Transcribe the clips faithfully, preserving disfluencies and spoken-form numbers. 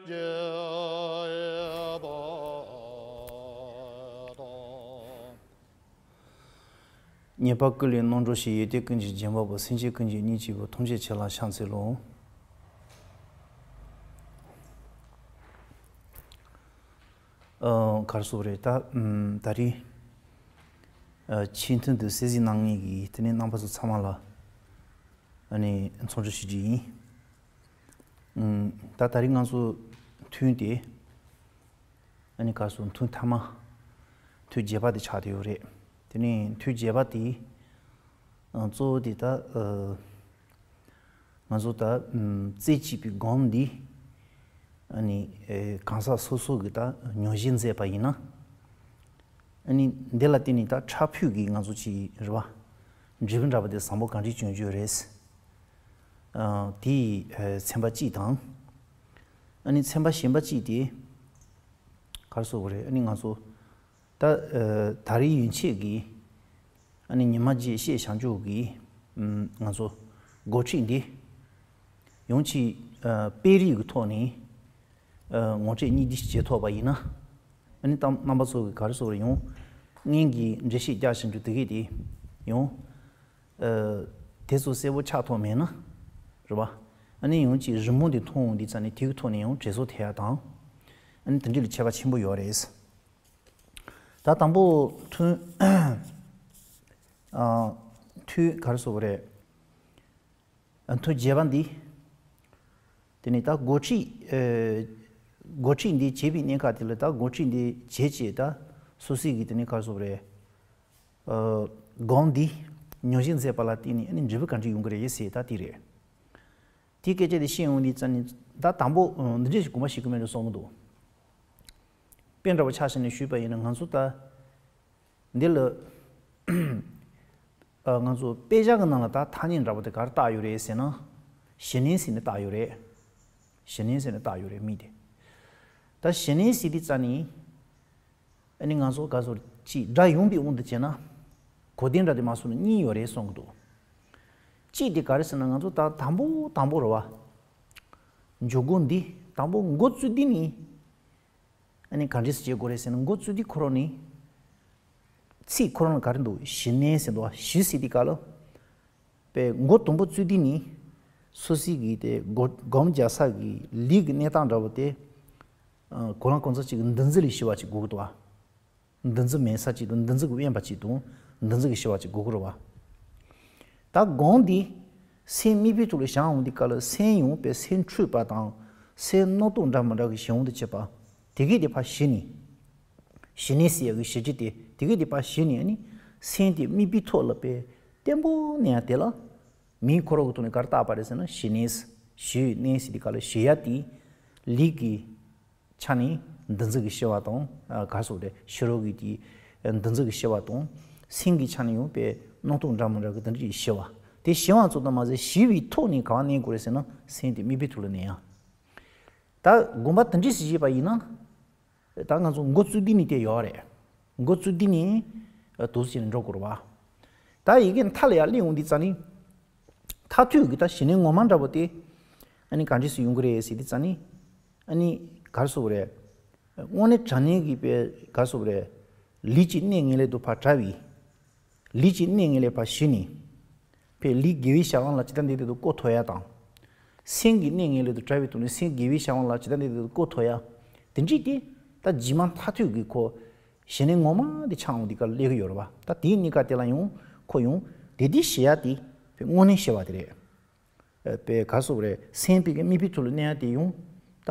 ཉེས་པ་ཀུན་ལས་རྣམ་གྲོལ་ཞིང་། ཡོན་ཏན་ཀུན་གྱི་རྒྱན་བབས་པ། སེམས་ཅན་ཀུན་གྱི་སྙིང་རྗེ་བོ། ཐམས་ཅད་མཁྱེན་ལ་ཕྱག་འཚལ་ལོ། ཨ། ག་རེ་ཟེར་དགོས་རེད། ད་ཨམ། ད་རེས་ཨ། ཆེས་མཐུན་དུ་གསན་གཟིགས་གནང་མཁན་གྱི་དེ་ནས་རྣམ་པ་ཚོ་ཚང་མ་ལ་ཨ་ནི་འཚམས་འདྲི་ཞུ་རྒྱུ་ཡིན། ཨམ། ད་ད་རེས་ང་ཚོ་ཐུན་དེ་ཨ་ནི་ག་རེ་ཟེར། ཐུན་མཐའ་མ། ཐུན་བརྒྱད་པ་དེ་ཆགས་བསྡད་ཡོད་རེད། དེ་ནས་ཐུན་བརྒྱད་པ་དེ་ཨ། གཙོ་བོ་དེ་ད་ཨ། ང་ཚོ་ད་ཨམ། རྩེ་གཅིག་པའི་སྒོམ་འདི་ཨ་ནི་ཨེ། གང་ཟག་སོ་སོ་གིས་ད་ཉམས་བཞེས་མཛད་པ་ཡིན་ན། ཨ་ནི་འདི་ལ་བརྟེན་ནས་ད་ཕྲ་ཕུད་ཀྱི་ང་ཚོ་ཅིག་རེད་བ། འབྲས་བུ་འདྲ་པོ་དེ་བཟང་པོ་ག་འདྲས་བྱུང་རྒྱུ་རེད། ཨ། དེ་ཨེ། ཚན་པ་གཅིག་དང་། ཨ་ནི་ཚན་པ་གཞན་པ་གཅིག་དེ་ག་རེ་ཟེར་དགོས་རེད། ཨ་ནི་ང་ཚོ་ད་ཨ། ད་རེས་ཡན་ཆད་ཀྱི་ཨ་ནི་ཉི་མ་རྗེས་ཤེས་བྱང་ཆུབ་ཀྱི་ཨམ། ང་ཚོ་འགོ་ཁྲིད་འདི་ཡང་ཅིག་ཨ། དཔེ་རིས་ཀྱི་ཐོག་ནས་ཨ། ངོ་སྤྲོད་སྙིང་བསྡུས་ཤིག་བྱེད་ཐུབ་པ་ཡིན་ན། ཨ་ནི་ད་རྣམ་པ་ཚོ་གིས་ག་རེ་ཟེར་དགོས་རེད། ཡང་སྔོན་གྱི་འགྲེལ་བཤད་རྒྱག་བཞིན་དུ་དེ་གས་དེ་ཡང་ཨ། དེ་ཚོ་གསལ་པོ་ཆགས་ཐུབ་མེད་ན་རེད་བ། ཨ་ནི་ཡང་ཅིག་རི་མོ་འདི་མཐོང་འོང་དུས་ཙ་ནས་དེ་གི་ཐོག་ནས་ཡང་དྲན་གསོ་ཐེབས་ཡ་དང་། ཨ་ནི་དེ་འདྲ་ལ་ཁྱད་པར་ཆེན་པོ་ཡོད་རེད། ད་དང་པོ་ཐུན་ཨ། ཐུན་ག་རེ་ཟེར་དགོས་རེད། ཨ། ཐུན་བརྒྱད་པ་འདི། དེ་ནས་ད་འགོ་ཁྲིད་ཨ། འགོ་ཁྲིད་འདི་བྱེད་པའི་གནས་སྐབས་དེ་ལ་ད་འགོ་ཁྲིད་འདི་བྱེད་ཅེས་ད་སོ་སོའི་གི་དེ་ནས་ག་རེ་ཟེར་དགོས་རེད། ཨ། སྒོམ་འདི་ཉམས་བཞེས་མཛད་པ་ལ་བརྟེན་ནས་ཨ་ནི་འབྲས་བུ་ག་འདྲ་ཡོང་གི་རེད་ཟེར་ད་དེ་རེད། དེའི་སྐད་ཆ་དེ་བཤད་ཡོང་དུས་ཙ་ནས་ད་དང་པོ་ཨ། འདི་འདྲ་ཞིག་དགོངས་པ་བཞེས་ཀྱི་མེད་འགྲོ་བསམ་གྱི་འདུག་དཔེ་འདྲ་པོ་ཆ་བཞག་ནས་ཞུས་པ་ཡིན་ན། ང་ཚོ་ད་འདི་ལ་ཨ། ང་ཚོ་དཔེ་ཆ་གི་ནང་ལ་ད་ཐ་སྙད་འདྲ་པོ་དེ་ག་རེ་བཏགས་ཡོད་རེད་ཟེར་ན། ཞི་གནས་ཟེར་ནས་བཏགས་ཡོད་རེད། ཞི་གནས་ཟེར་ནས་བཏགས་ཡོད་རེད། མིང་དེ། ད་ཞི་གནས་ཟེར་དུས་ཙ་ནས་ཨ་ནི་ང་ཚོ་ག་ཚོད་ཅིག་སྒྲ་ཡངས་པའི་དབང་དུ་བྱས་ན་གོ་དོན་འདྲ་དེ་མ་སོང་ན་གཉིས་ཡོད་རེད་གསུང་གི་འདུག་གཅིག་དེ་ག་རེ་ཟེར་ན། ང་ཚོ་ད་དང་པོ་དང་པོ་རེད་བ། འཇུག་སྒོ་འདི་དང་པོ་འགོ་བཙུགས་དུས་ནས་ཨ་ནི་ག་འདྲས་སེ་བྱེད་དགོས་རེད་ཟེར་ན། འགོ་བཙུགས་དུས་ཁོ་རང་ནས་ཚིག་ཁོ་རང་ལ་ག་རེ་འདུག་ཞི་གནས་ཟེར་འདུག་བ། ཞི་ཟེར་དུས་སྐབས་ལ་པའི་འགོ་དང་པོ་བཙུགས་དུས་ནས་སོ་སོའི་གི་དེ་སྒོ་སྒོམ་རྒྱག་ས་གི་ལུས་ཀྱི་གནས་སྟངས་འདྲ་པོ་དེ་ཨ། གང་ལ་གང་འཚམ་ཅིག་གི་འདུ་འཛི་ལས་ཞི་བ་ཅིག་དགོས་ཀྱི་འདུག་བ། འདུ་འཛི་མེད་ས་ཅིག་དང་། འདུ་འཛི་གིས་དབེན་པ་ཅིག་དང་། འདུ་འཛི་གིས་ཞི་བ་ཅིག་དགོས་ཀྱི་རེད་བ། ད་སྒོམ་འདི་སེམས་དམིགས་པའི་ཐོག་ལ་བཞག་འོང་དུས་སྐབས་ལ་སེམས་ཡང་པའི་སེམས་འཁྲུལ་པ་དང་སེམས་རྣམ་རྟོག་འདྲ་མི་འདྲ་གི་ཞི་འོང་དུ་བྱེད་པ། དེ་གས་དེ་ཕར་ཞི་ནས། ཞི་གནས་ཟེར་ཡག་གི་ཞི་རྒྱུ་དེ་དེ་གས་དེ་ཕར་ཞི་ནས། ཨ་ནི་སེམས་དེ་དམིགས་པའི་ཐོག་ལ་པའི་བརྟན་པོ་གནས་ཡ་དེ་ལ་མིང་ཁོ་རང་གི་ཐོག་ནས་ག་རེ་བཏགས་པ་རེད་ཟེར་ན། ཞི་གནས། ཞི་བའི་གནས་ཟེར་དུས་སྐབས་ལ་ཞི་ཡ་དེ་ལུས་ཀྱི་ཆ་ནས་འདུ་འཛི་གིས་ཞི་བ་དང་། ཨ། ག་རེ་ཟེར་དགོས་རེད། ཕྱི་རོལ་གྱི་དེ་འདུ་འཛི་གིས་ཞི་བ་དང་། སེམས་ཀྱི་ཆ་ནས་ཡང་པའི་རྣམ་རྟོག་འདྲ་མི་འདྲ་གི་དེ་འདྲ་གིས་ཞི་བ། དེ་ཞི་བ་ཙམ་དུ་མ་ཟད་ཞི་བའི་ཐོག་ནས་ག་པར་གནས་དགོས་རེད་ཟེར་ན། སེམས་དེ་དམིགས་པའི་ཐོག་ལ་གནས་ཡ། ད་དགོངས་པ་དེ་འདྲས་སེ་བཞེས་པ་ཡིན་ན། ད་ང་ཚོ་འགོ་བཙུགས་དུས་ནས་དེ་ཡོད་རེད། འགོ་བཙུགས་དུས་ནས་ཨ། འདུག་སེ་བྱས་ནས་འགྲོ་དགོས་རེད་བ། ད་ཡི་གེ་མཐའ་ལ་ཡར་སླེབས་འོང་དུས་ཙ་ནས་མཐར་ཐུག་གི་ད་ཞི་གནས་ངོ་མ་འདྲ་པོ་དེ་ཨ་ནི་ག་འདྲས་སེ་ཡོང་གི་རེད་ཟེར་དུས་ཙ་ནས། ཨ་ནི་ག་རེ་ཟེར་དགོས་རེད། དངོས་གནས་དྲང་གནས་ཀྱི་པའི་ག་རེ་ཟེར་དགོས་རེད། ལུས་ཀྱི་གནས་ངན་ལས་དང་ཕར་བྲལ་བའི། ལུས་ཀྱི་གནས་ངན་ལས་ཕར་ཞི་ནས། པའི་ལུས་དགེ་བའི་བྱ་བ་ལ་ཇི་ལྟར་འདོད་འདོད་དུ་བཀོལ་ཐུབ་ཡ་དང་། སེམས་ཀྱི་གནས་ངན་ལས་དང་བྲལ་བའི་ཐོག་ནས་སེམས་དགེ་བའི་བྱ་བ་ལ་ཇི་ལྟར་འདོད་འདོད་དུ་བཀོལ་ཐུབ་ཡ། དེ་འདྲས་དེ་ད་རྗེས་མ་མཐར་ཐུག་གི་ཁོ་ཞི་གནས་ངོ་མ་དེ་ཆགས་འོང་དུས་སྐབས་ལ་སླེབས་ཀྱི་ཡོད་རེད་བ། ད་དེའི་གནས་སྐབས་དེ་ལ་ཡང་ཁོ་ཡང་དེ་དེ་ཞི་ཡ་དེ་པའི་དངོས་གནས་ཞི་བ་དེ་རེད། པའི་ག་རེ་ཟེར་དགོས་རེད། སེམས་པའི་གི་དམིགས་པའི་ཐོག་ལ་གནས་ཡ་དེ་ཡང་ད་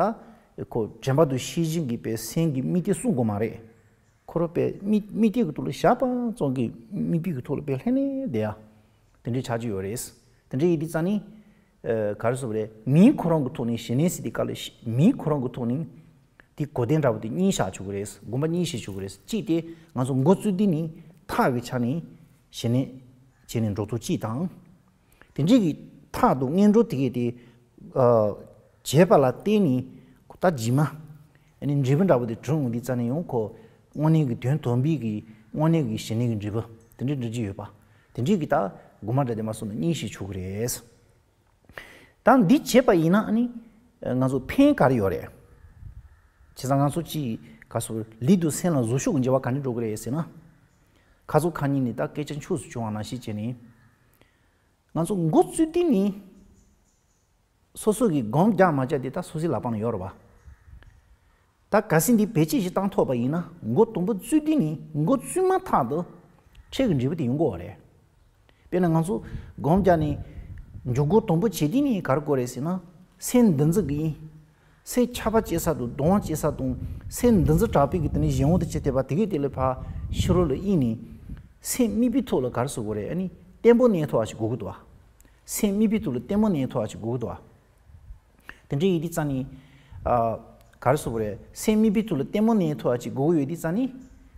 ཁོ་དྲན་པ་དང་ཤེས་བཞིན་གྱི་པའི་སེམས་ཀྱི་དམིགས་གཏད་གསུང་དགོས་མ་རེད། ཁོ་རང་པའི་དམིགས་དམིགས་གཏད་ཀྱི་ཐོག་ལ་བཞག་པ་ཙམ་གྱིས་དམིགས་པའི་གི་ཐོག་ལ་པའི་ལྷན་ནེ་བསྡད་ཡ། དེ་འདྲའི་ཆགས་ཀྱི་ཡོད་རེད། དེ་འདྲའི་ཡིན་དུས་ཙ་ནི། ཨ། ག་རེ་ཟེར་དགོས་རེད། མིང་ཁོ་རང་གི་ཐོག་ནས་ཞི་གནས་ཟེར་དུས་སྐབས་ལ་ཞི་མིང་ཁོ་རང་གི་ཐོག་ནས་དེ་གོ་དོན་འདྲ་པོ་དེ་གཉིས་བཞག་ཆོག་གི་རེད། དགོངས་པ་གཉིས་བཞེས་ཆོག་གི་རེད། གཅིག་དེ་ང་ཚོ་འགོ་བཙུགས་དུས་ནས་མཐའ་གི་ཆ་ནས་ཞི་གནས་བྱས་ནས་འགྲོ་ཐུབ་གཅིག་དང་། དེ་འདྲའི་གི་མཐའ་དང་སྔོན་འགྲོ་དེ་གས་དེ། ཨ། བྱས་པ་ལ་བརྟེན་ནས་ད་རྗེས་མ་ཨ་ནི་འབྲས་བུ་འདྲ་པོ་དེ་བྱུང་འོང་དུས་ཙ་ནས་ཡང་ཁོ་དངོས་གནས་ཀྱི་དོན་དམ་པའི་གི་དངོས་གནས་ཀྱི་ཞི་གནས་ཀྱི་འབྲས་བུ་དེ་འདྲ་འགྲུབ་ཀྱི་ཡོད་པ། དེ་འདྲའི་གི་ད་དགོངས་པ་འདྲ་དེ་མ་སོང་ན་གཉིས་བཞེས་ཆོག་གི་རེད། ད་འདི་བྱས་པ་ཡིན་ན་ཨ་ནི་ང་ཚོ་ཕན་ག་རེ་ཡོད་རེད། བྱས་ཙང་ང་ཚོ་ཅིག་ག་སོ་ལི་དུ་སེམས་ལ་བཟོ་ཤུགས་ཀྱི་འགྱུར་བ་ག་འདྲ་འགྲོ་གི་རེད་ཟེར་ན། ཁ་ཚོ་ཁ་ཉིན་ནི་ད་སྐད་ཆ་འཁྱུག་སུ་བྱུང་བ་ནང་བཞིན་བྱས་ནས། ང་ཚོ་འགོ་བཙུགས་དུས་ནི། སོ་སོ་གི་སྒོམ་རྒྱག་མ་རྒྱག་དེ་ད་སོ་སོའི་ལག་པ་ན་ཡོད་རེད་བ། ད་གལ་སྲིད་འདི་བེད་སྤྱོད་ཞིག་བཏང་ཐུབ་པ་ཡིན་ན། འགོ་དང་པོ་བཙུགས་དུས་ནི་འགོ་བཙུགས་མ་ཐག་ཏུ་ཁྲེལ་གྱི་འབྲས་བུ་དེ་ཡོང་གི་ཡོད་རེད། དཔེར་ན་ང་ཚོ་སྒོམ་རྒྱག་ནས་མཇུག་སྒོ་དང་པོ་བྱེད་དུས་ནི་ག་རེ་དགོས་རེད་ཟེར་ན། སེམས་འདུ་འཛི་གི། སེམས་ཆགས་པ་སྐྱེ་ས་དང་གདུང་བ་སྐྱེ་ས་དང་། སེམས་འདུ་འཛི་དྲག་པོའི་གི་དེ་ནི་གཞན་དབང་དུ་བྱས་བསྡད་པ་དེ་གས་དེ་ལས་ཕར་ཕྱི་རོལ་ལ་དབྱིངས་ནས། སེམས་དམིགས་པའི་ཐོག་ལ་ག་རེ་བཟོ་དགོས་རེད། ཨ་ནི་བརྟན་པོ་གནས་ཐུབ་པ་ཞིག་དགོས་ཀྱི་འདུག་བ། སེམས་དམིགས་པའི་ཐོག་ལ་བརྟན་པོ་གནས་ཐུབ་པ་ཞིག་དགོས་ཀྱི་འདུག་བ། དེ་འདྲ་ཡིན་དུས་ཙང་ནི། ཨ། ག་རེ་ཟེར་དགོས་རེད། སེམས་དམིགས་པའི་ཐོག་ལ་བརྟན་པོ་གནས་ཐུབ་པ་ཅིག་དགོས་ཀྱི་ཡོད་དུས་ཙང་ནི།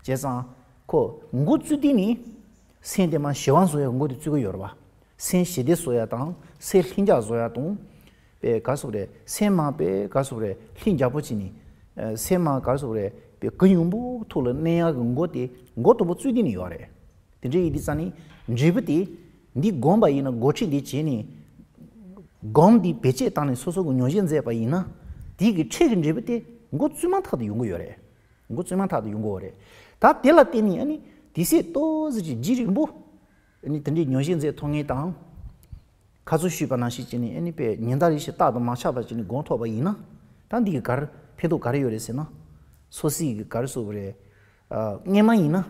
བྱས་ཙང་། ཁོ་འགོ་བཙུགས་དུས་ནི། སེམས་དེ་མར་ཞི་བ་བཟོ་ཡ་འགོ་དེ་བཙུགས་ཀྱི་ཡོད་རེད་བ། སེམས་ཞི་བདེ་བཟོ་ཡ་དང་། སེམས་ལྷིང་འཇགས་བཟོ་ཡ་དང་། པའི་ག་རེ་ཟེར་དགོས་རེད། སེམས་མར་པའི་ག་རེ་ཟེར་དགོས་རེད། ལྷིང་འཇགས་པོ་བྱས་ནས། ཨ། སེམས་མར་ག་རེ་ཟེར་དགོས་རེད། པའི་གུ་ཡངས་པོ་ཐོག་ལ་གནས་ཡ་གི་འགོ་དེ་འགོ་དང་པོ་བཙུགས་དུས་ནི་ཡོད་རེད། དེ་འདྲ་ཡིན་དུས་ཙང་ནི། འབྲས་བུ་དེ། འདི་སྒོམ་པ་ཡིན་ན་འགོ་ཁྲིད་འདི་བྱས་ནས། སྒོམ་འདི་བེད་སྤྱོད་བཏང་ནས་སོ་སོ་གི་མྱོང་བྱེད་མཛད་པ་ཡིན་ན། དེའི་གི་ཁྲེལ་གྱི་འབྲས་བུ་དེ་འགོ་བཙུགས་མ་ཐག་ཏུ་ཡོང་གི་ཡོད་རེད། འགོ་བཙུགས་མ་ཐག་ཏུ་ཡོང་གི་ཡོད་རེད། ད་དེ་ལ་བརྟེན་ནས་ཨ་ནི་དེ་སྲིད་ཏོག་ཙམ་གྱི་རྒྱུན་རིང་པོ། ཨ་ནི་དེ་འདྲའི་མྱོང་བྱེད་མཛད་ཐུབ་མཁན་དང་། ཁ་ཚུར་ཞུས་པ་ནང་བཞིན་བྱས་ནས་ཨ་ནི་པའི་ཉིན་ལྟར་རེ་བཞིན་རྟག་ཏུ་མ་ཆག་པ་བྱས་ནས་སྒོམ་ཐུབ་པ་ཡིན་ན། ད་འདི་གི་ག་རེ་ཕན་ཐོགས་ག་རེ་ཡོད་རེད་ཟེར་ན། སོ་སོའི་གི་ག་རེ་ཟེར་དགོས་རེད། ཨ། སྔན་མ་ཡིན་ན།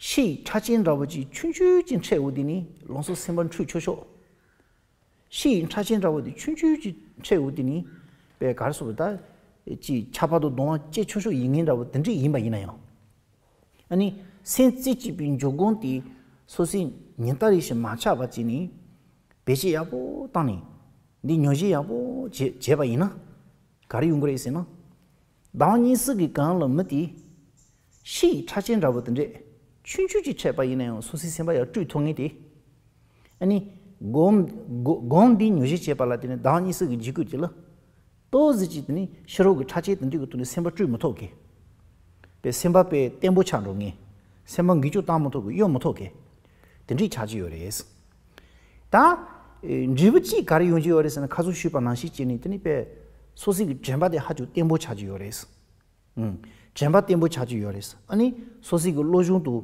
ཕྱིའི་ཁྲག་ཆེན་འདྲ་བོ་ཅིག་ཆུང་ཆུང་ཅིག་འཕྲད་འོང་དུས་ནི་ལམ་སང་སེམས་པ་འཁྲུག་ཆོག་ཆོག་ཕྱིའི་ཁྲག་ཆེན་འདྲ་བོ་དེ་ཆུང་ཆུང་ཅིག་འཕྲད་འོང་དུས་ནི། པའི་ག་རེ་ཟེར་དགོས་རེད། ད་ཅིག་ཆགས་པ་དང་གདུང་བ་སྐྱེ་ཆོག་ཆོག་ཡིན་མཁན་འདྲ་བོ་དེ་འདྲ་ཡིན་པ་ཡིན་ན་ཡང་། ཨ་ནི་སེམས་རྩེ་གཅིག་པའི་འཇུག་སྒོམ་དེ་སོ་སོའི་ཉིན་ལྟར་རེ་བཞིན་མ་ཆག་པ་བྱས་ནས་བེད་སྤྱོད་ཡག་པོ་བཏང་ནས། འདི་མྱོང་བྱེད་ཡག་པོ་བྱེད་བྱས་པ་ཡིན་ན། ག་རེ་ཡོང་གི་རེད་ཟེར་ན། ཟླ་བ་གཉིས་གསུམ་གྱི་གོང་ལ་མི་དེ། ཕྱིའི་ཁྲག་ཆེན་འདྲ་བོ་དེ་འདྲས་ཆུང་ཆུང་ཅིག་འཕྲད་པ་ཡིན་ན་ཡང་སོ་སོའི་སེམས་པ་ཡར་བཀྲུས་ཐུབ་མཁན་དེ། ཨ་ནི། སྒོམ། སྒོ་སྒོམ་འདི་མྱོང་བྱེད་བྱེད་པ་ལ་དེ་ནི་ཟླ་བ་གཉིས་གསུམ་གྱི་རྗེས་ཁུལ་དེ་ལ། ཏོག་ཙམ་ཅིག་དེ་ནི་ཕྱི་རོལ་གྱི་ཁྲག་ཆེན་དེ་འདྲས་ཀྱི་ཐོག་ནས་སེམས་པ་བཀྲུས་མི་ཐུབ་མཁན། པའི་སེམས་པ་པའི་བརྟན་པོ་ཆགས་འགྲོ་མཁན། སེམས་པ་འགུལ་སྐྱོད་བཏང་མི་ཐུབ་མཁན། གཡོལ་མི་ཐུབ་མཁན། དེ་འདྲས་ཆགས་ཀྱི་ཡོད་རེད། ད། ཨེ། འབྲས་བུ་གཅིག་ག་རེ་ཡོང་གི་ཡོད་རེད་ཟེར་ན། ཁ་ཚུར་ཞུས་པ་ནང་བཞིན་བྱས་ནས་དེ་ནི་པའི། སོ་སོའི་གི་དྲན་པ་དེ་ཧ་ཅང་བརྟན་པོ་ཆགས་ཀྱི་ཡོད་རེད། ཨང་། དྲན་པ་བརྟན་པོ་ཆགས་ཀྱི་ཡོད་རེད། ཨ་ནི་སོ་སོའི་གི་བློ་གཞུང་དུ།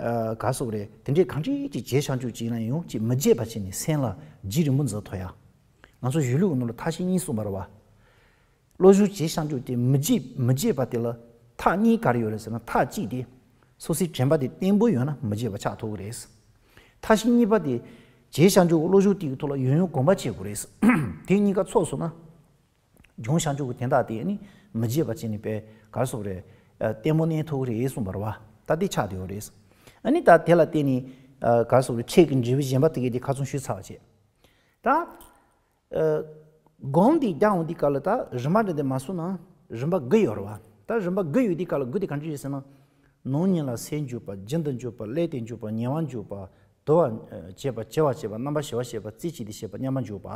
ཨ། ག་རེ་ཟེར་དགོས་རེད། དེ་འདྲས་གང་འདྲས་ཅིག་བྱས་བཞག་རྒྱུ་ཅིག་ཡིན་ན་ཡང་ཅིག་མི་བརྗེད་པ་བྱས་ནས་སེམས་ལ་རྒྱུན་རིང་པོ་འཛིན་ཐུབ་ཡ། ང་ཚོ་གཞུང་ལུགས་ཀྱི་ནང་ལ་ཐབས་ཤེས་གཉིས་གསུངས་པ་རེད་བ། བློ་གཞུང་བྱས་བཞག་རྒྱུ་དེ་མི་བརྗེད་མི་བརྗེད་པ་དེ་ལ་ཐབས་གཉིས་ག་རེ་ཡོད་རེད་ཟེར་ན། ཐབས་གཅིག་དེ། སོ་སོའི་དྲན་པ་དེ་བརྟན་པོ་ཡོད་ན་མི་བརྗེད་པ་ཆགས་ཐུབ་ཀྱི་རེད། ཐབས་ཤེས་གཉིས་པ་དེ། བྱས་བཞག་རྒྱུ་བློ་གཞུང་དེ་གི་ཐོག་ལ་ཡང་ཡང་གོམས་པ་བྱེད་དགོས་རེད། དེ་གཉིས་ཀ་ཚོགས་སོང་ན། སྦྱོང་བྱ་འཇུག་གི་དན་རྟགས་དེ་ནི་མི་བརྗེད་པ་བྱས་ནས་པའི་ག་རེ་ཟེར་དགོས་རེད། ཨ། བརྟན་པོ་གནས་ཐུབ་ཀྱི་རེད་གསུངས་པ་རེད་བ། ད་དེ་ཆགས་བསྡད་ཡོད་རེད། ཨ་ནི་ད་དེ་ལ་བརྟེན་ནས། ཨ། ག་རེ་ཟེར་དགོས་རེད། ཁྲེལ་གྱི་འབྲས་བུ་གཞན་པ་དེ་གས་དེ་ཁ་ཚོན་ཞུས་ཚར་བ་བྱས། ད། ཨ། སྒོམ་འདི་རྒྱག་འོང་དུས་སྐབས་ལ་ད་རིམ་པ་འདྲ་དེ་མ་སོང་ན་རིམ་པ་དགུ་ཡོད་རེད་བ། ད་རིམ་པ་དགུ་ཡོད་དུས་སྐབས་ལ་དགུ་དེ་གང་འདྲ་རེད་ཟེར་ན། ནང་ཉིད་ལ་སེམས་འཇུག་པ། རྒྱུན་དུ་འཇུག་པ། བསླད་དེ་འཇུག་པ། ཉེ་བར་འཇུག་པ། དུ་བ་བྱེད་པ། བྱེ་བ་བྱེད་པ། རྣམ་པར་ཞི་བར་བྱེད་པ། རྩེ་གཅིག་ཏུ་བྱེད་པ། མཉམ་པར་འཇུག་པ།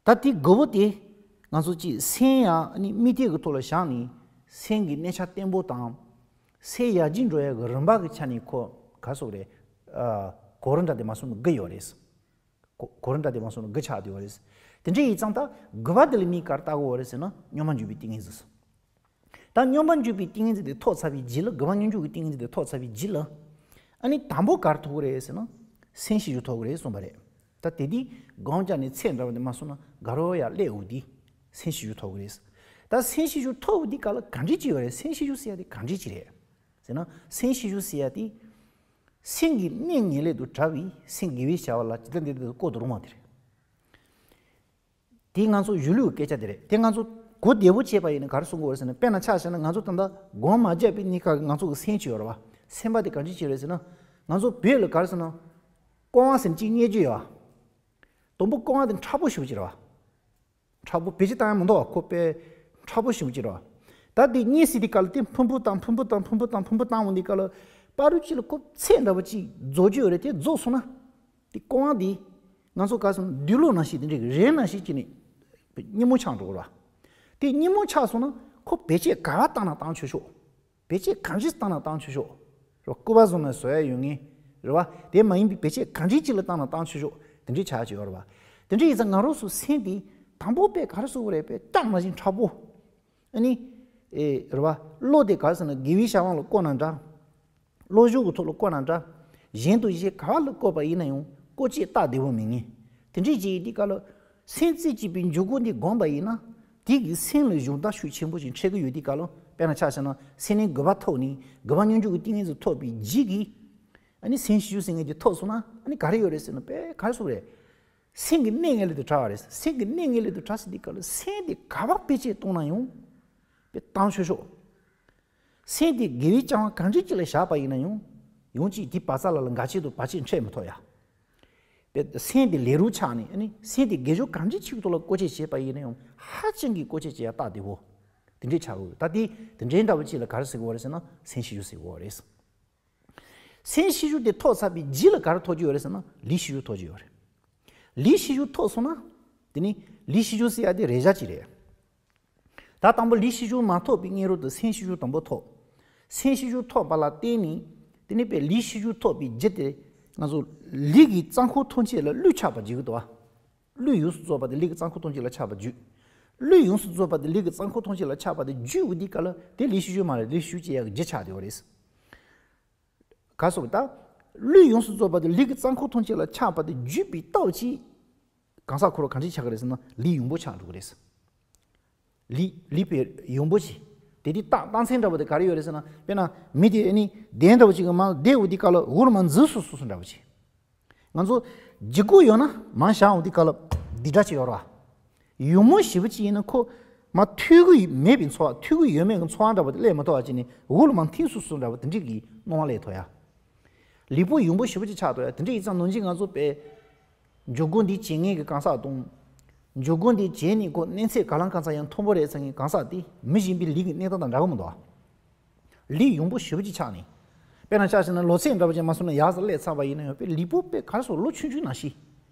ད་དེ་དགུ་པོ་དེ། ང་ཚོ་གཅིག་སེམས་ཡང་ཨ་ནི་དམིགས་གཏད་ཀྱི་ཐོག་ལ་བཞག་ནས། སེམས་ཀྱི་གནས་ཆ་བརྟན་པོ་དང་། སེམས་ཡར་རྒྱས་འགྲོ་ཡ་གི་རིམ་པ་གི་ཆ་ནས་ཁོ་ག་རེ་ཟེར་དགོས་རེད། ཨ། གོ་རིམ་འདྲ་དེ་མ་སོང་ན་དགུ་ཡོད་རེད། གོ་གོ་རིམ་འདྲ་དེ་མ་སོང་ན་དགུ་ཆགས་བསྡད་ཡོད་རེད། དེ་འདྲ་ཡིན་ཙང་ད་དགུ་པ་དེ་ལ་མིས་ག་རེ་བལྟ་དགོས་རེད་ཟེར་ན། མཉམ་པར་འཇུག་པའི་ཏིང་ངེ་འཛིན། ད་མཉམ་པར་འཇུག་པའི་ཏིང་ངེ་འཛིན་དེ་ཐོབ་ཚར་བའི་རྗེས་ལ། དགུ་པ་མཉམ་འཇུག་གི་ཏིང་ངེ་འཛིན་དེ་ཐོབ་ཚར་བའི་རྗེས་ལ། ཨ་ནི་དང་པོ་ག་རེ་ཐོབ་ཀྱི་རེད་ཟེར་ན། སེམས་ཤེས་རྒྱུ་ཐོབ་ཀྱི་རེད་གསུངས་པ་རེད། ད་དེ་དུས་སྒོམ་རྒྱག་ནས་ཚད་འདྲ་བ་དེ་མ་སོང་ན་དགའ་རོགས་ཡར་སླེབས་འོང་དུས་སེམས་ཤེས་རྒྱུ་ཐོབ་ཀྱི་རེད། ད་སེམས་ཤེས་རྒྱུ་ཐོབ་འོང་དུས་སྐབས་ལ་གང་འདྲ་ཅིག་ཡོད་རེད། སེམས་ཤེས་རྒྱུ་ཟེར་ཡ་དེ་གང་འདྲ་ཅིག་རེད་ཟེར་ན། སེམས་ཤེས་རྒྱུ་ཟེར་ཡ་དེ། སེམས་ཀྱི་གནས་ངེས་ལེགས་དང་བྲལ་བའི་སེམས་དགེ་བའི་བྱ་བ་ལ་ཇི་ལྟར་འདི་ལྟར་བཀོད་དུ་རུང་བ་དེ་རེད། དེ་ང་ཚོ་གཞུང་ལུགས་ཀྱི་སྐད་ཆ་དེ་རེད། དེ་ང་ཚོ་གོ་བདེ་བོ་བྱས་པ་ཡིན་ན་ག་རེ་གསུང་གི་ཡོད་རེད་ཟེར་ན། དཔེར་ན་ཆ་བཞག་ན་ང་ཚོ་ད་ལྟ་སྒོམ་མ་རྒྱག་པའི་གནས་སྐབས་ཀྱི་ང་ཚོ་གི་སེམས་ཅིག་ཡོད་རེད་བ། སེམས་པ་དེ་ག་འདྲ་ཅིག་རེད་ཟེར་ན། ང་ཚོ་བོད་ལ་ག་རེ་ཟེར་ན། ཀོ་བ་ཟེར་ནས་གཅིག་རྙེད་རྒྱུ་ཡོད་བ། དང་པོ་ཀོ་བ་དེ་མཁྲེགས་པོ་ཞེ་པོ་ཅིག་རེད་བ། མཁྲེགས་པོ་བེད་སྤྱོད་བཏང་ཡ་མི་འདུག་བ། ཁོ་དཔེ་མཁྲེགས་པོ་ཞེ་པོ་ཅིག་རེད་བ། ད་དེ་རྙེད་སྲིད་དུས་སྐབས་ལ་དེ་ཕུན་ཕུན་བཏང་ཕུན་ཕུན་བཏང་ཕུན་ཕུན་བཏང་ཕུན་ཕུན་བཏང་འོང་དུས་སྐབས་ལ། བར་དུ་གཅིག་ལ་ཁོ་ཚད་འདྲ་བོ་ཅིག་རྫོགས་རྒྱུ་ཡོད་རེད། དེ་རྫོགས་སོང་ན། དེ་ཀོ་བ་འདི་ང་ཚོ་ག་རེ་ཟེར་ན་སྡུག་ལུག་ནང་བཞིན་དེ་འདྲའི་རས་ནང་བཞིན་བྱས་ནས་སྙི་མོ་ཆགས་འགྲོ་གི་རེད་བ། དེ་སྙི་མོ་ཆགས་སོང་ན་ཁོ་བེད་སྤྱོད་ག་བ་བཏང་ན་བཏང་ཆོག་ཆོག་བེད་སྤྱོད་གང་ཅི་བཏང་ན་བཏང་ཆོག་ཆོག་རེད་བ། སྐུད་པ་བཟུང་ནས་བཟོ་ཡ་ཡོད་ངེས་རེད་བ། དེ་མ་ཡིན་པའི་བེད་སྤྱོད་གང་ཅི་ཅིག་ལ་བཏང་ན་བཏང་ཆོག་ཆོག་དེ་འདྲའི་ཆགས་ཀྱི་ཡོད་རེད་བ། དེ་འདྲ་ཡིན་ཙང་ང་རང་ཚོ་སེམས་དེ་དང་པོ་དཔེ་ག་རེ་ཟེར་དགོས་རེད། དཔེ་སྐྲག་ནང་བཞིན་མཁྲེགས་པོ། ཨ་ནི། ཨེ་རེད་བ། བློ་དེ་ག་རེ་ཟེར་ན་དགེ་བའི་བྱ་བ་ལ་བཀོལ་ན་འདྲ། བློ་སྦྱོང་གི་ཐོག་ལ་བཀོལ་ན་འདྲ། གཞན་དུ་གཞན་ག་བ་ལ་བཀོལ་པ་ཡིན་ན་ཡང་བཀོལ་སྤྱོད་སྟབས་བདེ་པོ་མེད་ངེས། དེ་འདྲའི་རྗེས་ཡི་དེ་ག་ལ། སེམས་རྩེ་གཅིག་པའི་འཇུག་སྒོ་འདི་བསྒོམས་པ་ཡིན་ན། དེ་གི་སེམས་ལ་གཞུང་དག་ཤུགས་ཆེན་པོ་ཞིག་འཕྲད་ཀྱི་ཡོད་དེ་ག་ལ། དཔེར་ན་ཆ་བཞག་ན་སེམས་ནི་དགུ་པ་ཐོབ་ནས་དགུ་པ་སྙོམས་འཇུག་གི་ཏིང་ངེ་འཛིན་ཐོབ་པའི་རྗེས་ཀྱི། ཨ་ནི་སེམས་ཤེས་བྱ་ཟེར་མཁན་དེ་ཐོབ་སོང་ན་ཨ་ནི་ག་རེ་ཡོད་རེད་ཟེར་ན་དཔེ་ག་རེ་ཟེར་རེད། སེམས་ཀྱི་གནས་ངན་ལས་དུ་བྲལ་བ་རེད། སེམས་ཀྱི་གནས་ངན་ལས་དུ་བྲལ་ཟེར་དུས་སྐབས་ལ་སེམས་དེ་ག་པར་བེད་སྤྱད་གཏོང་ན་ཡང་། དཔེ་བཏང་ཆོག་ཆོག་སེམས་དེ་དགེ་བའི་བྱ་བ་གང་འདྲ་ཅིག་ལ་བཞག་པ་ཡིན་ན་ཡང་། ཡང་ཅིག་དེ་བག་ཚ་ལ་ལ་འགལ་ཆེད་དུ་བར་ཆད་འཕྲད་མི་ཐུབ་ཡ། དཔེ་སེམས་དེ་ལས་རུང་ཆགས་ནས་ཨ་ནི་སེམས་དེ་དགེ་སྦྱོར་གང་འདྲ་ཅིག་ཐོག་ལ་བཀོལ་སྤྱོད་བྱས་པ་ཡིན་ན་ཡང་ཧ་ཅང་གི་བཀོལ་སྤྱོད་བྱེད་ཡ་སྟབས་བདེ་བོ། དེ་འདྲའི་ཆགས་ཡོད། ད་དེ་དེ་འདྲའི་འདྲ་བོ་ཅིག་ལ་ག་རེ་ཟེར་གི་ཡོད་རེད་ཟེར་ན་སེམས་ཤེས་བྱ་ཟེར་གི་ཡོད་རེད། སེམས་ཤེས་བྱ་དེ་ཐོབ་ཚར་བའི་རྗེས་ལ་ག་རེ་ཐོབ་ཀྱི་ཡོད་རེད་ཟེར་ན་ལས་ཤེས་བྱ་ཐོབ་ཀྱི་ཡོད་རེད། ལས་ཤེས་བྱ་ཐོབ་སོང་ན། དེ་ནི་ལས་ཤེས་བྱ་ཟེར་ཡ་དེ་རེ་བཞག་ཅིག་རེད། ད་དང་པོ་ལས་ཤེས་བྱ་མ་ཐོབ་པའི་སྔོན་རོལ་དུ་སེམས་ཤེས་བྱ་དང་པོ་ཐོབ། སེམས་ཤེས་བྱ་ཐོབ་པ་ལ་བརྟེན་ནས། དེ་ནི་དཔེ་ལས་ཤེས་བྱ་ཐོབ་པའི་རྒྱུ་དེ། ང་ཚོ་ལས་ཀྱི་རྩ་འཁོར་ཐམས་ཅད་ལ་བློས་ཆགས་པ་བྱེད་ཀྱི་འདུག་བ། བློས་ཡོངས་སུ་རྫོགས་པ་དེ་ལས་ཀྱི་རྩ་འཁོར་ཐམས་ཅད་ལ་ཆགས་པ་བརྗོད། བློས་ཡོངས་སུ་རྫོགས་པ་དེ་ལས་ཀྱི་རྩ་འཁོར་ཐམས་ཅད་ལ་ཆགས་པ་དེ་བརྗོད་འོས་དུས་སྐབས་ལ་དེ་ལས་ཤེས་བྱ་མ་རེད། ལས་ཤེས་བྱ་ཅིག་ཡག་གི་རྒྱུ་ཆགས་བསྡད་པ་རེད། ག་སོགས་ད། བློས་ཡོངས་སུ་རྫོགས་པ་དེ་ལས་ཀྱི་རྩ་འཁོར་ཐམས་ཅད་ལ་ཆགས་པ་དེ་བརྗོད་པའི་སྟོབས་ཀྱིས། གང་ཟག་ཁོ་རང་གང་འདྲ་ཆགས་ཀྱི་རེད་ཟེར་ན་ལས་ཡོང་པོ་ཆགས་འགྲོ་གི་རེད། ལས་ལས་པའི་ཡོང་པོ་ཆེ། དེ་དེ་རྟགས་རྟགས་མཚན་འདྲ་བོ་དེ་ག་རེ་ཡོད་རེད་ཟེར་ན་དཔེར་ན་མི་དེ་ནི་གདན་འདྲ་བོ་ཅིག་གི་མར་བསྡད་འོ་དེ་ག་ལ་འུར་མ་འཛུལ་སོ་སོ་སོ་འདྲ་བོ་ཆེ། ང་ཚོ་ལྗིད་ཁོག་ཡོད་ན་མར་བཞག་འོ་དེ་ག་ལ་འདི་འདྲ་ཅིག་ཡོད་ར། ཡོང་མོ་ཞེ་པོ་ཅིག་ཡིན་ན་ཁོ་མ་ཐུག་གི་མེད་པའི་ཚོར་བ་ཐུག་གི་ཡོད་མེད་ཀྱི་ཚོར་བ་འདྲ་བོ་དེ་སླེབས་མ་ཐུབ་པ་ཅིག་ནི་འུར་མ་འཐེན་སོ་སོ་འདྲ་བོ་དེ་འདྲ་གི་སྣང་བ་སླེབས་ཐུབ་ཡ། ལུས་པོ་ཡོང་པོ་ཞེ་པོ་ཅིག་ཆགས་ཐུབ་ཡ་དེ་འདྲ་ཡིན་ཙང་ནང་བཞིན་ང་ཚོ་པའི། འཇུག་སྒོ་འདི་བྱེད་མཁན་གྱི་གང་ཟག་དང་། འཇུག་སྒོ་འདི་བྱེད་ནས་ཁོ་གནས་ཚད་ག་ལ་གང་ཟག་ཡང་མཐོན་པོ་རེད་ཟེར་མཁན་གང་ཟག་དེ་མི་གཞན་པའི་ལུས་ཀྱི་གནས་སྟངས་དང་འདྲ་གི་མི་འདུག་ལུས་ཡོང་པོ་ཞེ་པོ་ཅིག་ཆགས་ནས། དཔེར་ན་ཆ་བཞག་ན་ལོ་ཚད་འདྲ་བོ་ཅིག་མ་སོང་ན་ཡག་ས་སླེབས་ཚར་བ་ཡིན་ན་ཡང་པའི་ལུས་པོ་པའི་གར་སོགས་ལོ་ཆུང་ཆུང་ནང་བཞིན།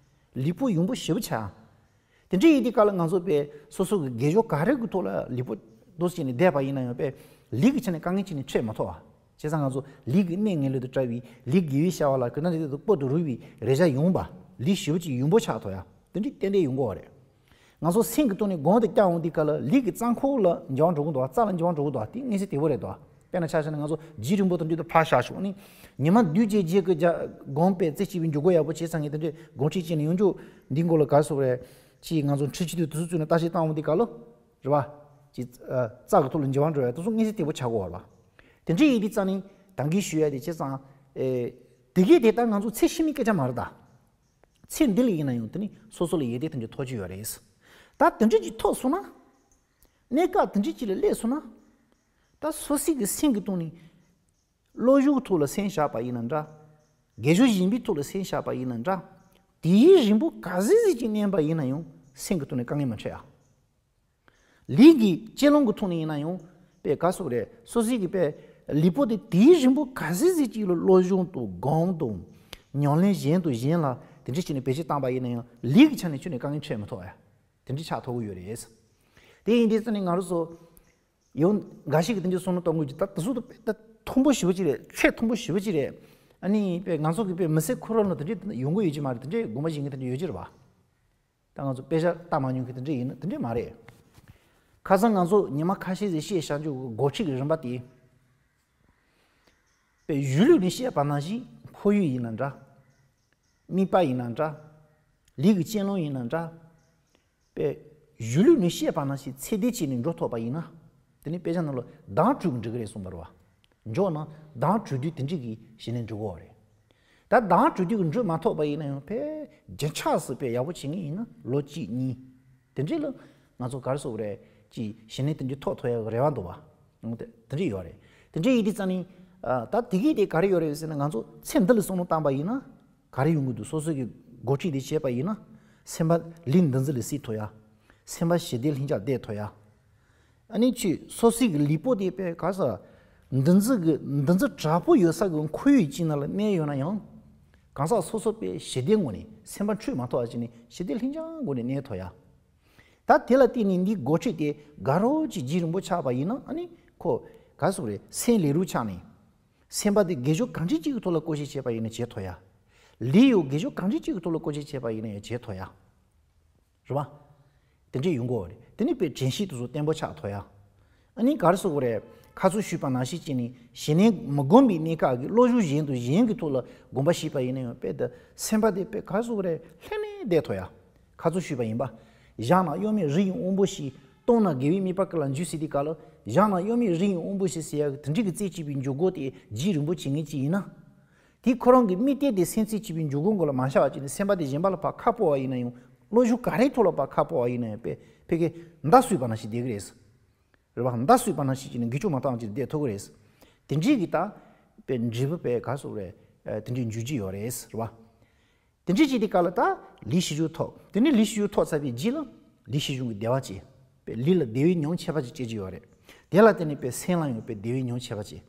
ལུས་པོ་ཡོང་པོ་ཞེ་པོ་ཆགས། དེ་འདྲ་ཡིན་དུས་སྐབས་ལ་ང་ཚོ་པའི་སོ་སོ་གི་དགེ་སྦྱོར་ག་རེ་གི་ཐོག་ལ་ལུས་པོ་འདུག་སེ་བྱས་ནས་བསྡད་པ་ཡིན་ན་ཡང་པའི་ལུས་ཀྱི་ཆ་ནས་དཀའ་ངལ་ཅིག་ནི་འཕྲད་མ་ཐུབ་པ། བྱས་ཙང་ང་ཚོ་ལུས་ཀྱི་གནས་ངན་ལུས་དང་བྲལ་བའི་ལུས་དགེ་བའི་བྱ་བ་ལ་གུས་ན་འདི་དུ་སྤོ་དུ་རུལ་བའི་རེ་བྱ་ཡོང་བ་ལུས་ཞེ་པོ་ཅིག་ཡོང་པོ་ཆགས་ཐུབ་ཡ་དེ་འདྲའི་ཏན་ཏན་ཡོང་གི་ཡོད་རེད། ང་ཚོ་སེམས་ཀྱི་ཐོག་ནས་གོང་དུ་བསྐྱངས་འོང་དུས་སྐབས་ལ་ལུས་ཀྱི་རྩ་འཁོར་ལ་འགྱུར་བ་འགྲོ་གི་འདུག་རྩ་ལ་འགྱུར་བ་འགྲོ་གི་འདུག་དེ་མངོན་གསལ་དོད་པོ་རེད་དོ། དཔེར་ན་ཆ་བཞག་ན་ང་ཚོ་རྗེས་རིང་པོ་དང་འདྲ་དུ་ཕར་བཞག་ཤོག་ནི། ཉི་མ་བདུན་བརྒྱད་བརྒྱད་ཀྱི་རྒྱ་སྒོམ་པའི་རྩེ་གཅིག་པའི་འཇུག་སྒོ་ཡག་པོ་བྱས་ཚར་ངེས་དེ་འདྲའི་སྒོམ་ཁྲིད་བྱས་ནས་ཡོང་རྒྱུ་འདི་མགོ་ལ་ག་སོགས་རེད། ཅིག་ང་ཚོ་འཕྲུལ་ཆས་དུ་དུས་ཚོད་བཙུགས་ནས་བརྟག་དཔྱད་བཏང་འོང་དུས་སྐབས་ལ། རེད་བ། ཅིག་རྩ་གི་ཐོག་ལ་འགྱུར་བ་འགྲོ་ཡ་དེ་ཚོ་མངོན་གསལ་དོད་པོ་ཆགས་ཀྱི་ཡོད་རེད་བ། དེ་འདྲ་ཡིན་དུས་རྩ་ནས་ད་གིན་ཞུ་ཡ་དེ་བྱས་ཙང་། ཨེ། དེ་གས་དེ་ལྟར་ང་ཚོ་ཚེ་ཕྱི་མའི་སྐད་ཆ་མ་རེད་ད། ཚེ་འདི་ལ་ཡིན་ན་ཡང་དེ་ནི་སོ་སོ་ལ་ཡིད་བདེ་དེ་འདྲ་ཐོབ་ཀྱི་ཡོད་རེད། ད་དེ་འདྲ་ཅིག་ཐོབ་སོང་ན། གནས་སྐབས་དེ་འདྲ་ཅིག་ལ་སླེབས་སོང་ན། ད་སོ་སོ་གི་སེམས་ཀྱི་སྟེང་ནས། བློ་སྦྱོང་གི་ཐོག་ལ་སེམས་བཞག་པ་ཡིན་ན་འདྲ། དགེ་སྦྱོར་གཞན་པའི་ཐོག་ལ་སེམས་བཞག་པ་ཡིན་ན་འདྲ། དུས་ཡུན་རིང་པོ་ག་ཚོད་ཟིག་ཅིག་གནས་པ་ཡིན་ན་ཡང་སེམས་ཀྱི་ཐོག་ནས་དཀའ་ངལ་མ་འཕྲད་ཨ། ལུས་ཀྱི་སྤྱི་ལོང་གི་ཐོག་ནས་ཡིན་ན་ཡང་པས་ག་སོགས་རེད་སོ་སོའི་གི་པས་ལུས་པོ་དེ་དུས་ཡུན་རིང་པོ་ག་ཚོད་ཟིག་ཅིག་ལ་བློ་སྦྱོང་དང་སྒོམ་དང་། ཉམས་ལེན་གཞན་དང་གཞན་ལ་དེ་འདྲ་བྱས་ནས་བེད་སྤྱོད་བཏང་པ་ཡིན་ན་ཡང་ལུས་ཀྱི་ཆ་ནས་ཁྱོན་ནས་དཀའ་ངལ་འཕྲད་མི་ཐུབ་ཨ། དེ་འདྲ་ཆགས་ཐུབ་ཀྱི་ཡོད་རེད། དེ་ཡིན་དུས་ཙམ་ནས་ང་རང་ཚོ། ཡང་འགའ་ཞིག་གིས་དེ་འདྲའི་བསམ་བློ་གཏོང་དགོས་ཀྱི་ད་དེ་ཚོ་ད་མཐོན་པོ་ཞེ་པོ་ཅིག་རེད་ཚད་མཐོན་པོ་ཞེ་པོ་ཅིག་རེད། ཨ་ནི་པས་ང་ཚོ་གི་པས་མི་སེར་ཁོ་རང་ལ་དེ་འདྲའི་ཡོང་གི་ཡོད་ཀྱི་མ་རེད་དེ་འདྲའི་དགོངས་པ་བཞེས་མཁན་དེ་འདྲ་ཡོད་ཀྱི་རེད་བ། ད་ང་ཚོ་དཔེ་ཆ་ལྟ་མ་མྱོང་མཁན་དེ་འདྲ་ཡིན་ན་དེ་འདྲ་མ་རེད། ཁ་སང་ང་ཚོ་ཉི་མ་ཁ་ཤས་ཤིག་བཤད་བཞག་རྒྱུ་གི་འགོ་ཁྲིད་ཀྱི་རིམ་པ་དེ། པས་གཞུང་ལུགས་ནས་བཤད་པ་ནང་བཞིན་ཁོར་ཡུག་ཡིན་ན་འདྲ། དམིགས་པ་ཡིན་ན་འདྲ། ལུས་ཀྱི་སྤྱི་ལོང་ཡིན་ན་འདྲ། པས་གཞུང་ལུགས་ནས་བཤད་པ་ནང་བཞིན་ཚད་ལྡན་བྱས་ནས་འགྲོ་ཐུབ་པ་ཡིན་ན། དེ་ནི་དཔེ་ཆ་ནང་ལ་གདེང་དྲུག་གིས་འགྲིག་གི་རེད་གསུངས་པ་རེད་བ། མགྱོགས་ན་གདེང་དྲུག་བདུན་དེ་འགྲིག་གི་གཞི་ནས་འགྲིག་གོ་བ་རེད། ད་གདེང་དྲུག་བདུན་གིས་འགྲིག་མ་ཐུབ་པ་ཡིན་ན་ཡང་ཕལ་རྒྱུན་ཆགས་སུ་དཔེ་ཡག་པོ་བྱེད་ངེས་ཡིན་ན་ལོ་གཅིག་གཉིས། དེ་འདྲ་ལ་ང་ཚོ་ག་རེ་ཟེར་དགོས་རེད་ཅིག་གཞི་ནས་དེ་འདྲ་ཐོབ་ཐུབ་ཡག་གི་རེ་བ་འདུག་བ། འོང་དེ་དེ་འདྲ་ཡོད་རེད། དེ་འདྲ་ཡིན་དུས་ཙང་ནི། ད་དེ་གི་དེ་ག་རེ་ཡོད་རེད་ཟེར་ན་ང་ཚོ་ཚེ་འདི་ལ་བསམ་བློ་བཏང་པ་ཡིན་ན། ག་རེ་ཡོང་གི་འདུག་སོ་སོ་གི་འགོ་ཁྲིད་དེ་བྱས་པ་ཡིན་ན། སེམས་པ་ལས་འདུ་འཛི་ལས་སད་ཐུབ་ཡ། སེམས་པ་ཞི་བདེ་ལྷིང་འཇགས་བསྡད་ཐུབ་ཡ། ཨ་ནི་ཅིག་སོ་སོའི་གི་ལུས་པོ་དེ་དཔེ་ག་ས། འདུ་འཛི་གི་འདུ་འཛི་དྲག་པོ་ཡོད་ས་གི་ཁོར་ཡུག་ཅིག་ནང་ལ་གནས་ཡོད་ན་ཡང་། གང་ཟག་སོ་སོ་དཔེ་ཞི་བདེ་ངང་ནས་སེམས་པ་འཁྲུད་མ་ཐུབ་པ་ཅིག་ནས་ཞི་བདེ་ལྷིང་འཇགས་ངང་ནས་གནས་ཐུབ་ཡ། ད་དེ་ལ་བརྟེན་ནས་འདི་འགོ་ཁྲིད་དེ་དགའ་རབ་ཅིག་རྗེས་རིང་པོ་ཆགས་པ་ཡིན་ན་ཨ་ནི་ཁོ་ག་སོགས་རེད་སེམས་ལས་རུང་ཆགས་ནས། སེམས་པ་དེ་དགེ་སྦྱོར་གང་འདྲ་ཅིག་གི་ཐོག་ལ་བཀོལ་སྤྱོད་བྱས་པ་ཡིན་ན་བྱེད་ཐུབ་ཡ། ལུས་ཡང་དགེ་སྦྱོར་གང་འདྲ་ཅིག་གི་ཐོག་ལ་བཀོལ་སྤྱོད་བྱས་པ་ཡིན་ན་ཡང་བྱེད་ཐུབ་ཡ། རེད་བ། དེ་འདྲས་ཡོང་གི་ཡོད་རེད། དེ་ནི་དཔེ་དྲན་ཤེས་དེ་ཚོ་བརྟན་པོ་ཆགས་ཐུབ་ཡ། ཨ་ནི་ག་རེ་ཟེར་དགོས་རེད། ཁ་ཚུར་ཞུས་པ་ནང་བཞིན་བྱས་ནས་ཞི་གནས་མི་སྒོམ་པའི་གནས་སྐབས་ཀྱི་བློ་སྦྱོང་གཞན་དང་གཞན་གྱི་ཐོག་ལ་སྒོམ་པ་བྱས་པ་ཡིན་ན་ཡང་དཔེ་དེ་སེམས་པ་དེ་དཔེ་ག་རེ་ཟེར་དགོས་རེད། ལྷོད་ནས་བསྡད་ཐུབ་ཡ། ཁ་ཚུར་ཞུས་པ་ཡིན་པ། བཞག་ན་གཡོ་མེད་རི་ཡི་དབང་པོ་ཞིག་བརྟན་ན་དགེ་བའི་མོས་པ་ཀུན་ལ་འཇུག་ཟེར་དུས་སྐབས་ལ། བཞག་ན་གཡོ་མེད་རི་ཡི་དབང་པོ་ཞིག་ཟེར་ཡ་གི་དེ་འདྲའི་གི་རྩེ་གཅིག་པའི་འཇུག་སྒོ་དེ་རྗེས་རིང་པོ་བྱེད་མཁན་ཅིག་ཡིན་ན། དེ་ཁོ་རང་གི་དམིགས་གཏད་དེ་སེམས་རྩེ་གཅིག་པའི་འཇུག་སྒོ་མགོ་ལ་མ་བཞག་པ་བྱས་ནས་སེམས་པ་དེ་གཞན་པ་ལ་ཕར་ཁ་སྤོ་བ་ཡིན་ན་ཡང་། བློ་སྦྱོང་ག་རེའི་ཐོག་ལ་ཕར་ཁ་སྤོ་བ་ཡིན་ན་ཡང་དཔེ་ཕ་གི་མདའ་གསོས་པ་ནང་བཞིན་བསྡད་ཀྱི་རེད། རེད་བ། མདའ་གསོས་པ་ནང་བཞིན་བྱས་ནས་འགུལ་སྐྱོད་མ་བཏང་བ་བྱས་ནས་བསྡད་ཐུབ་ཀྱི་རེད། དེ་འདྲའི་གི་ད་དཔེ་འབྲས་བུ་དཔེ་ག་རེ་ཟེར་དགོས་རེད། དེ་འདྲའི་འཇུག་རྒྱུ་ཡོད་རེད། རེད་བ། དེ་འདྲའི་བྱས་དུས་སྐབས་ལ་ད་ལས་ཤེས་བྱའི་ཐོག་དེ་ནས་ལས་ཤེས་བྱའི་ཐོག་ཚར་བའི་རྗེས་ལ་ལས་ཤེས་བྱའི་གི་བདེ་བ་ཅན། དཔེ་ལས་ལ་བདེ་བའི་ཉམས་ཁྱད་པར་ཅན་སྐྱེ་རྒྱུ་ཡོད་རེད། དེ་ལ་བརྟེན་ནས་དཔེ་སེམས་ལ་ཡང་དཔེ་བདེ་བའི་ཉམས་ཁྱད་པར་ཅན།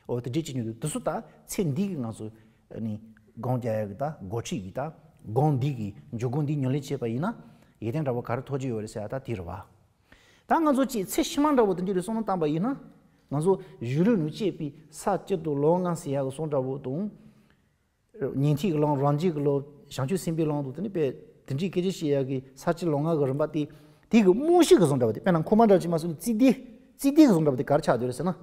འོ་དེ་འདྲའི་སྐྱེ་རྒྱུ་འདུག་དེ་ཚོ་ད་ཚེ་འདི་གི་ང་ཚོ་ཨ་ནི་སྒོམ་རྒྱག་ཡ་གི་ད་འགོ་ཁྲིད་ཀྱི་ད་སྒོམ་འདི་གི་འཇུག་སྒོ་འདི་ཉམས་ལེན་བྱས་པ་ཡིན་ན་ཡོན་ཏན་འདྲ་བོ་ག་རེ་ཐོབ་ཀྱི་ཡོད་རེད་ཟེར་ཡ་ད་དེ་རེད་བ། ད་ང་ཚོ་ཅིག་ཚེ་ཕྱི་མ་འདྲ་བོ་དེ་འདྲའི་རེ་བསམ་བློ་བཏང་པ་ཡིན་ན། ང་ཚོ་གཞུང་ལུགས་ནས་བཤད་པའི་ས་བཅུ་དང་ལམ་ལྔ་ཟེར་ཡ་གི་བཟོ་འདྲ་བོ་དང་། ཉན་ཐོས་ཀྱི་ལམ། རང་རྒྱུད་ཀྱི་ལམ། བྱང་ཆུབ་སེམས་དཔའི་ལམ་དང་དེ་ནི་དཔེ་དེ་འདྲའི་སྐད་ཆ་བཤད་ཡ་གི་ས་བཅུ་ལམ་ལྔ་གི་རིམ་པ་དེ། དེ་གི་རྨང་གཞི་གི་བཟོ་འདྲ་བོ་དེ། དཔེར་ན་ཁུག་མ་འདྲ་བོ་ཅིག་མ་སོང་ན་རྩིས་ལྡན། རྩིས་ལྡན་གི་བཟོ་འདྲ་བོ་དེ་ག་རེ་ཆགས་བསྡད་ཡོད་རེད་ཟེར་ན།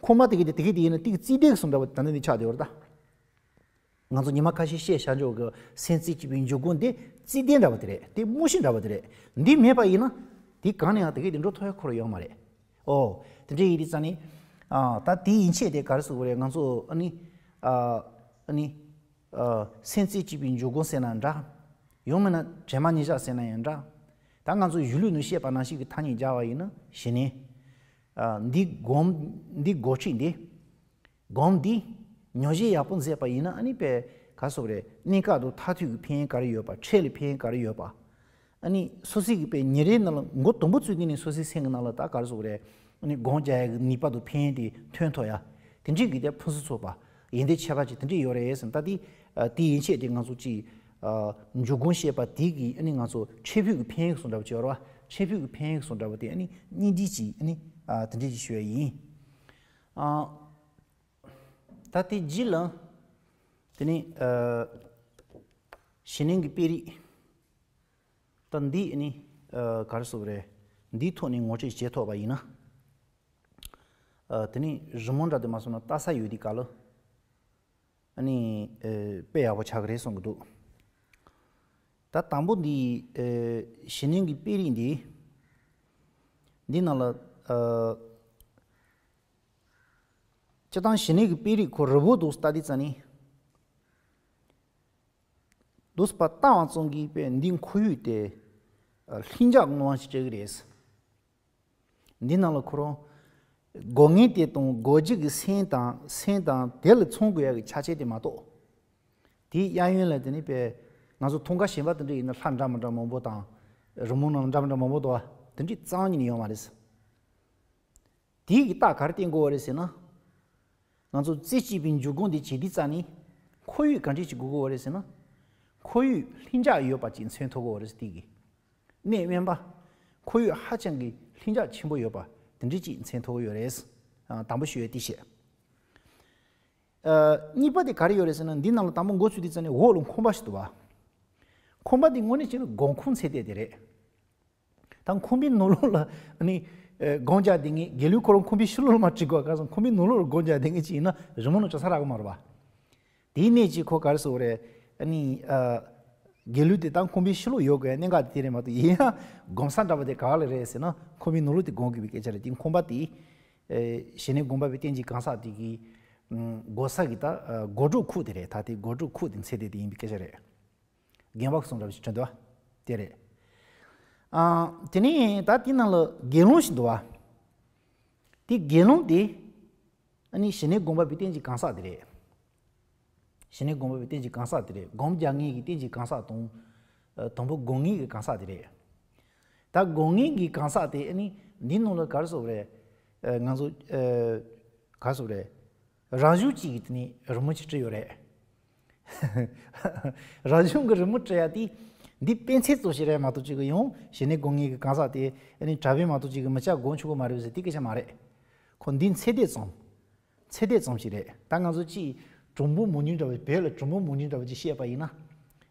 ཁུག་མ་དེ་གི་དེ་དེ་གི་དེ་ཡིན་ན་དེ་གི་རྩིས་ལྡན་གི་བཟོ་འདྲ་བོ་དེ་ད་ནི་ཆགས་བསྡད་ཡོད་རེད་ད། ང་ཚོ་ཉི་མ་ཁ་ཤས་བཤད་བཞག་འཇོག་གི་སེམས་རྩེ་གཅིག་པའི་འཇུག་སྒོ་འདི་རྩིས་ལྡན་འདྲ་བ་དེ་རེད། དེ་རྨང་གཞི་འདྲ་བ་དེ་རེད། འདི་མེད་པ་ཡིན་ན། དེ་གང་ནས་ཡང་དེ་གས་དེ་འགྲོ་ཐུབ་ཡ་ཁོ་རང་ཡོད་མ་རེད། ཨོ། དེ་འདྲ་ཡིན་དུས་ཙང་ནི། ཨ། ད་དེ་ཡན་ཆད་དེ་ག་རེ་ཟེར་དགོས་རེད། ང་ཚོ་ཨ་ནི། ཨ། ཨ་ནི། ཨ། སེམས་རྩེ་གཅིག་པའི་འཇུག་སྒོ་ཟེར་ན་འདྲ། ཡང་མིན་ན་དྲན་མ་ཉེར་བཞག་ཟེར་ན་ཡང་འདྲ། ད་ང་ཚོ་གཞུང་ལུགས་ནས་བཤད་པ་ནང་བཞིན་གྱི་ཐ་སྙད་སྦྱར་བ་ཡིན་ན་ཞི་གནས། ཨ། འདི་སྒོམ། འདི་སྒོ་ཁྲིད་འདི། སྒོམ་འདི་ཉམས་བཞེས་ཡག་པོ་མཛད་པ་ཡིན་ན། ཨ་ནི་དཔེ་ག་རེ་ཟེར་དགོས་རེད། གནས་སྐབས་དང་མཐར་ཐུག་གི་ཕན་ཡོན་ག་རེ་ཡོད་པ། འཕྲལ་ལ་ཕན་ཡོན་ག་རེ་ཡོད་པ། ཨ་ནི་སོ་སོའི་གི་དཔེ་ཉིན་རེའི་ནང་ལ་མགོ་དང་པོ་བཙུགས་དུས་ནས་སོ་སོའི་སེམས་ཀྱི་ནང་ལ་ད་ག་རེ་ཟེར་དགོས་རེད། ཨ་ནི་སྒོམ་རྒྱག་ཡ་གི་ནུས་པ་དང་ཕན་ཡོན་དེ་ཐོན་ཐུབ་ཡ། དེ་འདྲའི་གི་དེ་ཕུན་སུམ་ཚོགས་པ། ཡོན་ཏན་ཁྱད་པར་ཅན་དེ་འདྲ་ཡོད་རེད་ཟེར། ད་དེ། ཨ། དེ་ཡན་ཆད་དེ་ང་ཚོ་ཅིག་ཨ། འཇུག་སྒོམ་བཤད་པ་དེ་གི་ཨ་ནི་ང་ཚོ་འཕྲལ་ཕུགས་ཀྱི་ཕན་ཡོན་གསུངས་འདྲ་བོ་ཅིག་ཡོད་རེད་བ། འཕྲལ་ཕུགས་ཀྱི་ཕན་ཡོན་གསུངས་འདྲ་བོ་དེ་ཨ་ནི་སྙིང་བསྡུས་ཅིག་ཨ་ནི། ཨ། དེ་འདྲ་ཅིག་ཞུ་ཡ་ཡིན། ཨ། ད་དེ་རྗེས་ལ། དེ་ནི། ཨ། ཞི་གནས་ཀྱི་དཔེ་རིས། ད་འདི་ཨ་ནི། ཨ། ག་རེ་ཟེར་དགོས་རེད། འདིའི་ཐོག་ནས་ངོ་སྤྲོད་བྱེད་ཐུབ་པ་ཡིན་ན། ཨ། དེ་ནི་རི་མོ་འདྲ་དེ་མ་སོང་ན་ལྟ་ས་ཡོད་དུས་སྐབས་ལ། ཨ་ནི། ཨ། དཔེ་ཡག་པོ་ཆགས་ཀྱི་རེད་བསམ་གྱི་འདུག་ད་དང་པོ་འདི། ཨ། ཞི་གནས་ཀྱི་དཔེ་རིས་འདི། འདི་ནང་ལ། ཨ། སྤྱིར་བཏང་ཞི་གནས་ཀྱི་དཔེ་རིས་ཁོ་རི་བོ་འདུག་ལྟ་དུས་ཙ་ནི། འདུག་པ་ལྟ་བ་ཙམ་གྱིས་དཔེ་འདི་ཁོར་ཡུག་དེ། ཨ། ལྷིང་འཇགས་ཀྱི་སྣང་བ་ཞིག་སྐྱེ་གི་རེད། འདི་ནང་ལ་ཁོ་རང་སྒོམ་མཁན་དེ་དང་སྒོམ་རྒྱུ་གི་སེམས་དང་། སེམས་དང་དེ་ལ་མཚོན་དགོས་ཡ་གི་ཆ་ཤས་དེ་མ་གཏོགས། དེའི་གཡས་གཡོན་ལ་དེ་ནི་དཔེ་ང་ཚོ་མཐོང་ག་ཞེན་པ་དེ་འདྲ་ཡིན་ན་ལྷ་འདྲ་མི་འདྲ་མང་པོ་དང་། རི་མོ་ནང་འདྲ་མི་འདྲ་མང་པོ་འདུག་པ། དེ་འདྲའི་རྩ་བ་ཉིད་ནས་ཡོད་མ་རེད། དེའི་གི་རྟགས་ག་རེ་བསྟན་དགོས་པ་རེད་ཟེར་ན། ང་ཚོ་རྩེ་གཅིག་པའི་འཇུག་སྒོམ་འདི་བྱེད་དུས་ཙ་ནི། ཁོར་ཡུག་ག་འདྲ་ཞིག་དགོས་ཀྱི་ཡོད་རེད་ཟེར་ན། ཁོར་ཡུག་ལྷིང་འཇགས་ཡོད་པ་ཅིག་མཚོན་ཐུབ་ཀྱི་ཡོད་རེད་ཟེར། དེ་གི་གནས་དབེན་པ། ཁོར་ཡུག་ཧ་ཅང་གི་ལྷིང་འཇགས་ཆེན་པོ་ཡོད་པ་དེ་འདྲ་ཅིག་མཚོན་ཐུབ་ཀྱི་ཡོད་རེད། ཨ། དང་པོ་ཞུ་ཡ་དེ་བཤད། ཨ། གཉིས་པ་དེ་ག་རེ་ཡོད་རེད་ཟེར་ན། འདི་ནང་ལ་དང་པོ་འགོ་ཚུགས་དུས་ཙ་ནི་འོག་ལ་ཁང་པ་ཞིག་འདུག་པ། ཁང་པ་དེ་དངོས་གནས་བྱས་ན་སྒོམ་ཁང་ཚད་ལྡན་དེ་རེད། ད་ཁང་པའི་ནང་ལོགས་ལ་ནི། ཨ། སྒོམ་རྒྱག་བསྡད་མཁན། དགེ་ལུགས་ཁོ་རང་ཁང་པའི་ཕྱི་ལོགས་ལ་མར་ཁྲིད་དགོས་ག་སོང་། ཁང་པའི་ནང་ལོགས་ལ་སྒོམ་རྒྱག་བསྡད་མཁན་ཅིག་ཡིན་ན་རི་མོ་ནང་ཅོག་ཙེ་རག་གི་མ་རེད་པ། དེའི་གནད་ཀྱིས་ཁོ་ག་རེ་ཟེར་དགོས་རེད། ཨ་ནི། ཨ། དགེ་ལུགས་དེ་ད་ཁང་པའི་ཕྱི་ལོགས་ཡོད་དགོས་གནད་འགག་དེ་དེ་རེད་མ་གཏོགས། ཡིན་ཡང་སྒོམ་ས་འདྲ་པོ་དེ་ག་པ་ལ་རེད་ཟེར་ན། ཁང་པའི་ནང་ལོགས་དེ་སྒོམ་དགོས་པའི་སྐད་ཆ་རེད། དེ་ཁང་པ་དེ། ཨ། ཞི་གནས་སྒོམ་པ་པའི་རྟེན་གྱི་གང་ཟག་དེ་གི། ཨ། སྒོམ་ས་གི་ད། ཨ། སྒོམ་སྒྲུབ་ཁུག་དེ་རེད། ད་དེ་སྒོམ་སྒྲུབ་ཁུག་དེ་ཚད་ལྡན་དེ་ཡིན་པའི་སྐད་ཆ་རེད། རྒན་པ་གསུང་འདྲ་པོ་ཞིག་དྲན་འདུག་པ། དེ་རེད། ཨ། དེ་ནས་ད་དེ་ནང་ལ་དགེ་སློང་ཞིག་འདུག་པ། དེ་དགེ་སློང་དེ། ཨ་ནི་ཞི་གནས་སྒོམ་པ་པའི་རྟེན་གྱི་གང་ཟག་དེ་རེད། ཞི་གནས་སྒོམ་པ་པའི་རྟེན་གྱི་གང་ཟག་དེ་རེད། སྒོམ་རྒྱག་མཁན་གྱི་རྟེན་གྱི་གང་ཟག་དང་། ཨ། དང་པོ་སྒོམ་མཁན་གྱི་གང་ཟག་དེ་རེད། ད་སྒོམ་མཁན་གྱི་གང་ཟག་དེ་ཨ་ནི་འདི་ནང་ལ་ག་རེ་ཟེར་དགོས་རེད། ཨ། ང་ཚོ། ཨ། ག་རེ་ཟེར་དགོས་རེད། རང་བྱུང་གཅིག་གི་དེ་ནི་རི་མོ་ཅིག་བྲིས་ཡོད་རེད། རང་བྱུང་གི་རི་མོ་བྲིས་ཡ་དེ། འདི་དཔེ་མཚོན་ཙམ་ཞིག་རེད་མ་གཏོགས། ཅིག་གི་ཡང་ཞི་གནས་སྒོམ་མཁན་གྱི་གང་ཟག་དེ་ཨ་ནི་གྲྭ་པས་མ་གཏོགས་ཅིག་གི་མི་སྐྱ་སྒོམ་ཆོག་གི་མ་རེད་ཟེར་དེ་སྐད་ཆ་མ་རེད། ཁོ་འདི་ཚད་ལྡན་ཙམ། ཚད་ལྡན་ཙམ་ཞིག་རེད། ད་ང་ཚོ་ཅིག་གྲུང་པོ་མང་ཉུང་འདྲ་བོ། བོད་ལ་གྲུང་པོ་མང་ཉུང་འདྲ་བོ་ཅིག་བཤད་པ་ཡིན་ན།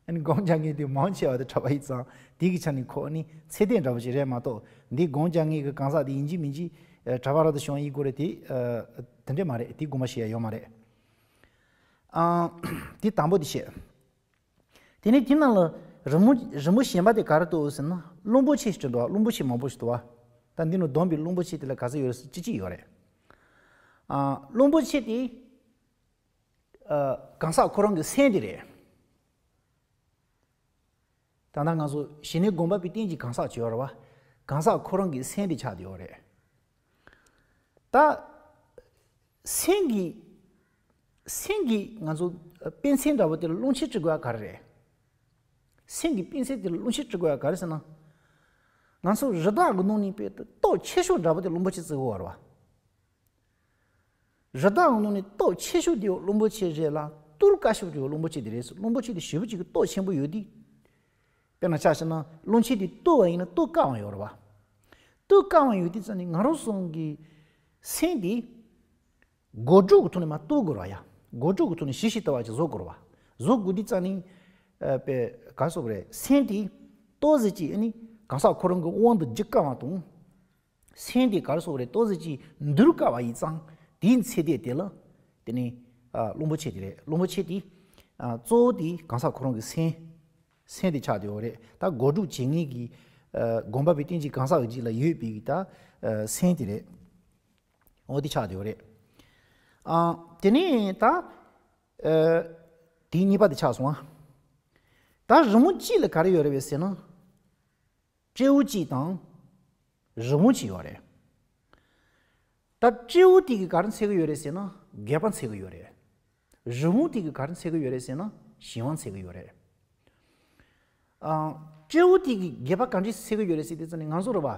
ཨ་ནི་སྒོམ་རྒྱག་མཁན་དེ་མང་ཆེ་བ་དེ་གྲྭ་པ་ཡིན་ཙང་། དེ་གི་ཆ་ནས་ཁོ་ཨ་ནི་ཚད་ལྡན་འདྲ་བོ་ཞིག་རེད་མ་གཏོགས། འདི་སྒོམ་རྒྱག་མཁན་གྱི་གང་ཟག་དེ་ཡིན་གཅིག་མིན་གཅིག་ ཨ། གྲྭ་པ་ར་དུ་བྱུང་ཡི་གོ་རེད་དེ། ཨ། དེ་འདྲས་མ་རེད། དེ་དགོངས་པ་བཞེས་ཡ་ཡོད་མ་རེད། ཨ། དེ་དང་པོ་དེ་བཤད། དེ་ནས་དེ་ནང་ལ་རི་མོ་རི་མོ་གཞན་པ་དེ་ག་རེ་འདུག་ཟེར་ན། གླང་པོ་ཆེ་ཞིག་འདུག་གླང་པོ་ཆེ་མང་པོ་ཞིག་འདུག་ད་འདི་ནང་བསྡོམས་པའི་གླང་པོ་ཆེ་དེ་ལ་ག་ཚོད་ཡོད་རེད་ཟེར། ཅི་ཅི་ཡོད་རེད། ཨ། གླང་པོ་ཆེ་དེ། ཨ། གང་ཟག་ཁོ་རང་གི་སེམས་དེ་རེད། ད་ལྟ་ང་ཚོ་ཞི་གནས་སྒོམ་པ་པའི་རྟེན་གྱི་གང་ཟག་བྱས་ཡོད་རེད་བ། གང་ཟག་ཁོ་རང་གི་སེམས་དེ་ཆགས་བསྡད་ཡོད་རེད། ད་སེམས་ཀྱི་སེམས་ཀྱི་ང་ཚོ་དཔེ་མཚོན་འདྲ་པོ་དེ་ལ་གླང་ཆེན་བྲི་དགོས་པ་ག་རེ་རེད། སེམས་ཀྱི་དཔེ་མཚོན་དེ་ལ་གླང་ཆེན་བྲི་དགོས་པ་ག་རེ་ཟེར་ན། ང་ཚོ་རི་དྭགས་ཀྱི་ནང་ནས་དཔེ་སྟོབས་ཆེ་ཤོས་འདྲ་པོ་དེ་གླང་པོ་ཆེ་བརྩི་གི་ཡོད་རེད་བ། རི་དྭགས་ནང་ནས་སྟོབས་ཆེ་ཤོས་དེ་གླང་པོ་ཆེ་རེད་ལ། གཏོར་དཀའ་ཤོས་དེ་གླང་པོ་ཆེ་དེ་རེད། གླང་པོ་ཆེ་དེ་ཞེ་པོ་ཅིག་གི་སྟོབས་ཆེན་པོ་ཡོད་དེ། དཔེར་ན་ཆ་བཞག་ན་གླང་ཆེན་དེ་གཏོར་བ་ཡིན་ན་གཏོར་དཀའ་བ་ཡོད་རེད་བ། གཏོར་དཀའ་བ་ཡོད་དེ་ཙང་ནི་ང་རང་ཚོ་གི་སེམས་དེ་སྒོ་དྲུག་གི་ཐོག་ནས་མར་གཏོར་དགོས་རེད་བ་ཡ། སྒོ་དྲུག་གི་ཐོག་ནས་ཞི་ཞི་བདེ་བ་ཅིག་བཟོ་དགོས་རེད་བ། བཟོ་དགོས་དེ་ཙང་ནི། ཨ། དཔེ་ག་རེ་ཟེར་དགོས་རེད། སེམས་དེ་ཏོག་ཙམ་ཅིག་ཨ་ནི་གང་ཟག་ཁོ་རང་གི་དབང་དུ་འཇུག་དཀའ་བ་དང་། སེམས་དེ་ག་རེ་ཟེར་དགོས་རེད། ཏོག་ཙམ་ཅིག་འདུལ་དཀའ་བ་ཡིན་ཙང་། དེའི་ཚད་ལྡན་དེ་ལ་དེ་ནི། ཨ། གླང་པོ་ཆེ་དེ་རེད། གླང་པོ་ཆེ་དེ། ཨ། གཙོ་བོ་དེ་གང་ཟག་ཁོ་རང་གི་སེམས། སེམས་དེ་ཆགས་བསྡད་ཡོད་རེད། ད་སྒོ་དྲུག་བྱེད་ངེས་ཀྱི། ཨ། སྒོམ་པ་པའི་རྟེན་གྱི་གང་ཟག་གི་རྗེས་ལ་ཡོད་པའི་ད། ཨ། སེམས་དེ་རེད། འོ་དེ་ཆགས་བསྡད་ཡོད་རེད། ཨ། དེ་ནས་ད། ཨ། དེ་གཉིས་པ་དེ་ཆགས་སོང་ཨ། ད་རི་མོ་གཅིག་ལ་ག་རེ་ཡོད་རེད་པས་ཟེར་ན། སྤྲེའུ་གཅིག་དང་། རི་བོང་གཅིག་ཡོད་རེད། ད་སྤྲེའུ་དེ་གིས་ག་རེ་འཚོལ་གི་ཡོད་རེད་ཟེར་ན་སྒལ་པ་འཚོལ་གི་ཡོད་རེད། རི་བོང་དེ་གིས་ག་རེ་འཚོལ་གི་ཡོད་རེད་ཟེར་ན་གཞན་དབང་འཚོལ་གི་ཡོད་རེད། ཨ། སྤྲེའུ་དེ་གིས་སྒལ་པ་ག་འདྲས་འཚོལ་གི་ཡོད་རེད་ཟེར་དུས་ཙམ་ནས་ང་ཚོ་རེད་བ།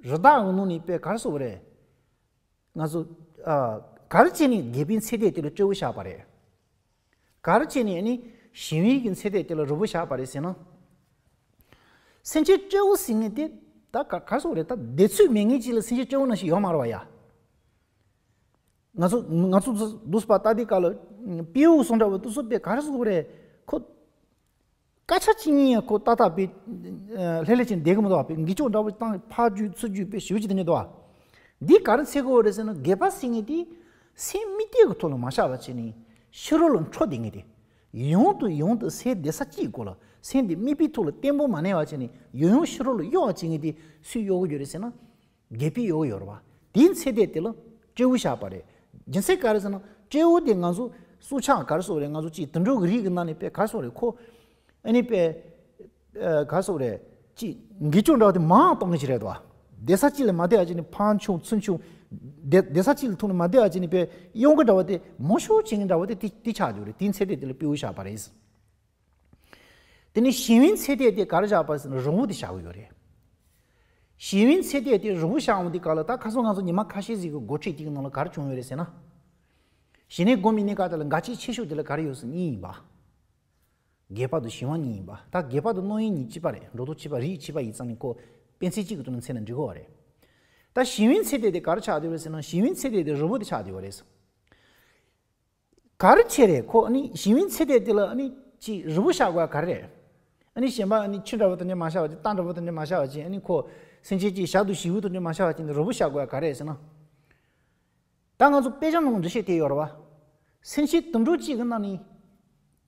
རི་དྭགས་ཀྱི་ནང་ནས་དཔེ་ག་རེ་ཟེར་དགོས་རེད། ང་ཚོ། ཨ། ག་རེ་བྱས་ནས་སྒལ་པའི་ཚད་ལྡན་དེ་ལ་སྤྲེའུ་བཞག་པ་རེད། ག་རེ་བྱས་ནས་ནི་གཞན་དབང་གི་ཚད་ལྡན་དེ་ལ་རི་བོ་བཞག་པ་རེད་ཟེར་ན། སེམས་ཅན་སྤྲེའུ་ཟེར་མཁན་དེ་ད་ག་ག་རེ་ཟེར་དགོས་རེད། ད་བདེ་ཚོད་མེད་མཁན་ཅིག་ལ་སེམས་ཅན་སྤྲེའུ་ནང་བཞིན་ཡོད་མ་རེད་བ་ཡ། ང་ཚོ་ང་ཚོ་འདུག་སེ་ལྟ་དུས་སྐབས་ལ་སྤྲེའུ་སོང་འདྲ་བོ་དུས་ཚོད་དཔེ་ག་རེ་ཟེར་དགོས་རེད། ཁོ། སྐད་ཆ་གཅིག་གཉིས་ཡང་ཁོ་ཏག་ཏག་དཔེ། ཨ། ལྷོད་ལྷོད་བྱས་བསྡད་གི་མི་འདུག་བ། དཔེ་འགི་ལྕོག་འདྲ་བོ་བཏང་ཕར་རྒྱུག་ཚུར་རྒྱུག་དཔེ་ཞེ་པོ་ཅིག་དེ་འདྲ་འདུག་བ། འདི་ག་རེ་འཚོལ་གི་ཡོད་རེད་ཟེར་ན་སྒལ་པ་ཟེར་མཁན་དེ་སེམས་དམིགས་གཏད་ཀྱི་ཐོག་ལ་མ་བཞག་པ་བྱས་ནས་ཕྱི་རོལ་ལ་འཕྲོ་བསྡད་མཁན་དེ། ཡང་དང་ཡང་དུ་སེམས་བདེ་ས་གཅིག་སྐོར་ལ་སེམས་དེ་དམིགས་པའི་ཐོག་ལ་བརྟན་པོ་མ་གནས་པ་བྱས་ནས་ཡང་ཡང་ཕྱི་རོལ་ལ་གཡོ་བ་བྱེད་མཁན་དེ་སུས་གཡོ་གི་ཡོད་རེད་ཟེར་ན། སྒལ་པས་གཡོ་གི་ཡོད་རེད་བ། དེའི་ཚད་ལྡན་དེ་ལ་སྤྲེའུ་བཞག་པ་རེད། རྒྱུ་མཚན་ག་རེ་ཟེར་ན་སྤྲེའུ་དེ་ང་ཚོ་སྲོག་ཆགས་ག་རེ་ཟེར་དགོས་རེད། ང་ཚོ་ཅིག་དུད་འགྲོ་གི་རིགས་ཀྱི་ནང་ནས་དཔེ་ག་རེ་ཟེར་དགོས་རེད། ཁོ་ཨ་ནི་དཔེ་ཨ་ག་རེ་ཟེར་དགོས་རེད། ཅིག་འགི་ལྕོག་འདྲ་བ་དེ་མར་གཏོང་མཁན་ཞིག་རེད་དོ། བསྡད་ས་གཅིག་ལ་མ་བསྡད་པ་བྱས་ནས་ཕར་མཆོང་ཚུར་མཆོང་། བསྡད་བསྡད་ས་གཅིག་ལ་ཐུག་ནས་མ་བསྡད་པ་བྱས་ནས་དཔེ་གཡོ་འགུལ་འདྲ་བ་དེ་མང་ཤོས་བྱེད་མཁན་འདྲ་བ་དེ་དེ་དེ་ཆགས་འགྲོ་རེད། དེའི་ཚད་ལྡན་དེ་ལ་སྤྲེའུ་བཞག་པ་རེད། དེ་ནས་གཞན་དབང་ཚད་ལྡན་དེ་ག་རེ་བཞག་པ་ཟེར་ན་རི་བོ་དེ་བཞག་གི་ཡོད་རེད། གཞན་དབང་ཚད་ལྡན་དེ་རི་བོ་བཞག་འོང་དུས་སྐབས་ལ་ད་ཁ་སང་ང་ཚོ་ཉི་མ་ཁ་ཤས་ཤིག་གི་འགོ་ཁྲིད་དེ་གི་ནང་ལ་ག་རེ་བྱུང་ཡོད་རེད་ཟེར་ན། ཞི་གནས་སྒོམ་པའི་གནས་སྐབས་དེ་ལ་འགལ་རྐྱེན་ཆེ་ཤོས་དེ་ལ་ག་རེ་ཡོད་ཟེར་ན་གཉིས་ཡིན་པ། སྒལ་པ་དང་གཞན་དབང་གཉིས་ཡིན་པ། ད་སྒལ་པ་དང་རྣོ་ཡན་གཉིས་གཅིག་པ་རེད། འགྲོ་ལྡོག་གཅིག་པ་རིགས་གཅིག་པ་ཡིན་ཙང་ནི་ཁོ་དཔེ་མཚོན་གཅིག་གི་ཐོག་ནས་མཚོན་ན་འགྲིག་གི་རེད། ད་གཞན་དབང་ཚད་ལྡན་དེ་ག་རེ་ཆགས་བསྡད་ཡོད་རེད་ཟེར་ན་གཞན་དབང་ཚད་ལྡན་དེ་རི་བོ་དེ་ཆགས་བསྡད་ཡོད་རེད། ག་རེ་བྱས་རེད། ཁོ་ཨ་ནི་གཞན་དབང་ཚད་ལྡན་དེ་ལ་ཨ་ནི་ཅིག་རི་བོ་བཞག་དགོས་ག་རེ་རེད། ཨ་ནི་གཞན་པ་ཨ་ནི་ཆུ་འདྲ་བོ་དེ་འདྲ་མ་བཞག་པ་ཅིག་རྟ་འདྲ་བོ་དེ་འདྲ་མ་བཞག་པ་ཅིག་ཨ་ནི་ཁོ་སེམས་ཅན་ཅིག་ཞག་དང་བྱིའུ་དེ་འདྲ་མ་བཞག་པ་ཅིག་ནི་རི་བོ་བཞག་དགོས་ག་རེ་རེད་ཟེར་ན། ད་ང་ཚོ་དཔེ་ཆ་ནང་འགྲེལ་བཤད་དེ་ཡོད་རེད་བ། སེམས་ཅན་དུད་འགྲོ་གཅིག་གི་ནང་ནས་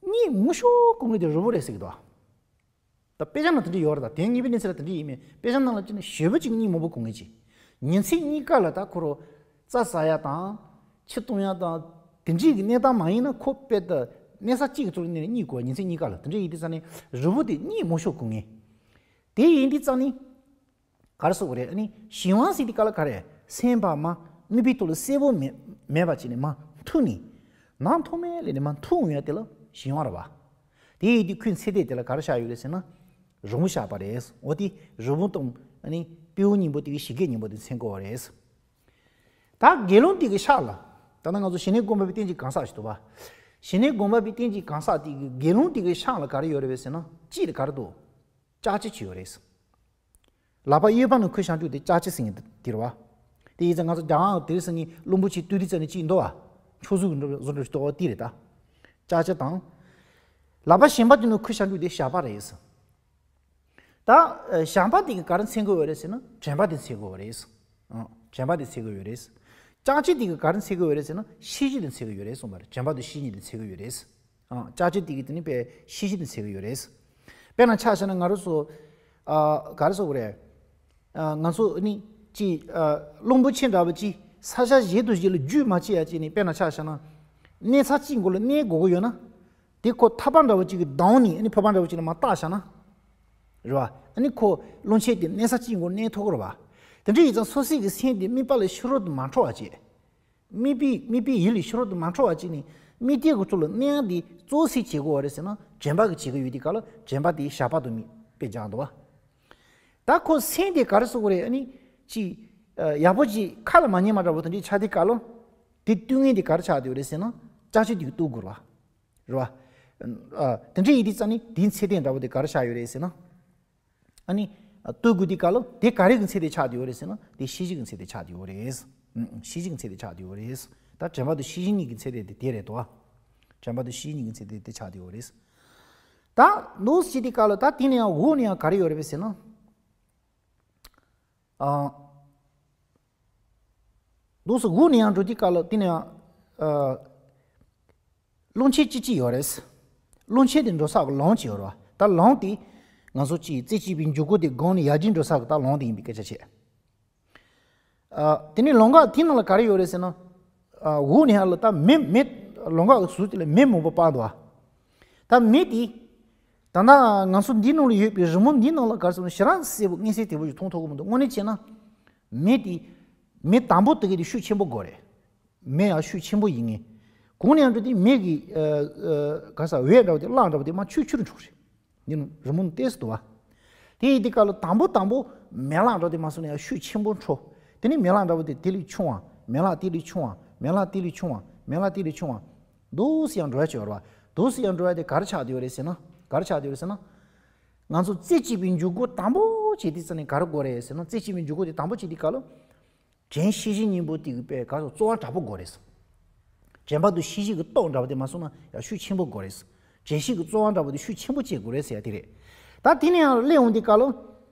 གཉིད་མང་ཤོས་ཁོང་གི་དེ་རི་བོ་རེད་ཟེར་གི་འདུག་ད་དཔེ་ཆ་ནང་དེ་འདྲ་ཡོད་རེད། ད་དེ་གཉིས་པའི་གནས་ཚུལ་ལ་དེ་འདྲ་ཡིན་མིན་དཔེ་ཆ་ནང་ལ་ཅི་ནས་ཞེ་པོ་ཅིག་གཉིད་མང་པོ་ཁུག་མཁན་ཅིག་ཉིན་མཚན་གཉིས་ཀ་ལ་ད་ཁོ་རོ་རྩྭ་ཟ་ཡ་དང་ཆུ་འཐུང་ཡ་དང་དེ་འདྲའི་གི་གནས་སྟངས་མ་ཡིན་ན་ཁོ་དཔེ་ད་གནས་ས་གཅིག་གི་ཐོག་ནས་གཉིད་ཁུག་ཉིན་མཚན་གཉིས་ཀ་ལ། དེ་འདྲ་ཡིན་དུས་ཙང་ནས་རི་བོ་དེ་གཉིད་མང་ཤོས་ཁུག་མཁན། དེ་ཡིན་དུས་ཙང་ནས། ག་རེ་ཟེར་དགོས་རེད། ཨ་ནི་གཞན་དབང་ཟེར་དུས་སྐབས་ལ་ག་རེ་སེམས་པ་མ་དམིགས་པའི་ཐོག་ལ་གསལ་པོ་མེད་མེད་པ་བྱས་ནས་མ་འཁྲུགས་ནས་ནང་ཐོག་མེད་ལས་ནས་མ་འཁྲུགས་འོང་ཡ་དེ་ལ་གཞན་དབང་རེད་བ། དེ་ཡིན་དུས་ཁོའི་ཚད་ལྡན་དེ་ལ་ག་རེ་བཞག་ཡོད་རེད་ཟེར་ན་རི་བོ་བཞག་པ་རེད། འོ་དེ་རི་བོ་དང་ཨ་ནི་སྤྲེའུ་གཉིས་པོ་དེ་གི་ཞི་རྒྱས་གཉིས་པོ་དེ་མཚོན་གྱི་ཡོད་རེད། ད་དགེ་སློང་དེ་གི་ཕྱག་ལ་ད་ནི་ང་ཚོ་ཞི་གནས་སྒོམ་པ་པའི་རྟེན་གྱི་གང་ཟག་ཞིག་འདུག་བ། ཞི་གནས་སྒོམ་པ་པའི་རྟེན་གྱི་གང་ཟག་དེ་གི་དགེ་སློང་དེ་གི་ཕྱག་ལ་ག་རེ་ཡོད་རེད་ཟེར་ན་ཅི་རེད་ག་རེ་འདུག་ལྕགས་ཀྱུ་ཅིག་ཡོད་རེད། ལག་པ་གཡས་པ་ནས་ཁུ་བྱང་ཆུབ་དེ་ལྕགས་ཀྱུ་ཟེར་མཁན་དེ་རེད་བ། དེ་ཡིན་ཙང་ང་ཚོ་རྒྱ་གར་དེ་རིང་སང་ཉིན་གླང་པོ་ཆེ་བཏུལ་དུས་ཙམ་ནས་ཅིག་འདུག་བ། མཆོག་གཟུགས་ཀྱི་འགྲོ་བཟོ་འདྲ་ཞིག་འདུག་བ། དེ་རེད་ད། ལྕགས་ཀྱུ་དང་། ལག་པ་གཞན་པ་དེ་ནས་ཁུ་བྱང་ཆུབ་དེ་ཞགས་པ་རེད། ད་ཞགས་པ་དེ་གི་ག་རེ་མཚོན་གྱི་ཡོད་རེད་ཟེར་ན་དྲན་པ་དེ་མཚོན་གྱི་ཡོད་རེད། ཨ། དྲན་པ་དེ་འཚོལ་གྱི་ཡོད་རེད། ལྕགས་ཀྱུ་དེ་གིས་ག་རེ་འཚོལ་གྱི་ཡོད་རེད་ཟེར་ན་ཤེས་བཞིན་དེ་འཚོལ་གྱི་ཡོད་རེད་གསུངས་པ་རེད། དྲན་པ་དང་ཤེས་བཞིན་དེ་འཚོལ་གྱི་ཡོད་རེད། ཨ། ལྕགས་ཀྱུ་དེ་གིས་དེ་ནི་དཔེ་ཤེས་བཞིན་དེ་འཚོལ་གྱི་ཡོད་རེད། དཔེར་ན་ཆ་བཞག་ན་ང་རང་ཚོ། ཨ། ག་རེ་ཟེར་དགོས་རེད། ཨ། ང་ཚོ་ནི་ཅིག་ཨ། རླུང་བུ་ཆེན་འདྲ་བོ་ཅིག་ས་ཆ་གཞན་དང་གཞན་ལ་རྒྱུས་མ་ཆད་ཡ་ཅིག་ནི། དཔེར་ན་ཆ་བཞག་ན། གནས་ས་གཅིག་མགོ་ལ་གནས་དགོས་ཀྱི་ཡོད་ན། དེ་ཁོ་ཐག་པ་འདྲ་བོ་ཅིག་གིས་བསྡམས་ནས། ཨ་ནི་ཕོར་པ་འདྲ་བོ་ཅིག་ལ་མར་བཏགས་བཞག་ན། རེད་བ། ཨ་ནི་ཁོ་རླུང་ཆེན་དེ་གནས་ས་གཅིག་མགོ་གནས་ཐུབ་ཀྱི་རེད་བ། དེ་འདྲ་ཡིན་ཙང་སོ་སོའི་གི་སེམས་དེ་དམིགས་པ་ལས་ཕྱི་རོལ་དུ་མ་འཕྲོ་བ་བྱས། དམིགས་པའི་དམིགས་པའི་ཡུལ་ལས་ཕྱི་རོལ་དུ་མ་འཕྲོ་བ་བྱས་ནས། དམིགས་གཏད་ཀྱི་ཐོག་ལ་གནས་ཡ་དེ་གཙོ་བོ་སུས་བྱེད་དགོས་པ་རེད་ཟེར་ན། དྲན་པ་གིས་བྱེད་ཀྱི་ཡོད་དུས་སྐབས་ལ་དྲན་པ་དེ་ཞགས་པ་དང་དམིགས་པས་སྦྱངས་འདུག་བ། ད་ཁོ་སེམས་དེ་ག་རེ་ཟེར་དགོས་རེད། ཨ་ནི་ཅིག་ཨ། ཡག་པོ་ཅིག་ཁ་ལ་མ་ཉན་པ་འདྲ་བོ་དེ་འདྲ་ཆགས་དུས་སྐབས་ལ། དེ་ལྟོས་མཁན་དེ་ག་རེ་ཆགས་བསྡད་ཡོད་རེད་ཟེར་ན། ལྕགས་ཀྱུ་དེ་གིས་གཏོར་དགོས་རེད་བ། རེད་བ། ཨ། དེ་འདྲ་ཡིན་དུས་ཙང་ནི་དེའི་ཚད་ལྡན་འདྲ་བོ་དེ་ག་རེ་ཆགས་ཡོད་རེད་ཟེར་ན། ཨ་ནི། ཨ། གཏོར་དགོས་དུས་སྐབས་ལ་དེ་ག་རེ་གི་ཚད་ལྡན་ཆགས་བསྡད་ཡོད་རེད་ཟེར་ན། དེ་ཤེས་བཞིན་གྱི་ཚད་ལྡན་ཆགས་བསྡད་ཡོད་རེད། ཨུམ། ཤེས་བཞིན་གྱི་ཚད་ལྡན་ཆགས་བསྡད་ཡོད་རེད། ད་དྲན་པ་དང་ཤེས་བཞིན་གཉིས་ཀྱི་ཚད་ལྡན་དེ་དེ་རེད་དོ། དྲན་པ་དང་ཤེས་བཞིན་གཉིས་ཀྱི་ཚད་ལྡན་དེ་ཆགས་བསྡད་ཡོད་རེད། ད་འདུག་སེ་བྱེད་དུས་སྐབས་ལ། ད་དེ་ནས་ཡང་འོག་ནས་ཡང་ག་རེ་ཡོད་རེད་པས་ཟེར་ན། ཨ། འདུག་སེ་འོག་ནས་ཡང་འགྲོ་དུས་སྐབས་ལ་དེ་ནས་ཡང་། ཨ། རླུང་ཆེན་གཅིག་གཅིག་ཡོད་རེད། རླུང་ཆེན་དེ་འགྲོ་ས་གི་ལམ་གཅིག་ཡོད་རེད་བ། ད་ལམ་དེ་ང་ཚོ་གཅིག་རྩེ་གཅིག་པའི་འཇུག་སྒོ་དེ་སྒང་ནས་ཡར་རྒྱས་འགྲོ་ས་གི་ད་ལམ་དེ་ཡིན་པའི་སྐད་ཆ་བྱས། ཨ། དེ་ནས་ལམ་ཁ་དེའི་ནང་ལ་ག་རེ་ཡོད་རེད་ཟེར་ན། ཨ། འོག་ནས་ཡར་ལ་ད་མེ་མེ། ལམ་ཁ་གི་ཟུར་དེ་ལ་མེ་མང་པོ་སྤར་འདུག་བ། ད་མེ་དེ། ད་ལྟ་ང་ཚོ་འདིའི་ནང་ལ་ཡོད་པའི་རི་མོ་འདིའི་ནང་ལ་ག་རེ་ཟེར་ན་ཞེ་དྲག་གསལ་པོ་མངོན་གསལ་དོད་པོ་ཞིག་མཐོང་ཐུབ་ཀྱི་མི་འདུག། དངོས་གནས་བྱས་ན། མེ་དེ། མེ་དང་པོ་དེ་ག་དེ་ཤུགས་ཆེན་པོ་དགོས་རེད། མེ་ཡང་ཤུགས་ཆེན་པོ་ཡིན་ངེས། གོང་ནས་ཡང་འགྲོ་དུས་མེ་གི། ཨ། ཨ། ག་ས་འོད་འདྲ་བོ་དེ་རླངས་འདྲ་བོ་དེ་མར་ཆུ་ཆུ་རུ་འཕྲོ་རེད། འདི་ནི་རི་མོ་ནི་ཏོག་ཙམ་འདུག་བ། དེ་ཡིན་དུས་སྐབས་ལ་དང་པོ་དང་པོ་མེ་རླངས་འདྲ་བོ་དེ་མར་སོང་ནས་ཡང་ཤུགས་ཆེན་པོ་འཕྲོ། དེ་ནས་མེ་རླངས་འདྲ་བོ་དེ་དེ་ལས་ཆུང་བ། མེ་རླངས་དེ་ལས་ཆུང་བ། མེ་རླངས་དེ་ལས་ཆུང་བ། མེ་རླངས་དེ་ལས་ཆུང་བ། འདུག་སེ་ཡང་འགྲོ་ཡ་ཅིག་ཡོད་རེད་བ། འདུག་སེ་ཡང་འགྲོ་ཡ་དེ་ག་རེ་ཆགས་བསྡད་ཡོད་རེད་ཟེར་ན། ག་རེ་ཆགས་བསྡད་ཡོད་རེད་ཟེར་ན། ང་ཚོ་རྩེ་གཅིག་པའི་འཇུག་སྒོ་དང་པོ་བྱེད་དུས་ཙམ་ནས་ག་རེ་དགོས་རེད་ཟེར་ན། རྩེ་གཅིག་པའི་འཇུག་སྒོ་དེ་དང་པོ་བྱེད་དུས་སྐབས་ལ། དྲན་ཤེས་བཞིན་གཉིས་པོ་དེ་གི་དཔེ་ག་ཚོད་རྩོལ་བ་དྲག་པོ་དགོས་རེད། དྲན་པ་དང་ཤེས་བཞིན་གྱི་སྟོབས་འདྲ་བོ་དེ་མ་སོང་ན་ཡང་ཤུགས་ཆེན་པོ་དགོས་རེད། དྲན་ཤེས་ཀྱི་རྩོལ་བ་འདྲ་བོ་དེ་ཤུགས་ཆེན་པོ་བྱེད་དགོས་རེད་ཟེར་ཡ་དེ་རེད། ད་དེ་ནས་ཡང་སླེབས་འོང་དུས་སྐབས་ལ།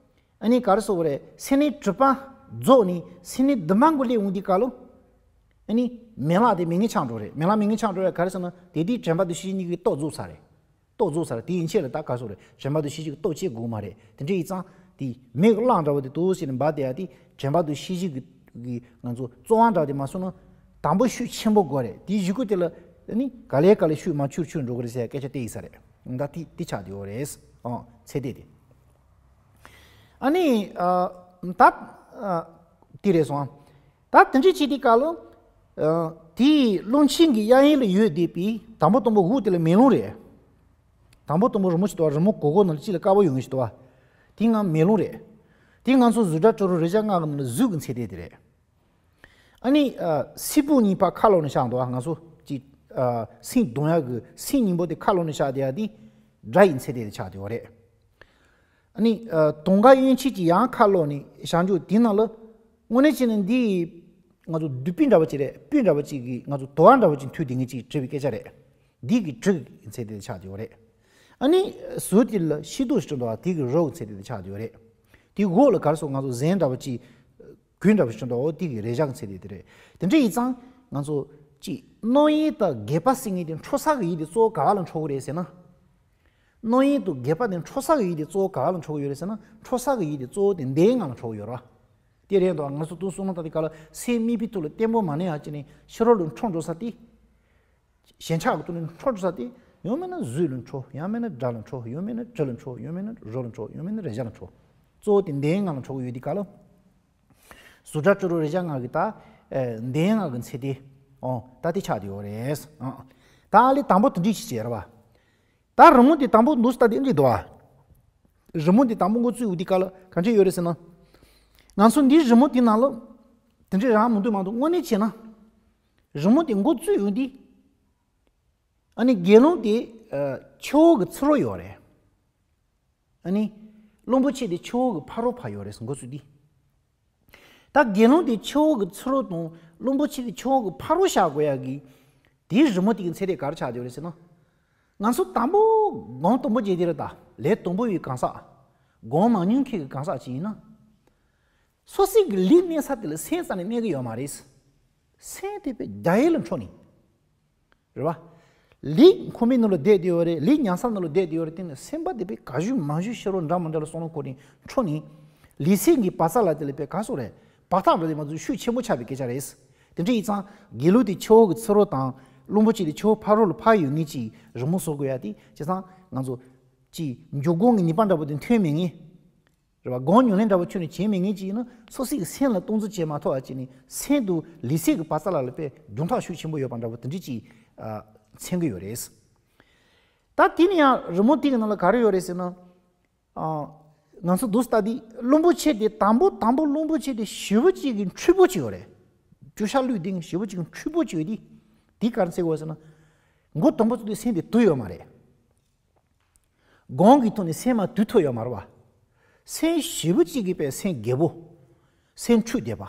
ཨ་ནི་ག་རེ་ཟེར་དགོས་རེད། སེམས་ནི་གྲུབ་པ་རྫོགས་ནས་སེམས་ནི་དུ་མ་གུ་སླེབས་འོང་དུས་སྐབས་ལ། ཨ་ནི་མེ་ལྷག་དེ་མེ་ངན་ཆགས་འགྲོ་རེད། མེ་ལྷག་མེ་ངན་ཆགས་འགྲོ་རེད། ག་རེ་ཟེར་ན་དེ་དུས་དྲན་པ་དང་ཤེས་བཞིན་གཉིས་ཀྱི་སྟོབས་རྫོགས་ཚར་རེད། སྟོབས་རྫོགས་ཚར། དེ་ཡན་ཆད་ལ་ད་ག་རེ་ཟེར་དགོས་རེད། དྲན་པ་དང་ཤེས་བཞིན་གྱི་སྟོབས་བྱེད་དགོས་མ་རེད། དེ་འདྲ་ཡིན་ཙང་དེ་མེ་གི་རླངས་འདྲ་བོ་དེ་ཏོག་ཙམ་ནས་འབར་བསྡད་ཡ་དེ་དྲན་པ་དང་ཤེས་བཞིན་གྱི་གི་ང་ཚོ་རྩོལ་བ་འདྲ་བོ་དེ་མ་སོང་ན་དང་པོ་ཤུགས་ཆེན་པོ་དགོས་རེད། དེའི་གཞུག་གུ་དེ་ལ་ནི་ག་ལེ་ག་ལེ་ཤུགས་མར་ཆུར་ཆུར་འགྲོ་གི་རེད་ཟེར་ཡ་སྐད་ཆ་དེ་ཡིན་ས་རེད། ད་དེ་དེ་ཆགས་བསྡད་ཡོད་རེད། ཨང་། ཚད་ལྡན་དེ། ཨ་ནི་ཨ་ད་ཨ་དེ་རེད་སོང་། ད་དེ་འདྲ་བྱེད་དུས་སྐབས་ལ། ཨ། དེའི་རླུང་ཆེན་གྱི་དབྱིངས་ལ་ཡོད་བསྡད་པའི་དང་པོ་དང་པོ་འོག་དེ་ལ་མེ་རླུང་རེད། དང་པོ་དང་པོ་རི་མོ་ཞིག་འདུག་བ། རི་མོ་གོར་གོར་ནང་ལ་གཅིག་ལ་དཀར་པོ་ཡོང་གི་ཞིག་འདུག་བ། དེའི་ངང་མེ་རླུང་རེད། དེ་ང་ཚོ་གཟུགས་སྒྲ་དྲི་རོ་རེག་བྱ་ལྔ་གི་ནང་ལ་གཟུགས་ཀྱི་ཚད་ལྡན་དེ་རེད། ཨ་ནི་ཨ་སེར་པོ་གཉིས་ཕར་ཁ་ལོག་ནས་བཞག་འདུག་བ། ང་ཚོ་གཅིག་ཨ་སེམས་གདུང་ཡག་གི་སེམས་གཉིས་པོ་དེ་ཁ་ལོག་ནས་བཞག་བསྡད་ཡ་དེ་སྒྲ་ཡི་ཚད་ལྡན་དེ་ཆགས་བསྡད་ཡོད་རེད། ཨ་ནི་ཨ་དུང་དཀར་གཡུ་འཁྱིལ་གྱི་ཡང་ཁ་ལོག་ནས་བཞག་འཇུག་དེ་ནང་ལ་དངོས་གནས་བྱས་ན་འདི་ང་ཚོ་མདུད་པ་འདྲ་བ་ཅིག་རེད། སྤུ་འདྲ་བ་ཅིག་གིས་ང་ཚོ་དུ་བ་འདྲ་བ་ཅིག་མཐུད་དེ་ངེད་ཅིག་བྲིས་པའི་སྐད་ཆ་རེད། འདི་གི་དྲི་གི་ཚད་ལྡན་ཆགས་བསྡད་ཡོད་རེད། ཨ་ནི་ཟུར་དེ་ལ་ཤེལ་ཏོག་ཞིག་བྲིས་འདུག་བ། དེ་གི་རོ་གི་ཚད་ལྡན་ཆགས་བསྡད་ཡོད་རེད། དེ་འོག་ལ་ག་རེ་ཟེར་ང་ཚོ་གཟན་འདྲ་བ་ཅིག་གོས་འདྲ་བ་ཞིག་བྲིས་འདུག་འོ་དེ་གི་རེག་བྱ་གི་ཚད་ལྡན་དེ་རེད། དེ་འདྲ་ཡིན་ཙང་ང་ཚོ་གཅིག་རྣམ་དབྱེ་དང་སྒལ་པ་ཟེར་མཁན་དེ་འཕྲོ་ས་གི་ཡུལ་དེ་གཙོ་བོ་ག་བ་ལ་འཕྲོ་གི་རེད་ཟེར་ན། རྣམ་དབྱེ་དང་སྒལ་པ་དེ་འཕྲོ་ས་གི་ཡུལ་དེ་གཙོ་བོ་ག་བ་ལ་འཕྲོ་གི་ཡོད་རེད་ཟེར་ན། འཕྲོ་ས་གི་ཡུལ་དེ་གཙོ་བོ་དེ་མདའི་ངང་ལ་འཕྲོ་གི་ཡོད་རེད་བ། དེ་རེད་འདུག་ང་ཚོ་དུང་སོང་ན་ད་དེ་ག་ལ་སེམས་དམིགས་པའི་ཐོག་ལ་བརྟན་པོ་མ་གནས་ཡ་ཅི་ནས་ཕྱི་རོལ་ལ་འཕྲོ་འགྲོ་ས་དེ། ཞེན་ཆགས་ཀྱི་ཐོག་ནས་འཕྲོ་འགྲོ་ས་དེ། ཡང་མིན་ན་གཟུགས་ལ་འཕྲོ། ཡང་མིན་ན་སྒྲ་ལ་འཕྲོ། ཡང་མིན་ན་དྲི་ལ་འཕྲོ། ཡང་མིན་ན་རོ་ལ་འཕྲོ། ཡང་མིན་ན་རེག་བྱ་ལ་འཕྲོ། གཙོ་བོ་དེ་མདའི་ངང་ལ་འཕྲོ་གི་ཡོད་དེ་ག་ལ། གཟུགས་སྒྲ་དྲི་རོ་རེག་བྱ་ལྔ་གི་ད། ཨེ། མདའི་ངང་གི་ཚད་དེ། ཨོ། ད་དེ་ཆགས་བསྡད་ཡོད་རེད། ཨ། ད་ཨ་ལས་དང་པོ་དེ་འདྲ་ཞིག་བྱས་རེད་བ། ད་རི་མོ་དེ་དང་པོ་འདུག་སྟ་དེ་འདྲ་འདུག་བ། རི་མོ་དེ་དང་པོ་འགོ་བཙུགས་ཡོད་དེ་ག་ལ་ག་འདྲ་ཡོད་རེད་ཟེར་ན། ང་ཚོ་འདིའི་རི་མོ་དེ་ནང་ལ། དེ་འདྲ་རང་མི་འདུག་མ་གཏོགས་དངོས་གནས་བྱས་ན། རི་མོ་དེ་འགོ་བཙུགས་ཡོང་དུས། ཨ་ནི་དགེ་སློང་དེ་ཨ་ཆུ་བོ་གི་ཚུར་རོལ་ཡོད་རེད། ཨ་ནི་རླུང་བུ་ཆེ་དེ་ཆུ་བོ་གི་ཕར་རོལ་ཕར་ཡོད་རེད་ཟེར་འགོ་ཚུགས་དུས། ད་དགེ་སློང་དེ་ཆུ་བོ་གི་ཚུར་རོལ་དང་རླུང་བུ་ཆེ་དེ་ཆུ་བོ་གི་ཕར་རོལ་བཞག་དགོས་ཡ་གི། དེའི་རི་མོ་དེ་གི་ཚད་དེ་ག་རེ་ཆགས་བསྡད་ཡོད་རེད་ཟེར་ན། ང་ཚོ་དང་པོ་སྒོམ་དང་པོ་བྱས་དེ་རེད་ད། ལས་དང་པོ་ཡི་གང་ཟག་སྒོམ་མང་ཉུང་ཁྱད་ཀྱི་གང་ཟག་ཅིག་ཡིན་ན། སོ་སོའི་གི་ལུས་གནས་ས་དེ་ལ་སེམས་རྩ་ནས་གནས་ཀྱི་ཡོད་མ་རེད། སེམས་དེ་དཔེ་རྒྱ་ཡུལ་ལ་འཕྲོ་ནས། རེད་བ། ལུས་ཁོག་པའི་ནང་ལ་བསྡད་བསྡད་ཡོད་རེད། ལུས་ཉལ་ས་ནང་ལ་བསྡད་བསྡད་ཡོད་རེད། དེ་ནི་སེམས་པ་དེ་དཔེ་ག་ཞུ་མང་ཞུ་ཤེས་རོགས་འདྲ་མི་འདྲ་ལ་སོང་ལ་ཁོ་ནས་འཕྲོ་ནས། ལུས་སེམས་ཀྱི་བར་ས་ལ་དེ་ལ་དཔེ་ག་སོགས་རེད། བར་ཐག་འགྲོ་དེ་མ་ཚུགས་ཤུགས་ཆེན་པོ་ཆགས་པའི་སྐད་ཆ་རེད། དེ་འདྲ་ཡིན་ཙང་དགེ་ལུགས་དེ་ཆུ་བོ་གི་ཚུ་རོལ་དང་། རླུང་པོ་ཆེ་དེ་ཆུ་བོ་ཕ་རོལ་ལ་ཕར་ཡོད་ངེས་ཀྱི་རི་མོ་བཟོ་དགོས་ཡ་དེ་བྱས་ཙང་ང་ཚོ། ཅིག་འཇུག་སྒོ་གི་ནུས་པ་འདྲ་པོ་དེ་ཐོན་མེད་ངེས། རེད་བ། སྒོམ་ཉམས་ལེན་འདྲ་པོ་ཁྱོན་ནས་བྱེད་མེད་ངེས་ཅིག་ཡིན་ན་སོ་སོའི་སེམས་ལ་སྟངས་འཛིན་བྱེད་མ་ཐུབ་པ་ཅིག་ནི་སེམས་དང་ལུས་སེམས་ཀྱི་བར་ས་ལ་ལ་དཔེ་རྒྱུན་ཐག་ཤུགས་ཆེན་པོ་ཡོད་པ་འདྲ་པོ་དེ་འདྲ་ཅིག་ཨ། མཚོན་གྱི་ཡོད་རེད། ད་དེ་ནི་ཡང་རི་མོ་དེ་གི་ནང་ལ་ག་རེ་ཡོད་རེད་ཟེར་ན། ཨ། ང་ཚོ་འདུག་ལྟ་དུས་རླུང་པོ་ཆེ་དེ་དང་པོ་དང་པོ་རླུང་པོ་ཆེ་དེ་ཞེ་པོ་ཅིག་གི་འཁྲུལ་པོ་ཅིག་ཡོད་རེད། ཅུ་ཤ་ལུས་དེ་ཞེ་པོ་ཅིག་གི་འཁྲུལ་པོ་ཅིག་ཡོད་དེ། དེ་ག་རེ་ཟེར་དགོས་ཟེར་ན། མགོ་དང་པོ་ཚུགས་དུས་སེམས་དེ་དུ་ཡོད་མ་རེད། སྒོམ་གྱི་ཐོག་ནས་སེམས་མ་དུད་ཐུབ་ཡོད་མ་རེད་བ། སེམས་ཞེ་པོ་གཅིག་གིས་པའི་སེམས་རྒད་པོ། སེམས་འཁྲུལ་བསྡད་པ།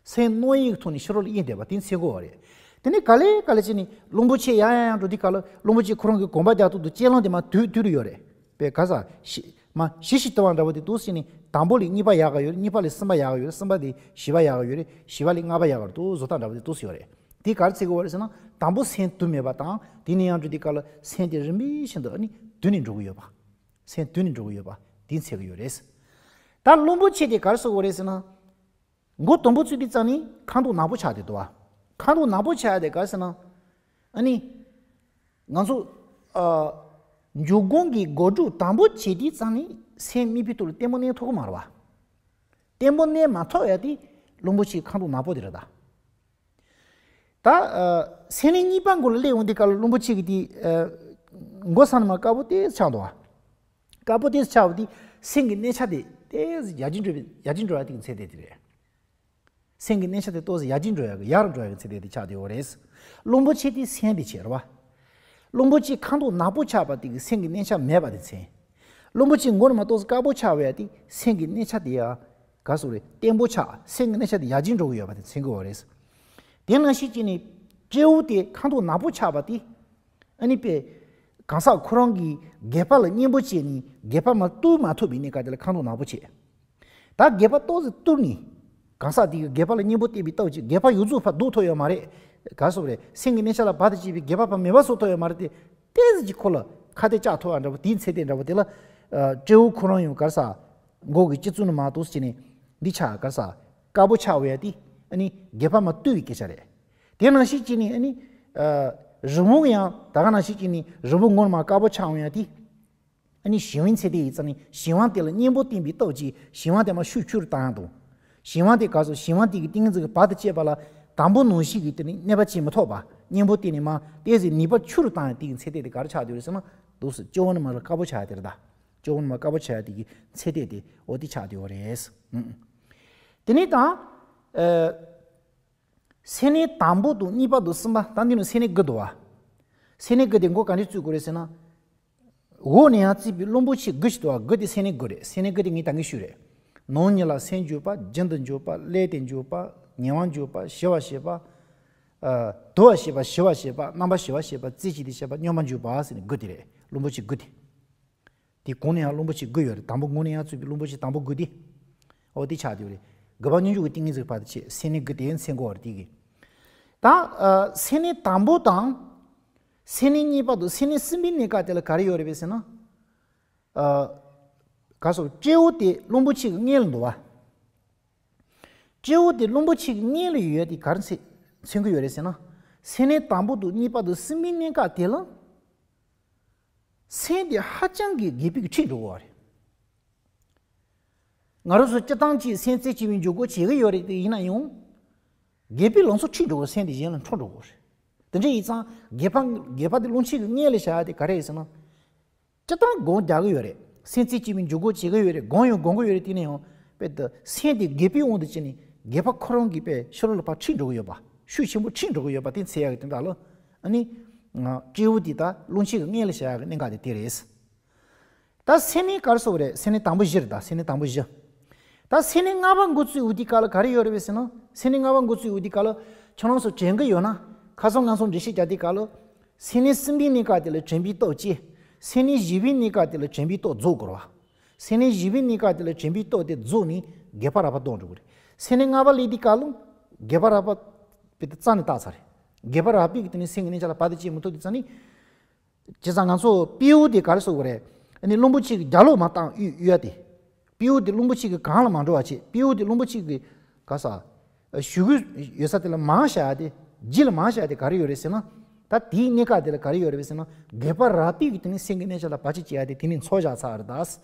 སེམས་རྣོ་ཡི་གི་ཐོག་ནས་ཕྱི་རོལ་ལ་གཡེང་བསྡད་པ་དེ་མཚོན་གྱི་ཡོད་རེད། དེ་ནས་ག་ལེ་ག་ལེ་བྱས་ནས་རླུང་པོ་ཆེ་ཡང་ཡང་ཡང་འགྲོ་དུས་སྐབས་ལ་རླུང་པོ་ཆེ་ཁོ་རང་གི་གོམ་པ་རྒྱག་ཐོག་ཏུ་ལྕེ་ལོང་དེ་མ་དུད་དུད་ཡོད་རེད། པའི་ག་ས་ཞི་མ་ཞི་ཞིང་དུལ་བ་འདྲ་པོ་དེ་འདུག་སེ་བྱས་ནས་དང་པོ་ལས་གཉིས་པ་ཡག་ག་ཡོད་རེད། གཉིས་པ་ལས་གསུམ་པ་ཡག་ག་ཡོད་རེད། གསུམ་པ་ལས་བཞི་པ་ཡག་ག་ཡོད་རེད། བཞི་པ་ལས་ལྔ་པ་ཡག་ག་རེད་འདུག་བཟོ་ལྟ་འདྲ་པོ་དེ་འདུག་སེ་ཡོད་རེད། དེ་ག་རེ་བྱེད་ཀྱི་ཡོད་རེད་ཟེར་ན། དང་པོ་སེམས་དུ་མེད་པ་དང་དེ་ནས་ཡང་འགྲོ་དུས་སྐབས་ལ་སེམས་དེ་རིམ་པས་བཞིན་དུ་ཨ་ནི་དུ་ནས་འགྲོ་གི་ཡོད་པ། སེམས་དུ་ནས་འགྲོ་གི་ཡོད་པ་དེ་མཚོན་གྱི་ཡོད་རེད། ད་རླུང་པོ་ཆེ་དེ་ག་རེ་བཟོ་གི་ཡོད་རེད་ཟེར་ན། མགོ་དང་པོ་ཚུད་དུས་ཙམ་ནས་ཁ་དོག་ནག་པོ་ཆགས་བསྡད་འདུག་བ། ཁ་དོག་ནག་པོ་ཆགས་ཡ་དེ་ག་རེ་ཟེར་ན། ཨ་ནི། ང་ཚོ། ཨ། འཇུག་སྒོམ་གྱི་སྒོམ་སྒྲུབ་དང་པོ་བྱེད་དུས་ཙམ་ནས་སེམས་དམིགས་པའི་ཐོག་ལ་བརྟན་པོ་གནས་ཐུབ་ཀྱི་མ་རེད་བ། བརྟན་པོ་གནས་མ་ཐུབ་ཡ་དེ་རླུང་པོ་ཆེའི་ཁ་དོག་ནག་པོ་དེ་རེད་ད། ད། ཨ། སེམས་གནས་གཉིས་པ་མགོ་ལ་སླེབས་འོང་དུས་སྐབས་ལ་རླུང་པོ་ཆེ་གི་དེ། ཨ། མགོ་ས་ནས་མར་དཀར་པོ་ཏོག་ཙམ་ཆགས་འདུག་བ། དཀར་པོ་ཏོག་ཙམ་ཆགས་པ་དེ་སེམས་ཀྱི་གནས་ཆ་དེ་ཏོག་ཙམ་ཡར་རྒྱས་འགྲོ་བའི་ཡར་རྒྱས་འགྲོ་ཡ་དེ་གི་ཚད་ལྡན་དེ་རེད། སེམས་ཀྱི་གནས་ཆ་དེ་ཏོག་ཙམ་ཡར་རྒྱས་འགྲོ་ཡ་གི་ཡར་འགྲོ་ཡ་གི་ཚད་ལྡན་དེ་ཆགས་བསྡད་ཡོད་རེད། རླུང་པོ་ཆེ་དེ་སེམས་དེ་བྱེད་རེད་བ། རླུང་པོ་ཆེ་ཁ་དོག་ནག་པོ་ཆགས་པ་དེ་གི་སེམས་ཀྱི་གནས་ཆ་མེད་པ་དེ་མཚོན། རླུང་པོ་ཆེ་མགོ་ནས་མར་ཏོག་ཙམ་དཀར་པོ་ཆགས་པ་ཡ་དེ་སེམས་ཀྱི་གནས་ཆ་དེ་ཡ། ག་སོགས་རེད། བརྟན་པོ་ཆགས། སེམས་ཀྱི་གནས་ཆ་དེ་ཡར་རྒྱས་འགྲོ་གི་ཡོད་པ་དེ་མཚོན་གྱི་ཡོད་རེད། དེ་ནང་བཞིན་བྱས་ནས་སྤྲེའུ་དེ་ཁ་དོག་ནག་པོ་ཆགས་པ་དེ། ཨ་ནི་པས། གང་ཟག་ཁོ་རང་གིས་སྒལ་པ་ལ་གཉེན་པོ་བྱས་ནས་སྒལ་པ་མར་གཏུབ་མ་ཐུབ་པའི་གནས་སྐབས་དེ་ལ་ཁ་དོག་ནག་པོ་བྱས། ད་སྒལ་པ་ཏོག་ཙམ་གཏུབ་ནས། གང་ཟག་དེ་གིས་སྒལ་པ་ལ་གཉེན་པོ་བསྟན་པའི་སྟབས་ཀྱིས་སྒལ་པ་ཡོངས་རྫོགས་ཕར་བཟློག་ཐུབ་ཡོད་མ་རེད། ག་སོགས་རེད། སེམས་ཀྱི་གནས་ཆ་ལ་བར་དུ་གཅོད་པའི་སྒལ་པ་ཕར་མེད་པ་བཟོ་ཐུབ་ཡོད་མ་རེད་དེ། ཏོག་ཙམ་གྱིས་ཁོ་ལ་ཁ་གཏད་བཅག་ཐུབ་པ་འདྲ་པོ་དེའི་ཚད་ལྡན་འདྲ་པོ་དེ་ལ། ཨ། སྤྲེའུ་ཁོ་རང་ཡང་ག་རེ་ཟ། མགོ་གི་སྤྱི་གཙུག་ནས་མར་ཏོག་ཙམ་བྱས་ནས། འདི་ཆགས་ག་རེ་ཟ། དཀར་པོ་ཆགས་འོང་ཡ་དེ། ཨ་ནི་སྒལ་པ་མར་གཏུབ་པའི་སྐད་ཆ་རེད། དེ་ནང་བཞིན་བྱས་ནས་ཨ་ནི། ཨ། རི་བོང་ཡང་ད་ག་ནང་བཞིན་བྱས་ནས་རི་བོང་མགོ་ནས་མར་དཀར་པོ་ཆགས་འོང་ཡ་དེ། ཨ་ནི་གཞན་དབང་ཚད་ལྡན་ཡིན་ཙང་ནི་གཞན་དབང་དེ་ལ་གཉེན་པོ་བསྟན་པའི་སྟོབས་ཀྱིས་གཞན་དབང་དེ་མར་ཤུགས་ཆུང་རུ་བཏང་ཡ་དང་། གཞན་དབང་དེ་ག་སོགས་གཞན་དབང་དེ་གི་ཏིང་ངེ་འཛིན་གྱི་བར་དུ་གཅོད་པ་ལ་དང་པོ་ནང་བཞིན་གྱི་དེ་ནི་གནོད་པ་བྱེད་མི་ཐུབ་པ། གཉེན་པོ་བསྟན་ནས་མར་ཏོག་ཙམ་ནུས་པ་ཆུང་རུ་བཏང་ཡ་དེ་གི་ཚད་ལྡན་དེ་ག་རེ་ཆགས་བསྡད་ཡོད་རེད་ཟེར་ན། འདུག་སེ་སྤྱི་བོ་ནས་མར་ལ་དཀར་པོ་ཆགས་ཡ་དེ་རེད་ད། སྤྱི་བོ་ནས་མར་དཀར་པོ་ཆགས་ཡ་དེ་གི་ཚད་ལྡན་དེ་འོ་དེ་ཆགས་བསྡད་ཡོད་རེད། ཨང་། དེ་ནས་ད། ཨ། སེམས་གནས་དང་པོ་དང་གཉིས་པ་དང་གསུམ་པ་ད་འདི་ནི་སེམས་གནས་དགུ་འདུག་བ། སེམས་གནས་དགུ་དེ་མགོ་ག་འདྲས་བཙུགས་དགོས་རེད་ཟེར་ན། འོག་ནས་ཡར་བརྩིས་པའི་རླུང་པོ་ཆེ་དགུ་ཞིག་འདུག་བ། དགུ་དེ་སེམས་གནས་དགུ་རེད། སེམས་གནས་དགུ་དེ་ངས་ད་གིན་ཞུས་རེད། ནང་ཉིད་ལ་སེམས་འཇུག་པ། རྒྱུན་དུ་འཇུག་པ། བསླད་དེ་འཇུག་པ། ཉེ་བར་འཇུག་པ། ཞི་བར་བྱེད་པ། ཨ། དུལ་བར་བྱེད་པ། ཞི་བར་བྱེད་པ། རྣམ་པར་ཞི་བར་བྱེད་པ། རྩེ་གཅིག་ཏུ་བྱེད་པ། སྙོམས་པར་འཇུག་པ་ཟེར་ནས་དགུ་དེ་རེད། རླུང་པོ་ཆེ་དགུ་དེ། དེ་གོང་ནས་ཡང་རླུང་པོ་ཆེ་དགུ་ཡོད་རེད། དང་པོ་མགོ་ནས་ཡར་བཙུགས་པའི་རླུང་པོ་ཆེ་དང་པོ་དགུ་དེ། འོ་དེ་ཆགས་བསྡད་ཡོད་རེད། དགུ་པ་སྙོམས་འཇུག་གི་ཏིང་ངེ་འཛིན་བར་དུ་གཅོད། སེམས་གནས་དགུ་དེ་མཚོན་གྱི་ཡོད་རེད་དེ་གི། ད། ཨ། སེམས་གནས་དང་པོ་དང་། སེམས་གནས་གཉིས་པ་དང་སེམས་གནས་གསུམ་པའི་གནས་སྐབས་དེ་ལ་ག་རེ་ཡོད་རེད་པས་ཟེར་ན། ཨ། ག་སོགས་སྤྲེའུ་དེ་རླུང་པོ་ཆེ་གི་མངལ་ལ་འདུག་བ། སྤྲེའུ་དེ་རླུང་པོ་ཆེ་གི་མངལ་ལ་ཡོད་ཡ་དེ་ག་རེ་མཚོན་མཚོན་གྱི་ཡོད་རེད་ཟེར་ན། སེམས་གནས་དང་པོ་དང་གཉིས་པ་དང་གསུམ་པའི་གནས་སྐབས་དེ་ལ། སེམས་དེ་ཧ་ཅང་གི་སྒལ་པའི་གི་ཁྲིད་འགྲོ་གི་ཡོད་རེད། ང་རང་ཚོ་སྤྱིར་བཏང་གི་སེམས་རྩེ་གཅིག་པའི་འཇུག་སྒོ་བྱེད་ཀྱི་ཡོད་རེད་དེ་ཡིན་ན་ཡང་། སྒལ་པའི་ལང་ཚོ་ཁྲིད་འགྲོ་གི་སེམས་དེ་གཞན་ལ་འཕྲོ་འགྲོ་གི་རེད། དེ་འདྲ་ཡིན་ཙང་སྒལ་པ་སྒལ་པ་དེ་རླུང་ཆེན་གྱི་མངལ་ལ་བཞག་ཡ་དེ་ག་རེ་ཡིན་ཟེར་ན། སྤྱིར་བཏང་སྒོམ་རྒྱག་གི་ཡོད་རེད། སེམས་རྩེ་གཅིག་པའི་འཇུག་སྒོ་བྱེད་ཀྱི་ཡོད་རེད། སྒོམ་ཡང་སྒོམ་གྱི་ཡོད་རེད། དེ་ནས་ཡང་དཔེ་དེ་སེམས་དེ་སྒལ་པའི་དབང་དུ་བྱས་ནས་སྒལ་པ་ཁོ་རང་གི་དཔེ་ཕྱི་རོལ་ལ་ཕར་ཁྲིད་འགྲོ་གི་ཡོད་པ། ཤུགས་ཆེན་པོ་ཁྲིད་འགྲོ་གི་ཡོད་པ་དེ་མཚོན་ཡ་གི་དོན་དག་ལ། ཨ་ནི། སྤྲེའུ་དེ་ད་རླུང་ཆེན་གྱི་མངལ་ལ་བཞག་ཡ་གི་གནད་འགག་དེ་དེ་རེད། ད་སེམས་གནས་ག་རེ་ཟེར་དགོས་རེད། སེམས་གནས་དང་པོ་བཞི་རེད། ད་སེམས་གནས་དང་པོ་བཞི། ད་སེམས་གནས་ལྔ་པ་འགོ་བཙུགས་འོང་དུས་སྐབས་ལ་ག་རེ་ཡོད་རེད་པས་ཟེར་ན། སེམས་གནས་ལྔ་པ་འགོ་བཙུགས་འོང་དུས་སྐབས་ལ་ཁྱོད་རང་ཚོ་དྲན་གྱི་ཡོད་ན། ཁ་སང་ང་ཚོ་འགྲེལ་བཤད་རྒྱག་དུས་སྐབས་ལ། སེམས་གནས་གསུམ་པའི་གནས་སྐབས་དེ་ལ་དྲན་པའི་སྟོབས་ཀྱིས། སེམས་གནས་བཞི་པའི་གནས་སྐབས་དེ་ལ་དྲན་པའི་སྟོབས་རྫོགས་དགོས་རེད་བ། སེམས་གནས་བཞི་པའི་གནས་སྐབས་དེ་ལ་དྲན་པའི་སྟོབས་དེ་རྫོགས་ནས་ བརྒྱད་པ་རགས་པ་ལྡོག་འགྲོ་གི་རེད། སེམས་གནས་ལྔ་པ་སླེབས་དུས་སྐབས་ལ་བརྒྱད་པ་རགས་པ་དཔེ་དེ་རྩ་ནས་བཏང་ཚར་རེད། བརྒྱད་པ་རགས་པའི་གི་དེ་ནས་སེམས་ཀྱི་གནས་ཆ་ལ་བར་དུ་བཅད་མི་ཐུབ་དུས་ཙང་ནི། བྱས་ཙང་ང་ཚོ་སྤྲེའུ་དེ་ག་རེ་ཟེར་དགོས་རེད། ཨ་ནི་རླུང་པོ་ཆེ་གི་རྒྱབ་ལོགས་མར་བཏང་གཡུག་གཡུག་ཡ་དེ། སྤྲེའུ་དེ་རླུང་པོ་ཆེ་གི་སྒང་ལ་མ་འགྲོ་བ་བྱེད། སྤྲེའུ་དེ་རླུང་པོ་ཆེ་གི་ག་ས། གཞུག་གུ་ཡོད་ས་དེ་ལ་མར་བཞག་ཡ་དེ། རྗེས་ལ་མར་བཞག་ཡ་དེ་ག་རེ་ཡོད་རེད་ཟེར་ན། ད་དེའི་གནས་སྐབས་དེ་ལ་ག་རེ་ཡོད་རེད་ཟེར་ན། བརྒྱད་པ་རགས་པའི་གི་དེ་ནི་སེམས་ཀྱི་གནས་ཆ་ལ་བར་ཆད་བཅད་ཡ་དེ་དེ་ནི་འཚོ་བཞག་ཚར་རེད་ད།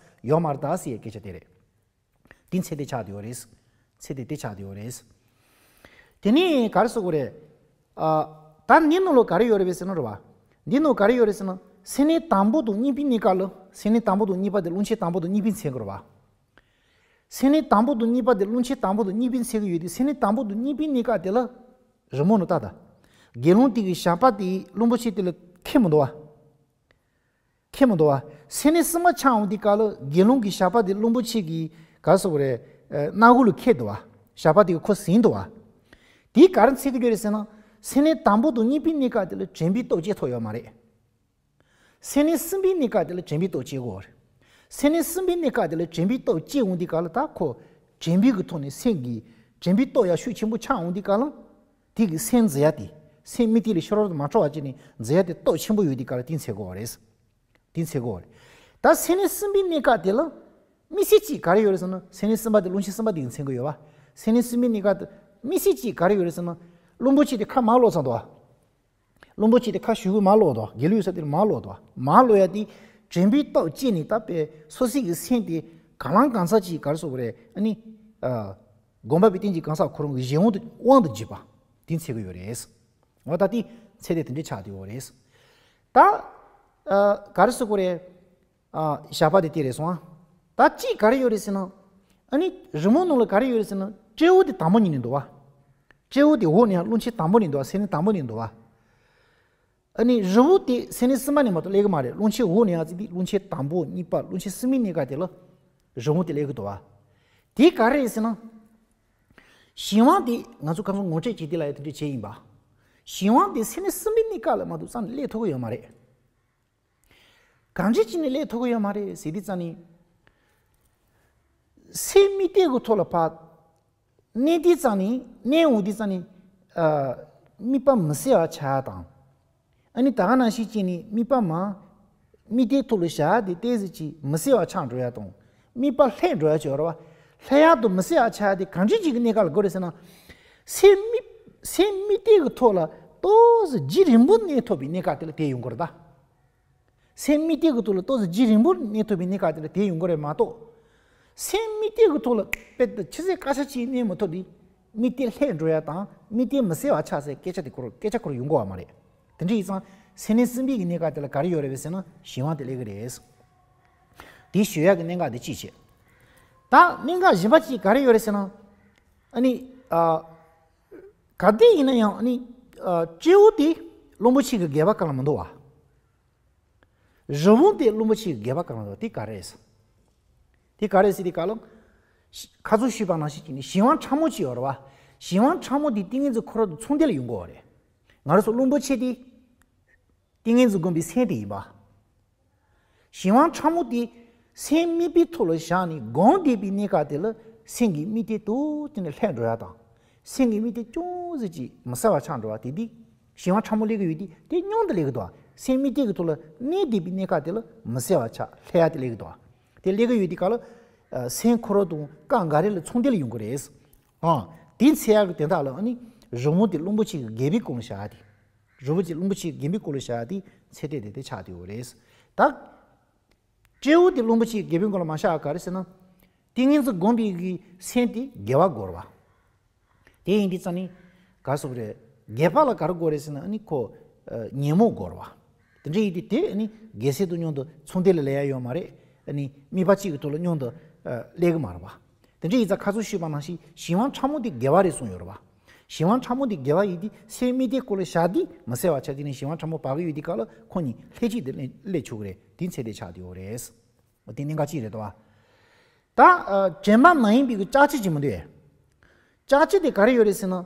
ཡོད་མ་རེད་ད་ཟེར་ཡའི་སྐད་ཆ་དེ་རེད། དེ་ཚེ་འདི་ཆགས་བསྡད་ཡོད་རེད། ཚེ་འདི་དེ་ཆགས་བསྡད་ཡོད་རེད། དེ་ནས་ག་རེ་ཟེར་དགོས་རེད། ཨ། ད་འདི་ནང་ལོགས་ག་རེ་ཡོད་རེད་པས་ཟེར་ན་རེད་བ། འདི་ནང་ག་རེ་ཡོད་རེད་ཟེར་ན། སེམས་གནས་དང་པོ་དང་གཉིས་པའི་གནས་སྐབས་ལ། སེམས་གནས་དང་པོ་དང་གཉིས་པ་དེ་རླུང་ཆེན་དང་པོ་དང་གཉིས་པའི་ཚེ་གི་རེད་བ། སེམས་གནས་དང་པོ་དང་གཉིས་པ་དེ་རླུང་ཆེན་དང་པོ་དང་གཉིས་པའི་ཚེ་གི་ཡོད་དེ། སེམས་གནས་དང་པོ་དང་གཉིས་པའི་གནས་སྐབས་དེ་ལ། རི་མོ་ནི་ལྟ་ད། དགེ་སློང་དེ་གི་ཞགས་པ་དེ་རླུང་པོ་ཆེ་དེ་ལ་ཁེལ་མི་འདུག་བ། ཁེལ་མི་འདུག་བ། སེམས་གནས་གསུམ་པ་ཆགས་འོང་དུས་སྐབས་ལ་དགེ་སློང་གི་ཞགས་པ་དེ་རླུང་པོ་ཆེ་གི་ག་རེ་ཟེར་དགོས་རེད། ཨ། སྣ་ཁུག་ལ་ཁེལ་འདུག་བ། ཞགས་པ་དེ་གིས་ཁོ་ཟིན་འདུག་བ། དེས་ག་རེ་འཚོལ་གི་ཡོད་རེད་ཟེར་ན། སེམས་གནས་དང་པོ་དང་གཉིས་པའི་གནས་སྐབས་དེ་ལ་དྲན་པའི་སྟོབས་སྐྱེ་ཐུབ་ཡོད་མ་རེད། སེམས་གནས་གསུམ་པའི་གནས་སྐབས་དེ་ལ་དྲན་པའི་སྟོབས་སྐྱེ་དགོས་རེད། སེམས་གནས་གསུམ་པའི་གནས་སྐབས་དེ་ལ་དྲན་པའི་སྟོབས་སྐྱེ་འོང་དུས་སྐབས་ལ་ད་ཁོ་དྲན་པའི་གི་ཐོག་ནས་སེམས་ཀྱི་དྲན་པའི་སྟོབས་ཡར་ཤུགས་ཆེན་པོ་ཆགས་འོང་དུས་སྐབས་ལ། དེ་གི་སེམས་འཛིན་ཡ་དེ། སེམས་དམིགས་གཏད་ལས་ཤོར་བ་དང་མ་འཕྲོ་བ་བྱས་ནས་འཛིན་ཡ་དེ་སྟོབས་ཆེན་པོ་ཡོད་དུས་སྐབས་ལ་དེ་འཚོལ་དགོས་པ་རེད། དེ་འཚོལ་དགོས་པ་རེད། ད་སེམས་གནས་གསུམ་པའི་གནས་སྐབས་དེ་ལ། དམིགས་བསལ་གཅིག་ག་རེ་ཡོད་རེད་ཟེར་ན། སེམས་གནས་གསུམ་པ་དེ་རླུང་ཆེན་གསུམ་པ་དེ་གིས་མཚོན་གྱི་ཡོད་པ། སེམས་གནས་གསུམ་པའི་གནས་སྐབས་དེ། དམིགས་བསལ་གཅིག་ག་རེ་ཡོད་རེད་ཟེར་ན། རླུང་པོ་ཆེ་དེ་ཁ་མར་ལོག་ཚར་འདུག་བ། རླུང་པོ་ཆེ་དེ་ཁ་གཞུག་གུ་མར་ལོག་འདུག་བ། དགེ་ལུགས་ཡོད་ས་དེ་ལ་མར་ལོག་འདུག་བ། མར་ལོག་ཡ་དེ་དྲན་པའི་སྟོབས་སྐྱེས་ནས་ད་དཔེ་སོ་སོའི་གི་སེམས་དེ་གང་ལང་གང་འཚལ་གྱིས་ག་རེ་ཟེར་དགོས་རེད། ཨ་ནི། ཨ། སྒོམ་པ་པའི་རྟེན་གྱི་གང་ཟག་ཁོ་རང་གི་གཞན་དབང་དུ་དབང་དུ་བྱས་པ། དེ་འཚོལ་གྱི་ཡོད་རེད། འོ་ད་དེ་ཚེ་འདི་དེ་འདྲའི་ཆགས་བསྡད་ཡོད་རེད། ད། ཨ། ག་རེ་ཟེར་དགོས་རེད། ཨ། ཞགས་པ་དེ་དེ་རེད་སོང་ཨ། ད་གཅིག་ག་རེ་ཡོད་རེད་ཟེར་ན། ཨ་ནི་རི་མོ་ནང་ལ་ག་རེ་ཡོད་རེད་ཟེར་ན། སྤྲེའུ་དེ་དང་པོ་ཉིད་ནས་འདུག་བ། སྤྲེའུ་དེ་འོག་ནས་ཡང་རླུང་ཆེན་དང་པོ་ནས་འདུག་བ། སེམས་གནས་དང་པོ་ནས་འདུག་བ། ཨ་ནི་རི་བོ་དེ་སེམས་གནས་གསུམ་པ་ནས་མ་གཏོགས་སླེབས་ཀྱི་མ་རེད། རླུང་ཆེན་འོག་ནས་ཡང་ཙི་ཏི་རླུང་ཆེན་དང་པོ་གཉིས་པ་རླུང་ཆེན་གསུམ་པའི་གནས་སྐབས་དེ་ལ་རི་བོ་དེ་སླེབས་ཀྱི་འདུག་བ། དེ་ག་རེ་རེད་ཟེར་ན། གཞན་དབང་དེ་ང་ཚོ་ཁམས་ཚོ་ངོ་སྤྲོད་བྱེད་དུས་ལ་ཡང་དེ་འདྲ་བྱས་ཡིན་པ། གཞན་དབང་དེ་སེམས་གནས་གསུམ་པའི་གནས་སྐབས་ལ་མ་གཏོགས་རྩ་ནས་སླེབས་ཐུབ་ཀྱི་ཡོད་མ་རེད། གང་ཅི་ཅི་ནས་སླེབས་ཐུབ་ཀྱི་ཡོད་མ་རེད་ཟེར་དུས་ཙང་ནི། སེམས་དམིགས་གཏད་ཀྱི་ཐོག་ལ་ཕར། གནས་དུས་ཙང་ནི་གནས་འོང་དུས་ཙང་ནི། ཨ། དམིགས་པ་མི་གསལ་བ་ཆགས་དང་། ཨ་ནི་ད་ག་ནང་བཞིན་བྱས་ནས་དམིགས་པ་མ། དམིགས་གཏད་ཐོག་ལ་བཞག་དེ་ཏོག་ཙམ་ཅིག་མི་གསལ་བ་ཆགས་འགྲོ་ཡ་དང་། དམིགས་པ་ལྷད་འགྲོ་ཡ་ཅིག་ཡོད་རེད་བ། ལྷད་ཡ་དང་མི་གསལ་བ་ཆགས་ཡ་དེ་གང་ཅི་ཅིག་གི་གནས་སྐབས་ལ་གོ་རེད་ཟེར་ན། སེམས་དམིགས། སེམས་དམིགས་གཏད་ཀྱི་ཐོག་ལ་ཏོག་ཙམ་རྒྱུན་རིང་པོ་གནས་ཐུབ་པའི་གནས་སྐབས་དེ་ལ་དེ་ཡོང་གི་རེད་ད། སེམས་དམིགས་གཏད་ཀྱི་ཐོག་ལ་ཏོག་ཙམ་རྒྱུན་རིང་པོ་གནས་ཐུབ་པའི་གནས་སྐབས་དེ་ལ་དེ་ཡོང་གི་རེད་མ་གཏོགས། སེམས་དམིགས་གཏད་ཀྱི་ཐོག་ལ་དཔེ་ཆུ་ཚོད་སྐར་ཆ་གཅིག་གནས་མི་ཐུབ་དུས། དམིགས་གཏད་ལྷད་འགྲོ་ཡ་དང་དམིགས་གཏད་མི་གསལ་བ་ཆགས་སའི་སྐད་ཆ་དེ་ཁོ་རང་སྐད་ཆ་ཁོ་རང་ཡོང་གི་ཡོད་མ་རེད། དེ་འདྲ་ཡིན་ཙང་སེམས་གནས་གསུམ་པའི་གི་གནས་སྐབས་དེ་ལ་ག་རེ་ཡོད་རེད་པས་ཟེར་ན་གཞན་དབང་དེ་སླེབས་ཀྱི་རེད། དེ་ཞུ་ཡ་གི་གནད་འགག་དེ་གཅིག་བྱས། ད་གནད་འགག་གཞན་པ་གཅིག་ག་རེ་ཡོད་རེད་ཟེར་ན། ཨ་ནི། ཨ། ག་དུས་ཡིན་ན་ཡང་ཨ་ནི། ཨ། སྤྲེའུ་དེ་རླུང་པོ་ཆེ་གི་སྒལ་པ་སྒང་ལ་མི་འདུག་བ། རི་བོང་དེ་རླུང་པོ་ཆེ་གི་སྒལ་པ་སྒང་ལ་འདུག་དེ་ག་རེ་རེད། དེ་ག་རེ་རེད་ཟེར་དུས་སྐབས་ལ། ཁ་སང་ཞུས་པ་ནང་བཞིན་བྱས་ནས་གཞན་དབང་ཕྲ་མོ་གཅིག་ཡོད་རེད་བ། གཞན་དབང་ཕྲ་མོ་དེ་ཏིང་ངེ་འཛིན་ཁོ་རང་དང་མཚུངས་ལྡན་ལ་ཡོང་གི་ཡོད་རེད། ང་རང་ཚོ་རླུང་པོ་ཆེ་དེ། ཏིང་ངེ་འཛིན་བསྒོམས་པའི་སེམས་དེ་ཡིན་པ། གཞན་དབང་ཕྲ་མོ་དེ་སེམས་དམིགས་པའི་ཐོག་ལ་བཞག་ནས་སྒོམ་བསྡད་པའི་གནས་སྐབས་དེ་ལ་སེམས་ཀྱི་དམིགས་གཏད་ཏོག་ཙམ་ལྷད་འགྲོ་ཡ་དང་། སེམས་ཀྱི་དམིགས་གཏད་ཅུང་ཟད་ཅིག་མི་གསལ་བ་ཆགས་འགྲོ་བ་དེ་དེ། གཞན་དབང་ཕྲ་མོ་སླེབས་ཀྱི་ཡོད་དུས་དེ་མྱོང་དུ་སླེབས་ཀྱི་འདུག་བ། སེམས་དམིགས་གཏད་ཀྱི་ཐོག་ལ་གནས་བསྡད་པའི་གནས་སྐབས་དེ་ལ་མི་གསལ་བ་ཆགས་ལྷད་ཡ་དེ་སླེབས་ཀྱི་འདུག་བ། དེ་སླེབས་ཀྱི་ཡོད་དུས་སྐབས་ལ། སེམས་ཁོ་རང་དང་སྐབས་འགའ་རེ་ལ་མཚུངས་ལྡན་ལ་ཡོང་གི་རེད། ཨ། དེ་འཚོལ་ཡ་གི་དོན་དག་ལ་ཨ་ནི། རི་བོང་དེ་རླུང་པོ་ཆེ་གི་སྒལ་པའི་སྒང་ལ་བཞག་ཡ་དེ། རི་བོང་དེ་རླུང་པོ་ཆེ་གི་སྒལ་པའི་སྒང་ལ་བཞག་ཡ་དེ་ཚེ་འདི་དེ་དེ་ཆགས་བསྡད་ཡོད་རེད། ད། སྤྲེའུ་དེ་རླུང་པོ་ཆེ་གི་སྒལ་པའི་སྒང་ལ་མ་བཞག་ཡ་ག་རེ་ཟེར་ན། ཏིང་ངེ་འཛིན་བསྒོམས་པའི་གི་སེམས་དེ་དགེ་བ་དགོས་རེད་བ། དེ་ཡིན་དུས་ཙང་ནི། ག་རེ་ཟེར་དགོས་རེད། དགེ་བ་ལ་ག་རེ་དགོས་རེད་ཟེར་ན་ཨ་ནི་ཁོ། ཨ། ཉོན་མོངས་དགོས་རེད་བ། དེ་འདྲ་ཡིན་དུས་དེ་ཨ་ནི་རྒྱལ་སྲས་དང་མཉམ་དུ་མཚུངས་ལྡན་ལ་སླེབས་ཡ་ཡོད་མ་རེད། ཨ་ནི་དམིགས་པ་གཅིག་གི་ཐོག་ལ་མཉམ་དུ། ཨ། སླེབས་ཀྱི་མ་རེད་བ། དེ་འདྲ་ཡིན་ཙང་ཁ་སང་ཞུས་པ་ནང་བཞིན་གཞན་དབང་ཕྲ་མོ་དེ་དགེ་བ་རེད་གསུངས་ཡོད་རེད་བ། གཞན་དབང་ཕྲ་མོ་དེ་དགེ་བ་ཡིན་དུས་སེམས་དམིགས་གཏད་སྒང་ལ་བཞག་དུས་མི་གསལ་བ་ཆགས་དུས་ནས་གཞན་དབང་ཕྲ་མོ་བབས་ཀྱི་ཡོད་དུས་སྐབས་ལ་ཁོ་གཉིས་ལྷད་གཅིག་ཏུ་སླེབས་སླེབས་ཆོག་གི་རེད། དེ་ཚེ་འདི་ཆགས་བསྡད་ཡོད་རེད། འོ་དེ་གནད་འགག་གཅིག་རེད་དོ། ད། ཨ། དྲན་པ་མ་ཡིན་པའི་གི་ལྕགས་ཀྱུ་ཅིག་མི་འདུག་ཨེ། ལྕགས་ཀྱུ་དེ་ག་རེ་ཡོད་རེད་ཟེར་ན།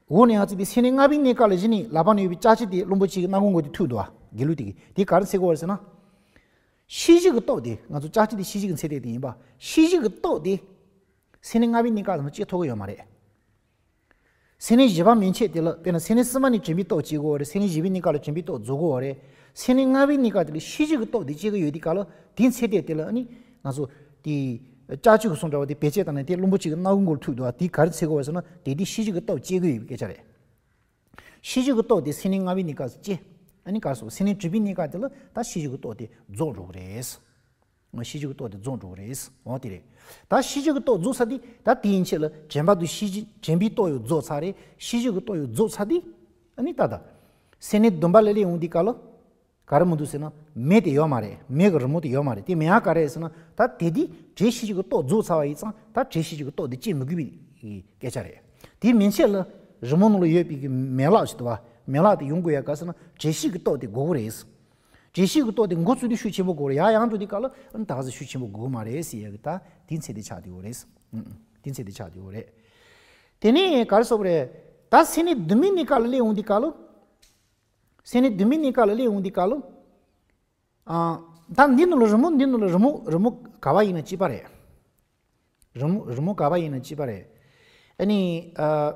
འོག་ནས་ཡར་བརྩིས་པའི་སེམས་གནས་ལྔ་པའི་གནས་སྐབས་ལ་གཞི་ནས་ལག་པ་ན་ཡོད་པའི་ལྕགས་ཀྱུ་དེ་རླུང་པོ་ཆེ་གི་སྣ་ཁུང་སྒང་དེ་ཐུག་འདུག་ཨ། དགེ་ལུགས་དེ་གིས་དེ་ག་རེ་འཚོལ་གྱི་ཡོད་རེད་ཟེར་ན། ཤེས་བཞིན་གྱི་སྟོབས་དེ་ང་ཚོ་ལྕགས་ཀྱུ་དེ་ཤེས་བཞིན་གྱི་ཚད་ལྡན་དེ་ཡིན་པ། ཤེས་བཞིན་གྱི་སྟོབས་དེ། སེམས་གནས་ལྔ་པའི་གནས་སྐབས་སུ་སྐྱེ་ཐུབ་ཀྱི་ཡོད་མ་རེད། སེམས་གནས་བཞི་པ་མན་ཆད་དེ་ལ་དཔེར་ན་སེམས་གནས་གསུམ་པ་ནས་དྲན་པའི་སྟོབས་སྐྱེ་དགོས་པ་རེད། སེམས་གནས་བཞི་པའི་གནས་སྐབས་ལ་དྲན་པའི་སྟོབས་རྫོགས་དགོས་པ་རེད། སེམས་གནས་ལྔ་པའི་གནས་སྐབས་དེ་ལ་ཤེས་བཞིན་གྱི་སྟོབས་དེ་སྐྱེ་གི་ཡོད་དུས་སྐབས་ལ་དེའི་ཚེ་དེ་དེ་ལ་ནི་ང་ཚོ་དེ་ལྕགས་ཀྱུ་གི་གསུང་འདྲ་བ་དེ་བེད་སྤྱད་བཏང་ནས་དེ་རླུང་པོ་ཆེ་གི་སྣ་ཁུང་གུ་ལ་ཐུག་འདུག་བ། དེ་ག་རེ་འཚོལ་དགོས་པ་ཟེར་ན་དེ་དེ་ཤེས་བཞིན་གྱི་སྟོབས་སྐྱེ་གི་ཡོད་པའི་སྐད་ཆ་རེད། ཤེས་བཞིན་གྱི་སྟོབས་དེ་སེམས་གནས་ལྔ་པའི་གནས་སྐབས་སུ་སྐྱེ། ཨ་ནི་ག་རེ་ཟེར། སེམས་གནས་དྲུག་པའི་གནས་སྐབས་དེ་ལ་ད་ཤེས་བཞིན་གྱི་སྟོབས་དེ་རྫོགས་འགྲོ་གི་རེད། ཤེས་བཞིན་གྱི་སྟོབས་དེ་རྫོགས་འགྲོ་གི་རེད། འོ་དེ་རེད། ད་ཤེས་བཞིན་གྱི་སྟོབས་རྫོགས་ཚར་དུས་ད་དེ་ཡན་ཆད་ལ་དྲན་པ་དང་ཤེས་བཞིན་དྲན་པའི་སྟོབས་ཡང་རྫོགས་ཚར་རེད། ཤེས་བཞིན་གྱི་སྟོབས་ཡང་རྫོགས་ཚར་དུས་ཨ་ནི་ད་ད་སེམས་གནས་བདུན་པ་ལ་སླེབས་ཡོང་དུས་སྐབས་ལ་ག་རེ་མི་འདུག་ཟེར་ན་མེ་དེ་ཡོད་མ་རེད། མེ་གི་རི་མོ་དེ་ཡོད་མ་རེད། དེ་མེད་ཡ་ག་རེ་རེད་ཟེར་ན་ད་དེ་དུས་དྲན་ཤེས་བཞིན་གྱི་སྟོབས་རྫོགས་ཚར་བ་ཡིན་ཙང་ད་དྲན་ཤེས་བཞིན་གྱི་སྟོབས་དེ་སྐྱེ་མི་དགོས་པའི་སྐད་ཆ་རེད། དེ་མན་ཆད་ལ་རི་མོ་ནང་ལ་ཡོད་པའི་གི་མེ་ལག་ཅིག་འདུག་བ། མེ་ལག་དེ་ཡོང་དགོས་ཡ་ག་ཟེར་ན་དྲན་ཤེས་ཀྱི་སྟོབས་དེ་དགོས་ཀྱི་རེད། དྲན་ཤེས་ཀྱི་སྟོབས་དེ་འགོ་བཙུགས་དུས་ཤུགས་ཆེན་པོ་དགོས་རེད། ཡར་ཡར་འགྲོ་དུས་སྐབས་ལ་ཨ་ནི་ད་ག་ཟེ་ཤུགས་ཆེན་པོ་དགོས་ཀྱི་མ་རེད་ཟེར་ཡ་གི་ད་དེའི་ཚད་དེ་ཆགས་བསྡད་ཡོད་རེད། ཨུ་ཨུ། དེའི་ཚད་དེ་ཆགས་བསྡད་ཡོད་རེད། དེ་ནས་ག་རེ་ཟེར་དགོས་རེད། ད་སེམས་གནས་བདུན་མའི་གནས་སྐབས་ལ་སླེབས་ཡོང་དུས་སྐབས་ལ། སེམས་གནས་བདུན་མའི་གནས་སྐབས་ལ་སླེབས་ཡོང་དུས་སྐབས་ལ། ཨ། ད་འདི་ནང་ལ་རི་མོ་འདི་ནང་ལ་རི་མོ་རི་མོ་ག་བ་ཡིན་ན་གཅིག་པ་རེད། རི་མོ་རི་མོ་ག་བ་ཡིན་ན་གཅིག་པ་རེད། ཨ་ནི་ཨ།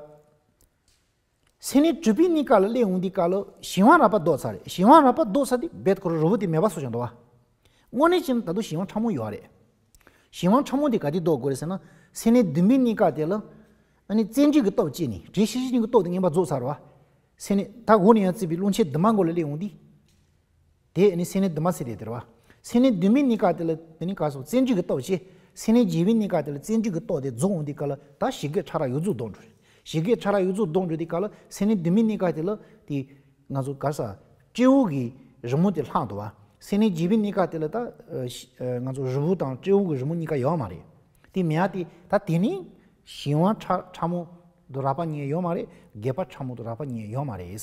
སེམས་གནས་དྲུག་པའི་གནས་སྐབས་ལ་སླེབས་ཡོང་དུས་སྐབས་ལ་གཞན་དབང་རགས་པ་ལྡོག་ཚར་རེད། གཞན་དབང་རགས་པ་ལྡོག་ཚར་དུས་རྦད་ཁོ་རང་རི་བོ་དེ་མེད་པ་བཟོ་བཞག་འདུག་བ། དངོས་གནས་བྱས་ན་ད་དུང་གཞན་དབང་ཕྲ་མོ་ཡོད་རེད། གཞན་དབང་ཕྲ་མོ་དེ་ག་དུས་ལྡོག་དགོས་རེད་ཟེར་ན། སེམས་གནས་བདུན་པའི་གནས་སྐབས་དེ་ལ་ཨ་ནི་བཙན་གྱིས་ཀྱི་སྟོབས་སྐྱེས་ནས་དྲན་ཤེས་བཞིན་གྱི་སྟོབས་དེ་ངན་པ་རྫོགས་ཚར་བ། སེམས་གནས་ད་འོག་ནས་ཡར་བརྩིས་པའི་རླུང་ཆེན་བདུན་མ་མགོ་ལ་སླེབས་ཡོང་དུས། དེ་ནི་སེམས་གནས་བདུན་མ་ཟེར་དེ་དེ་རེད་བ། སེམས་གནས་བདུན་པའི་གནས་སྐབས་དེ་ལ་དེ་ནི་ག་རེ་ཟེར་བཙན་གྱིས་ཀྱི་སྟོབས་ཆེ། སེམས་གནས་བརྒྱད་པའི་གནས་སྐབས་དེ་ལ་བཙན་གྱིས་ཀྱི་སྟོབས་དེ་རྫོགས་འོང་དུས་སྐབས་ལ་ད་ཞི་རྒོད་ཕྲ་རགས་ཡོངས་རྫོགས་ལྡོག་འགྲོ་རེད། ཞི་རྒོད་ཕྲ་རགས་ཡོངས་རྫོགས་ལྡོག་འགྲོ་དུས་སྐབས་ལ་སེམས་གནས་བདུན་པའི་གནས་སྐབས་དེ་ལ་དེ་ང་ཚོ་ག་རེ་ཟེར་སྤྲེའུ་གི་རི་མོ་དེ་ལྷག་འདུག་བ། སེམས་གནས་བརྒྱད་པའི་གནས་སྐབས་དེ་ལ་ད་ཨ་ཤི་ཨ་ང་ཚོ་རི་བོ་དང་སྤྲེའུ་གི་རི་མོ་གཉིས་ཀ་ཡོད་མ་རེད། དེ་མེད་ཡ་དེ་ད་དེ་ནི་གཞན་དབང་ཕྲ་ཕྲ་མོ་དུ་རགས་པ་གཉིས་ཡོད་མ་རེད། རྒོད་པ་ཕྲ་མོ་དུ་རགས་པ་གཉིས་ཡོད་མ་རེད།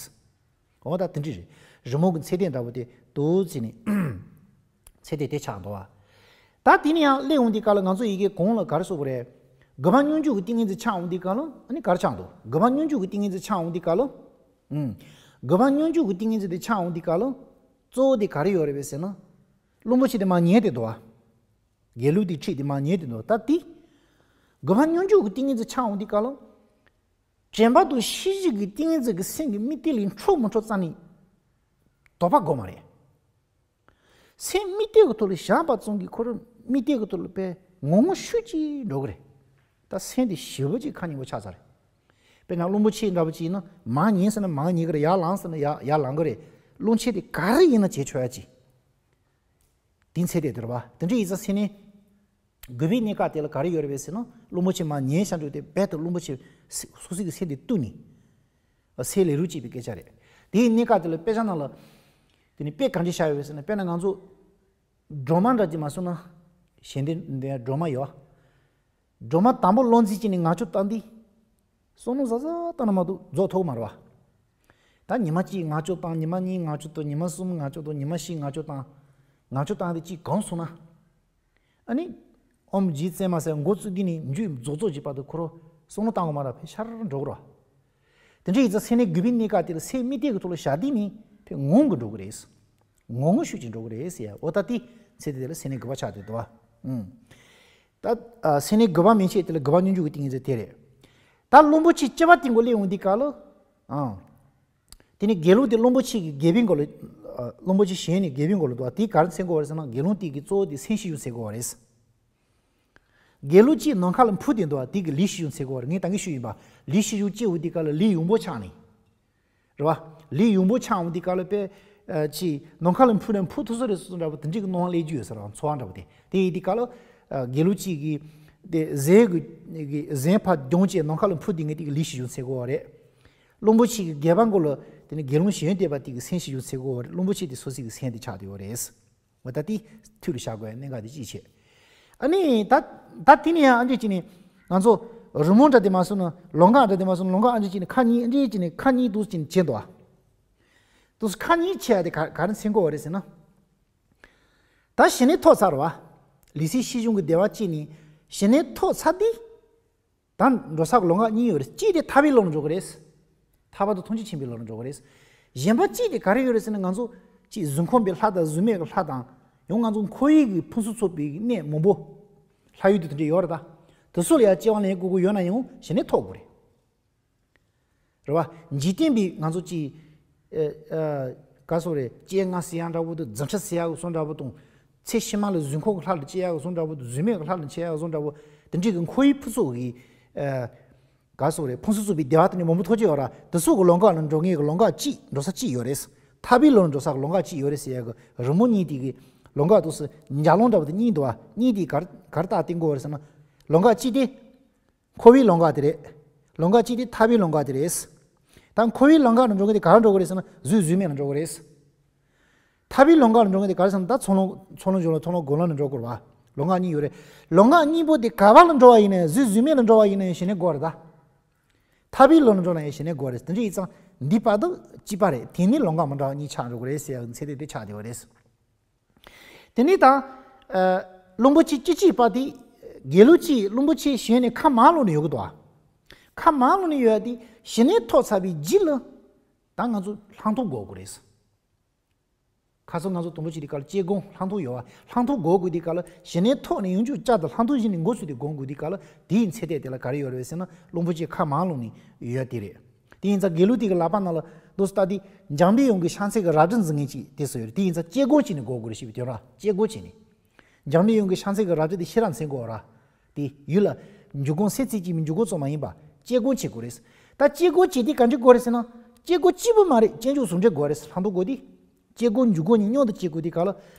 འོ་ད་དེ་འདྲ་རེད། རི་མོ་གི་ཚད་ལྡན་འདྲ་པོ་དེ་ཏོག་ཙམ་ནི་ཚད་ལྡན་དེ་ཆགས་འདུག་བ། ད་དེ་ནི་ཡང་སླེབས་འོང་དུས་སྐབས་ལ་ང་ཚོ་ཡི་གེ་གོང་ལ་ག་རེ་ཟེར་དགོས་རེད། རྒོད་པ་སྙོམས་འཇུག་གི་ཏིང་ངེ་འཛིན་ཆགས་འོང་དུས་སྐབས་ལ་ཨ་ནི་ག་རེ་ཆགས་འདུག་རྒོད་པ་སྙོམས་འཇུག་གི་ཏིང་ངེ་འཛིན་ཆགས་འོང་དུས་སྐབས་ལ། ཨུམ། རྒོད་པ་སྙོམས་འཇུག་གི་ཏིང་ངེ་འཛིན་དེ་ཆགས་འོང་དུས་སྐབས་ལ། གཙོ་བོ་དེ་ག་རེ་ཡོད་རེད་པས་ཟེར་ན། རླུང་པོ་ཆེ་དེ་མར་ཉལ་ཏེ་འདུག་བ། སྒལ་གླུ་དེ་ཁྲིད་དེ་མར་ཉལ་ཏེ་འདུག་ད་དེ། རྒོད་པ་སྙོམས་འཇུག་གི་ཏིང་ངེ་འཛིན་ཆགས་འོང་དུས་སྐབས་ལ། དྲན་པ་དང་ཤེས་བཞིན་གྱི་ཏིང་ངེ་འཛིན་གྱི་སེམས་ཀྱི་དམིགས་གཏད་ལས་འཕྲོ་མི་འཕྲོ་རྩ་ནས་དོགས་པ་དགོས་མ་རེད། སེམས་དམིགས་གཏད་ཀྱི་ཐོག་ལ་བཞག་པ་ཙམ་གྱིས་ཁོ་རང་དམིགས་གཏད་ཀྱི་ཐོག་ལ་དཔེ་ངོ་ངོ་ཤུགས་ཀྱིས་འགྲོ་གི་རེད། ད་སེམས་དེ་ཞེ་པོ་ཅིག་ཁ་ཉེ་པོ་ཆགས་ཚར་རེད། དཔེར་ན་རླུང་པོ་ཆེ་འདྲ་པོ་ཅིག་ཡིན་ན་མར་ཉལ་ཟེར་ན་མར་ཉལ་གི་རེད། ཡར་ལངས་ཟེར་ན་ཡར་ཡར་ལངས་གི་རེད། རླུང་ཆེན་དེ་ག་རེ་ཡིན་ན་བྱེད་ཆོག་ཡ་ཅིག་དེ་ཚད་དེ་དེ་རེད་བ། དེ་འདྲ་ཡིན་ཙང་སེམས་གནས་དགུ་པའི་གནས་སྐབས་དེ་ལ་ག་རེ་ཡོད་རེད་པས་ཟེར་ན་རླུང་པོ་ཆེ་མར་ཉལ་བཞག་འགྲོ་དེ་རྦད་དེ་རླུང་པོ་ཆེ་སོ་སོ་གི་སེམས་དེ་བཏུལ་ནས། སེམས་ལས་རུང་བྱེད་པའི་སྐད་ཆ་རེད། དེའི་གནས་སྐབས་དེ་ལ་དཔེ་ཆ་ནང་ལ། དེ་ནི་དཔེ་ག་འདྲ་བཞག་ཡོད་པས་ཟེར་ན་དཔེར་ན་ང་ཚོ། སྒྲོལ་མ་འདྲ་ཅིག་མ་སོང་ན། གཞན་དེ་འདི་སྒྲོལ་མ་ཡོད། སྒྲོལ་མ་དང་པོ་བློ་འཛིན་བྱས་ནས་ངག་ཆོས་བཏང་དུས། བསམ་བློ་ཟབ་ཟབ་བཏང་ན་མ་གཏོགས་རྫོགས་ཐུབ་མ་རེད་བ། ད་ཉི་མ་གཅིག་ངག་ཆོས་བཏང་། ཉི་མ་གཉིས་ངག་ཆོས་བཏང་། ཉི་མ་གསུམ་ངག་ཆོས་བཏང་། ཉི་མ་བཞི་ངག་ཆོས་བཏང་། ངག་ཆོས་བཏང་དེ་གཅིག་གང་སོང་ན། ཨ་ནི། ཨོཾ་རྗེ་བཙུན་མ་ཟེར་འགོ་བཙུགས་དུས་ནས་མཇུག་རྫོགས་རྫོགས་ཀྱི་བར་དུ་ཁོ་རང་བསམ་བློ་བཏང་དགོས་མ་རེད། ཕར་ཤར་འགྲོ་གི་རེད། དེ་འདྲ་ཡིན་ཙང་སེམས་གནས་དགུ་པའི་གནས་སྐབས་དེ་ལ་སེམས་དམིགས་གཏད་ཀྱི་ཐོག་ལ་བཞག་དུས་ནས་ཕར་ངང་གིས་འགྲོ་གི་རེད། ངང་ངམ་ཤུགས་ཀྱིས་འགྲོ་གི་རེད་ཟེར་ཡ། འོ་ད་དེ་ཚེ་དེ་ལ་སེམས་གནས་དགུ་པ་ཆགས་བསྡད་འདུག་བ། ཨུམ། ད། ཨ། སེམས་གནས་དགུ་པ་མན་ཆད་དེ་ལ་དགུ་པ་སྙོམས་འཇུག་གི་ཏིང་ངེ་འཛིན་དེ་རེད། ད་རླུང་པོ་ཆེ་བཅུ་པ་སྟེང་གི་སླེབས་འོང་དུས་སྐབས་ལ། ཨང་། དེ་ནི་སྒལ་གླུ་དེ་རླུང་པོ་ཆེ་གི་སྒལ་པའི་མགོ་ལ། ཨ། རླུང་པོ་ཆེ་གཞན་ནི་སྒལ་པའི་མགོ་ལ་འདུག་བ། དེ་ག་རེ་མཚོན་གྱི་ཡོད་རེད་ཟེར་ན་སྒལ་རླུང་དེ་གི་གཙོ་བོ་དེ་སེམས་ཤེས་ཡོན་མཚོན་གྱི་ཡོད་རེད། སྒལ་གླུ་གཅིག་ནམ་མཁའ་ལ་འཕུར་ཏེ་འདུག་བ། དེ་གི་ལས་ཤེས་ཡོན་མཚོན་གྱི་ཡོད་རེད། ངས་ད་གིན་ཞུས་ཡིན་པ། ལས་ཤེས་ཡོན་སྐྱེ་འོང་དུས་སྐབས་ལ་ལས་ཡོན་པོ་ཆགས་ནས། རེད་བ། ལས་ཡོན་པོ་ཆགས་འོང་དུས་སྐབས་ལ་དཔེ། ཨ། ཅིག་ནམ་མཁའ་ལ་འཕུར་ནས་འཕུར་ཐུབ་ས་རེད་ཟེར་འདྲ་པོ་དེ་འདྲའི་གི་སྣང་བ་སླེབས་རྒྱུ་ཡོད་ས་རེད་བ། ཚོར་བ་འདྲ་པོ་དེ། དེ་ཡིན་དུས་སྐབས་ལ། ཨ། སྒལ་གླུ་གཅིག་གི། དེ་གཟན་གྱི་གཟན་ཕར་རྒྱང་བྱས་ནམ་མཁའ་ལ་འཕུར་དུས་ངས་དེ་གི་ལས་ཤེས་ཡོན་མཚོན་གྱི་ཡོད་རེད། རླུང་པོ་ཆེ་གི་སྒལ་པ་མགོ་ལ། དེ་ནི་སྒལ་རླུང་གཞན་བསྡད་པ་དེ་གི་སེམས་ཤེས་ཡོན་མཚོན་གྱི་ཡོད་རེད། རླུང་པོ་ཆེ་དེ་སོ་སོ་གི་སེམས་དེ་ཆགས་བསྡད་ཡོད་རེད། འོ་ད་དེ་ཐུགས་ལ་བཞག་དགོས་ཡ་གནད་འགག་དེ་གཅིག་བྱས། ཨ་ནི་ད་ད་དེ་ནས་ཡང་ཨ་འདྲས་ཅིག་ནས་ང་ཚོ་རི་མོ་འདྲ་དེ་མ་སོང་ན་ལོང་ག་འདྲ་དེ་མ་སོང་ན་ལོང་ག་ཨ་འདྲས་ཅིག་ནས་ཁ་གཉིས་ཨ་འདྲས་ཅིག་ནས་ཁ་གཉིས་འདུག་ཅིག་ནས་བྱས་འདུག་ཨ། འདུག་ཁ་གཉིས་བྱས་ཡ་དེ་ག་ག་རེ་མཚོན་གྱི་ཡོད་རེད་ཟེར་ན། ད་ཞི་གནས་ཐོབ་ཚར་བ། ལུས་སེམས་ཤེས་བྱུང་གི་བདེ་བ་སྐྱེས་ནས་ཞི་གནས་ཐོབ་ཚར་དུས། ད་འགྲོ་ས་གི་ལོང་ག་གཉིས་ཡོད་རེད། གཅིག་དེ་ཐར་པའི་ལམ་ལ་འགྲོ་གི་རེད། ཐར་པ་དང་ཐམས་ཅད་མཁྱེན་པའི་ལམ་ལ་འགྲོ་གི་རེད། གཞན་པ་གཅིག་དེ་ག་རེ་ཡོད་རེད་ཟེར་ན་ང་ཚོ་གཅིག་གཟུགས་ཁམས་པའི་ལྷ་དང་གཟུགས་མེད་ཀྱི་ལྷ་དང་། ཡང་ང་ཚོ་འཁོར་བའི་གི་ཕུན་སུམ་ཚོགས་པའི་གནས་མང་པོ། ལྷ་ཡུལ་དེ་དེ་འདྲ་ཡོད་རེད་ད། དེ་ཚོ་ལ་ཡང་སྐྱེ་བ་ལེན་དགོས་ཀྱི་ཡོད་ན་ཡང་གཞི་ནས་ཐོབ་དགོས་རེད། རེད་བ། འཇིག་རྟེན་པའི་ང་ཚོ་ཅིག་ཨ་ཨ་ག་སོགས་རེད། སྤྱན་སྔ་ཟེར་ཡག་འདྲ་བོ་དང་། རྫུ་འཕྲུལ་ཟེར་ཡག་བཟོ་འདྲ་བོ་དང་། ཚེ་ཕྱི་མ་ལ་གཟུགས་འཁོར་གྱི་ལྷ་ལ་སྐྱེ་ཡག་བཟོ་འདྲ་བོ་དང་། གཟུགས་མེད་ཀྱི་ལྷ་ལ་སྐྱེ་ཡག་བཟོ་འདྲ་བོ། དེ་འདྲའི་གི་འཁོར་བའི་ཕུན་ཚོགས་ཀྱི་ཨ་ག་སོགས་རེད། ཕུན་སུམ་ཚོགས་པའི་བདེ་བ་དེ་འདྲ་མང་པོ་ཐོབ་ཀྱི་ཡོད་ར། དེ་ཚོ་གི་ལམ་ཁ་ལ་འགྲོ་མཁན་གྱི་ལམ་ཁ་གཅིག་འགྲོ་ས་གཅིག་ཡོད་རེད། ཐར་པའི་ལམ་ལ་འགྲོ་ས་གི་ལམ་ཁ་གཅིག་ཡོད་རེད་ཟེར་ཡག་གི་རི་མོ་གཉིས་དེ་གི་ལམ་ཁ་དུ་སུ་འཇའ་ལུང་འདྲ་བོ་དེ་གཉིས་འདུག་བ། གཉིས་དེ་གར་གར་རྟགས་བསྟན་དགོས་རེད་ཟེར་ན། ལམ་ཁ་གཅིག་དེ། འཁོར་བའི་ལམ་ཁ་དེ་རེད། ལམ་ཁ་གཅིག་དེ་ཐར་པའི་ལམ་ཁ་དེ་རེད། ད་འཁོར་བའི་ལམ་ཁ་ལ་འགྲོ་མཁན་དེ་ག་རེ་འགྲོ་གི་རེད་ཟེར་ན། གཟུགས་གཟུགས་མེད་ལ་འགྲོ་གི་རེད། ཐར་པའི་ལམ་ཁ་ལ་འགྲོ་མཁན་དེ་ག་རེ་ཟེར་ན། ད་ཚོགས་ལམ་ཚོགས་ལམ་སྦྱོར་ལམ་མཐོང་ལམ་སྒོམ་ལམ་ལ་འགྲོ་དགོས་རེད་བ། ལམ་ཁ་གཉིས་ཡོད་རེད། ལམ་ཁ་གཉིས་པོ་དེ་ག་བ་ལ་འགྲོ་བ་ཡིན་ནའི། གཟུགས་གཟུགས་མེད་ལ་འགྲོ་བ་ཡིན་ནའི་གཞི་ནས་དགོས་རེད་ད། ཐར་པའི་ལམ་ལ་འགྲོ་ན་ཡང་གཞི་ནས་དགོས་རེད། དེ་འདྲ་ཡིན་ཙང་འདི་བར་དུ་གཅིག་པ་རེད། དེ་ནི་ལམ་ཁ་མི་འདྲ་བ་གཉིས་ཆགས་འགྲོ་གི་རེད་ཟེར་ཡག་ཚད་ལྡན་དེ་ཆགས་བསྡད་པ་རེད། དེ་ནས་ད་ཨ་གླང་པོ་ཆེ་སྐྱེ་གཅིག་པ་དེ། དགེ་ལུགས་ཀྱི་གླང་པོ་ཆེ་གཞན་ནས་ཁ་མར་ལོག་ནས་ཡོད་གི་འདུག་ཨ། ཁ་མར་ལོག་ནས་ཡོད་དེ་གཞི་ནས་ཐོབ་ཚར་བའི་རྗེས་ལ་ད་ང་ཚོ་ལྷག་མཐོང་དགོས་དགོས་རེད། ཁ་སང་ང་ཚོ་དུམ་བུ་གཅིག་དེ་ག་ལ་སྐྱེ་སྒོ་ལྷག་མཐོང་ཡོད་བ། ལྷག་མཐོང་དགོས་དགོས་དེ་ག་ལ་གཞི་ནས་ཐོབ་ནས་ཡོང་རྒྱུ་བཅར་དང་། ལྷག་མཐོང་གཞི་ནས་འགོ་ཚུགས་ཏེ་སྒོམ་དགོས་དེ་ག་ལ་དེའི་ཚད་ལྡན་དེ་ལ་ག་རེ་ཡོད་རེད་ཟེར་ན། གླང་པོ་ཆེ་ཁ་མར་ལོག་ནས་ཡོད་དེ་རེད། དེ་ཡིན་ཙང་དགེ་ལུགས་དེ་གི་ལག་པ་ནང་ལ་འདུག་སྟ་དེ་འཇམ་པའི་དབྱངས་ཀྱི་ཕྱག་མཚན་གྱི་རལ་གྲི་འཛིན་མཁན་ཅིག་དེ་སུ་ཡོད་རེད། དེ་ཡིན་ཙང་སྐྱེ་སྒོ་བྱས་ནས་སྒོམ་དགོས་རེད་ཞེས་པའི་དོན་ར། སྐྱེ་སྒོ་བྱས་ནས། འཇམ་པའི་དབྱངས་ཀྱི་ཕྱག་མཚན་གྱི་རལ་གྲི་དེ་ཤེས་རབ་མཚན་དགོས་ར། དེ་ཡུལ་ལ་འཇུག་སྒོམ་སེམས་རྩེ་གཅིག་པའི་འཇུག་སྒོ་ཙམ་མ་ཡིན་པ་སྐྱེ་སྒོ་བྱེད་དགོས་རེད། ད་སྐྱེ་སྒོ་བྱེད་དུས་ག་འདྲ་དགོས་རེད་ཟེར་ན། སྐྱེ་སྒོ་གཅིག་པུ་མ་རེད། སྤྱོད་འཇུག་ཟུང་འབྲེལ་དགོས་རེད། ལྷག་མཐོང་དགོས་དུས། སྐྱེ་སྒོ་འཇུག་སྒོ་གཉིས་མཉམ་དུ་སྐྱེ་དགོས་དུས་ག་ལ།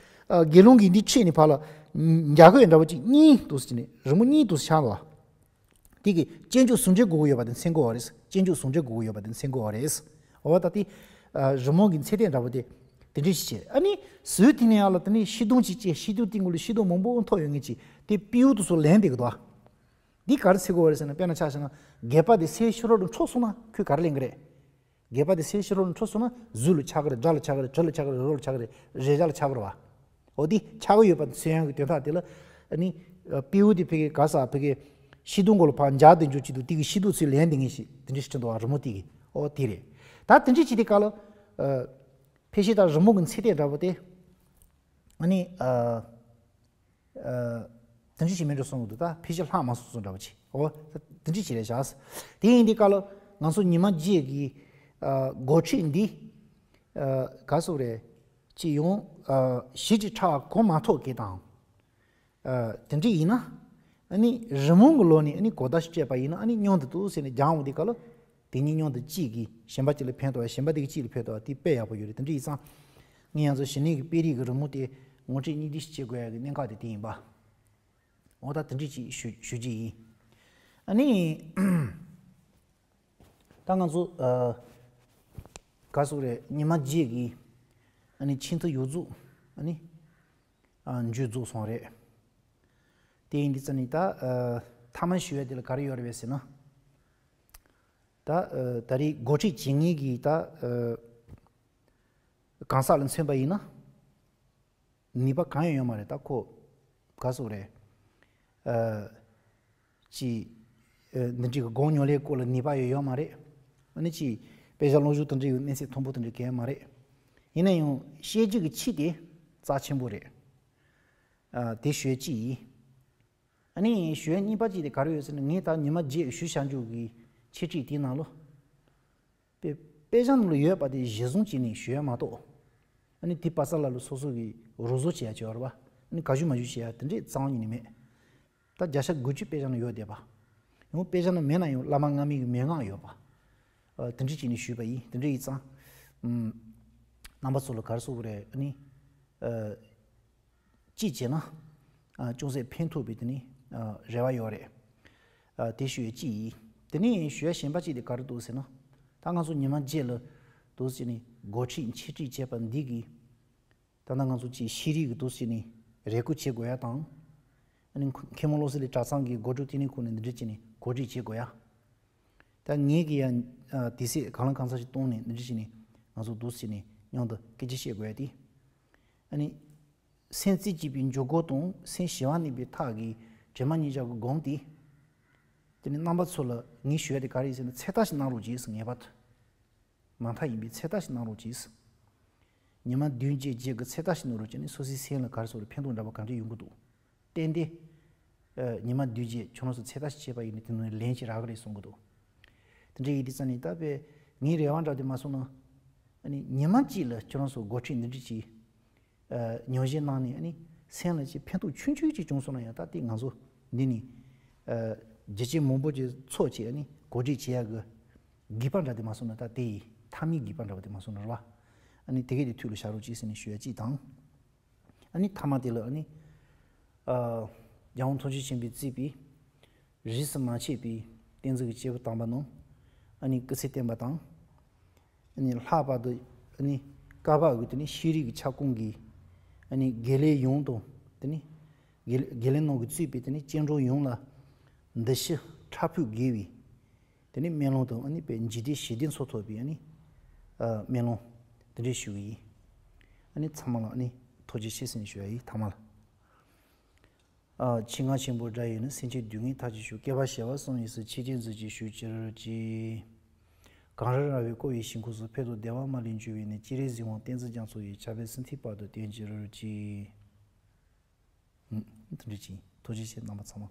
ཨ་དགེ་སློང་གིས་འདི་ཕྱེ་ནས་ཕར་ལ་འཇའ་གུར་འདྲ་བོ་གཅིག་གཉིས་འདུག་སེ་བྱས་ནས། རི་མོ་གཉིས་འདུག་སེ་བཞག་ལ། དེ་གི་སྤྱོད་འཇུག་ཟུང་འབྲེལ་དགོས་ཀྱི་ཡོད་པ་དེ་མཚོན་གྱི་ཡོད་རེད། སྤྱོད་འཇུག་ཟུང་འབྲེལ་དགོས་ཀྱི་ཡོད་པ་དེ་མཚོན་གྱི་ཡོད་རེད། འོ་ད་དེ་ཨ་རི་མོ་གི་ཚད་ལྡན་འདྲ་བོ་དེ་དེ་འདྲ་ཞིག་བྱས། ཨ་ནི་ཟུར་དེ་ནས་ཡར་ལ་དེ་ནས་ཤིང་སྡོང་ཅིག་བཅད། ཤིང་སྡོང་སྟེང་གུན་ལ་ཤིང་སྡོང་མང་པོ་མཐོ་ཡོད་མཁན་ཅིག་དེ་སྤྲེའུ་དེ་ཚོ་ལེན་བསྡད་ཀྱི་འདུག་ཨ། འདི་ག་རེ་ཟེར་དགོས་རེད་ཟེར་ན། དཔེར་ན་ཆ་བཞག་ན་སྒལ་པ་དེ་སའི་ཕྱི་རོལ་དུ་འཕྲོ་སོང་ན་ཁོས་ག་རེ་ལེན་གྱི་རེད། སྒལ་པ་དེ་སའི་ཕྱི་རོལ་དུ་འཕྲོ་སོང་ན་གཟུགས་ལ་ཆགས་ཀྱི་རེད། སྒྲ་ལ་ཆགས་ཀྱི་རེད། དྲི་ལ་ཆགས་ཀྱི་རེད། རོ་ལ་ཆགས་ཀྱི་རེད། རེག་བྱ་ལ་ཆགས་ཀྱི་རེད་བ། འོ་དེ་ཆགས་ཀྱི་ཡོད་པ་མཚོན་ཡག་གི་དོན་དག་དེ་ལ། ཨ་ནི་སྤྲེའུ་དེ་ཕ་གི་ག་ས་ཕ་གི་ཤིང་སྡོང་གུན་ལ་ཕར་འཇའ་དེ་འཇུག་བྱེད་དུས་དེ་གི་ཤིང་སྡོང་ཚུར་ལེན་བསྡད་མཁན་ཞིག་དེ་འདྲ་ཞིག་བྱུང་འདུག་བ། རི་མོ་དེ་གི། འོ་དེ་རེད། ད་དེ་འདྲ་བྱེད་དུས་ག་ལ། ཨ་ཕལ་ཆེར་ད་རི་མོ་གི་ཚད་ལྡན་འདྲ་བོ་དེ། ཨ་ནི་ཨ། ཨ་དེ་འདྲ་ཞིག་མིན་འགྲོ་གསུང་གི་འདུག་ད་ཕལ་ཆེར་ལྷག་མ་སོང་གསུང་འདྲ་བོ་ཅིག་འོ་དེ་འདྲ་ཞིག་རེད་བཞག་དེ་ཡིན་དུས་ག་ལ་ང་ཚོ་ཉི་མ་བརྒྱད་ཀྱི་ཨ་སྒོམ་ཁྲིད་འདི། ཨ་ག་སོགས་རེད། ཅིག་ཡང་ཨ་གཞི་གཅིག་ཕྲ་བ་གོ་མ་ཐུབ་མཁན་དང་། ཨ་དེ་འདྲ་ཡིན་ན། ཨ་ནི་རི་མོ་གི་ལོགས་ནས་ཨ་ནི་གོ་བརྡ་ཞིག་སྤྲད་པ་ཡིན་ན། ཨ་ནི་མཉམ་དུ་འདུག་ཟེར་ནས་སྦྱང་འོང་དུས་ག་ལ། དེ་གཉིས་མཉམ་དུ་གཅིག་གིས་གཞན་པ་གཅིག་ལ་ཕན་ཐོགས་པ། གཞན་པ་དེ་གིས་གཅིག་ལ་ཕན་ཐོགས་པ། དེ་དཔེ་ཡག་པོ་ཡོད་རེད། དེ་འདྲ་ཡིན་ཙང་། ངས་ང་ཚོ་གཞི་ནས་ཀྱི་དཔེ་རིས་ཀྱི་རི་མོ་དེ་ངོ་སྤྲོད་གཉིས་ལྡན་ཞིག་བྱེད་དགོས་ཡག་གི་གནད་འགག་དེ་དེ་ཡིན་པ། འོ་ད་དེ་འདྲ་ཅིག་ཞུ་ཞུ་རྒྱུ་ཡིན། ཨ་ནི། ད་ང་ཚོ་ཨ་ག་སོགས་རེད། ཉི་མ་བརྒྱད་ཀྱི་ཨ་ནི་ཆེས་མཐོའི་ཡོངས་རྫོགས་ཨ་ནི་ཨ་མཇུག་རྫོགས་སོང་རེད། དེ་ཡིན་དུས་ཙ་ནི་ད་ཨ་མཐའ་མ་ཞུ་ཡ་དེ་ལ་ག་རེ་ཡོད་རེད་པས་ཟེར་ན། ད་ཨ་ད་རེས་སྒོམ་ཁྲིད་བྱེད་མཁན་གྱི་ད་ཨ་གང་ཟག་ལ་མཚོན་པ་ཡིན་ན། ནུས་པ་གང་ཡང་ཡོད་མ་རེད། ད་ཁོ་ག་སོགས་རེད། ཨ་ཅི། ཨ་འདི་འདྲའི་སྒོམ་ཉམས་ལེན་སྐོར་ལ་ནུས་པ་ཡང་ཡོད་མ་རེད། ཨ་ནི་ཅི། དཔེ་ཆ་ཀློག་ཞུགས་དེ་འདྲའི་གནས་ཚད་མཐོན་པོ་དེ་འདྲ་གང་ཡང་མ་རེད། ཡིན་ན་ཡང་ཤེས་རྒྱུ་གི་ཆེད་དེ་རྩ་ཆེན་པོ་རེད། ཨ་དེ་ཞུ་ཡ་གཅིག་ཡིན། ཨ་ནི་ཞུ་ཡ་གཉིས་པ་གཅིག་དེ་ག་རེ་ཡོད་ཟེར་ན། ངས་ད་ཉི་མ་བརྒྱད་ཞུས་བཞག་རྒྱུ་གི་འཆད་ཁྲིད་དེའི་ནང་ལོ། དཔེ་དཔེ་ཆ་ནང་ལ་ཡོད་པ་དེ་གཞིར་བཟུང་བྱས་ནས་ཞུ་ཡ་མ་གཏོགས། ཨ་ནི་དེ་པ་ས་ལ་ལ་སོ་སོ་གི་རོགས་བཟོ་བྱེད་ཡ་བྱེད་པ་རེད་པ། ཨ་ནི་ག་ཞུ་མ་ཞུ་བྱེད་ཡ་དེ་འདྲའི་རྩ་བ་ཉིད་ནས་མེད། ད་བརྒྱ་ཆ་དགུ་བཅུ་དཔེ་ཆ་ནང་ཡོད་བསྡད་པ། ཡང་དཔེ་ཆ་ནང་མེད་ན་ཡང་བླ་མ་སྔ་མའི་གི་མན་ངག་ཡོད་པ། ཨ་དེ་འདྲ་བྱས་ནས་ཞུས་པ་ཡིན། དེ་འདྲ་ཡིན་ཙང་། ཨམ། རྣམ་པ་ཚོ་ལ་ག་རེ་ཟེར་དགོས་རེད། ཨ་ནི། ཨ་གཅིག་བྱས་ན། ཨ་ཅུང་ཟད་ཕན་ཐོགས་པའི་དེ་ནི་ཨ་རེ་བ་ཡོད་རེད། ཨ་དེ་ཞུ་ཡས་གཅིག་ཡིན། དེ་ནས་ཞུ་ཡ་གཞན་པ་གཅིག་དེ་ག་རེ་འདུག་ཟེར་ན། ད་ང་ཚོ་ཉི་མ་བརྒྱད་ལ་འདུག་ཟེར་ནས་སྒོམ་ཁྲིད་འཆད་ཁྲིད་བྱས་པ་འདི་གིས། ད་ལྟ་ང་ཚོ་གཅིག་ཤེས་རིག་གི་འདུག་ཟེར་ནས་རེ་སྐུལ་བྱེད་དགོས་ཡ་དང་། ཨ་ནི་མཁན་པོ་བློ་གསལ་གླིང་གྲྭ་ཚང་གི་སྒོམ་སྒྲུབ་བསྟི་གནས་ཁུལ་ནས་འདི་འདྲ་བྱས་ནས་གོ་སྒྲིག་བྱེད་དགོས་ཡ། ད་ངེད་ཀྱིས་ཡང་ཨ་དུས་ཚོད་གང་ལ་གང་འཚམ་ཞིག་བཏོན་ནས་འདི་འདྲ་བྱས་ནས་ང་ཚོ་འདུག་ཟེར་ནས་མཉམ་དུ་སྐད་ཆ་བཤད་དགོས་ཡ་དེ། ཨ་ནི། སེམས་རྩེ་གཅིག་པའི་འཇུག་སྒོ་དང་སེམས་ཞི་བ་གནས་པའི་ཐབས་ཀྱི་དྲི་མ་ཉེར་བཞག་གི་སྒོམ་དེ། དེ་ནི་རྣམ་པ་ཚོ་ལ་ངས་ཞུ་ཡ་དེ་ག་རེ་ཡིན་ཟེར་ན། ཚོད་ལྟ་ཞིག་གནང་རོགས་གྱིས་ཟེར། ངེས་པར་དུ། མ་མཐའ་ཡིན་པའི་ཚོད་ལྟ་ཞིག་གནང་རོགས་གྱིས་ཟེར། ཉི་མ་བདུན་བརྒྱད་བརྒྱད་ཀྱི་ཚོད་ལྟ་ཞིག་གནང་རོགས་གྱིས། ཨ་ནི་སོ་སོའི་སེམས་ལ་ག་རེ་ཟེར་དགོས་རེད། ཕན་ཐོགས་འདྲ་པོ་ག་འདྲ་ཡོང་གི་འདུག་ཏན་ཏན། ཉི་མ་བདུན་རྗེས་ཁྱོད་རང་ཚོ་ཚེ་ཐར་ཞིག་བྱས་པ་ཡིན་ན་དེ་ནང་ལན་ཅིག་རག་གི་རེད་གསུང་གི་འདུག། དེ་འདྲ་ཡིན་དུས་ཙང་ནས་ད་དཔེ་ངའི་རེ་བ་འདྲ་དེ་མ་སོང་ན། ཨ་ནི་ཉི་མ་གཅིག་ལ་ཁྱོད་རང་ཚོ་འགོ་ཁྲིད་འདི་འདྲ་ཅིག་ཉམས་ཞིབ་གནང་ནས། ཨ་ནི་སེམས་ལ་ཅིག་ཕན་ཐོགས་ཆུང་ཆུང་ཅིག་བྱུང་སོང་ན་ཡང་། ད་ལྟའི་ང་ཚོ་འདི་ནས་རྒྱལ་ཆེན་མང་པོ་ཅིག་ཚོགས་བྱས། ཨ་ནི་གོ་སྒྲིག་བྱེད་ཡག་གི་དགོས་པ་འདྲ་དེ་མ་སོང་ན། ད་ལྟའི་མཐའ་མའི་དགོས་པ་འདྲ་བ་དེ་མ་སོང་ན་རེད་བ། ཨ་ནི་དེ་གས་དེ་ཐུགས་ལ་བཞག་རོགས་གྱིས་ཟེར་ནས་ཞུ་ཡ་གཅིག་དང་། ཨ་ནི་མཐའ་མ་དེ་ལ་ཨ་ནི། ཨ། རྒྱལ་དབང་ཐུགས་རྗེ་ཆེན་པོས་གཙོས་པའི་རིས་སུ་མ་ཆད་པའི་བསྟན་འཛིན་གྱི་སྐྱེས་བུ་དམ་པ་རྣམས་ཨ་ནི་སྐུ་ཚེ་བརྟན་པ་དང་། ཨ་ནི་ལྷག་པར་དུ་ཨ་ནི་བཀའ་བབས་ཀྱི་དེ་ནི་ཤེས་རིག་གི་ཁྱབ་ཁོངས་ཀྱི་ཨ་ནི་དགེ་ལས་ཡོངས་དང་། དེ་ནི་དགེ་དགེ་ལས་རྣམས་ཀྱིས་གཙོས་པའི་དེ་ནི་སྐྱེ་འགྲོ་ཡོངས་ལ་འདུ་ཤེས་ཕྲ་ཕུགས་དགེ་བའི་དེ་ནི་སྨོན་ལམ་དང་། ཨ་ནི་དཔེ་འཇིག་རྟེན་ཞི་བདེ་འཚོ་ཐུབ་པའི་ཨ་ནི་ཨ་སྨོན་ལམ་དེ་འདྲ་ཞུ་གི་ཡིན། ཨ་ནི་ཚང་མ་ལ་ཨ་ནི་ཐུགས་རྗེ་ཆེ་ཟེར་ནས་ཞུ་ཡ་ཡིན། ཐ་མ་ལ། ཨ། ཆེ་མངའ་ཆེན་པོ་སྒྲ་ཡིས་ནི། སེམས་ཅན་སྡུག་བསྔལ་མཐའ་ཅི་ཕྱིར། བསྐལ་པ་བྱེ་བ་གསུམ་ཡི་སུ། ཆོས་ཀྱི་མཛོད་ཅིག་ཞུ་ཕྱིར་བགྱི། གངས་རི་ར་བས་བསྐོར་བའི་ཞིང་ཁམས་སུ། ཕེབས་དང་བདེ་བ་མ་ལུས་འབྱུང་བའི་ནི། སྤྱན་རས་གཟིགས་དབང་བསྟན་འཛིན་རྒྱ་མཚོ་ཡི། ཕྱག་འབེབས་སྲིད་མཐའི་བར་དུ་བརྟན་ཕྱིར་བགྱི། ཨུམ། དེ་འདྲ་ཅིག། ཐུགས་རྗེ་ཆེ་རྣམ་པ་ཚང་མ།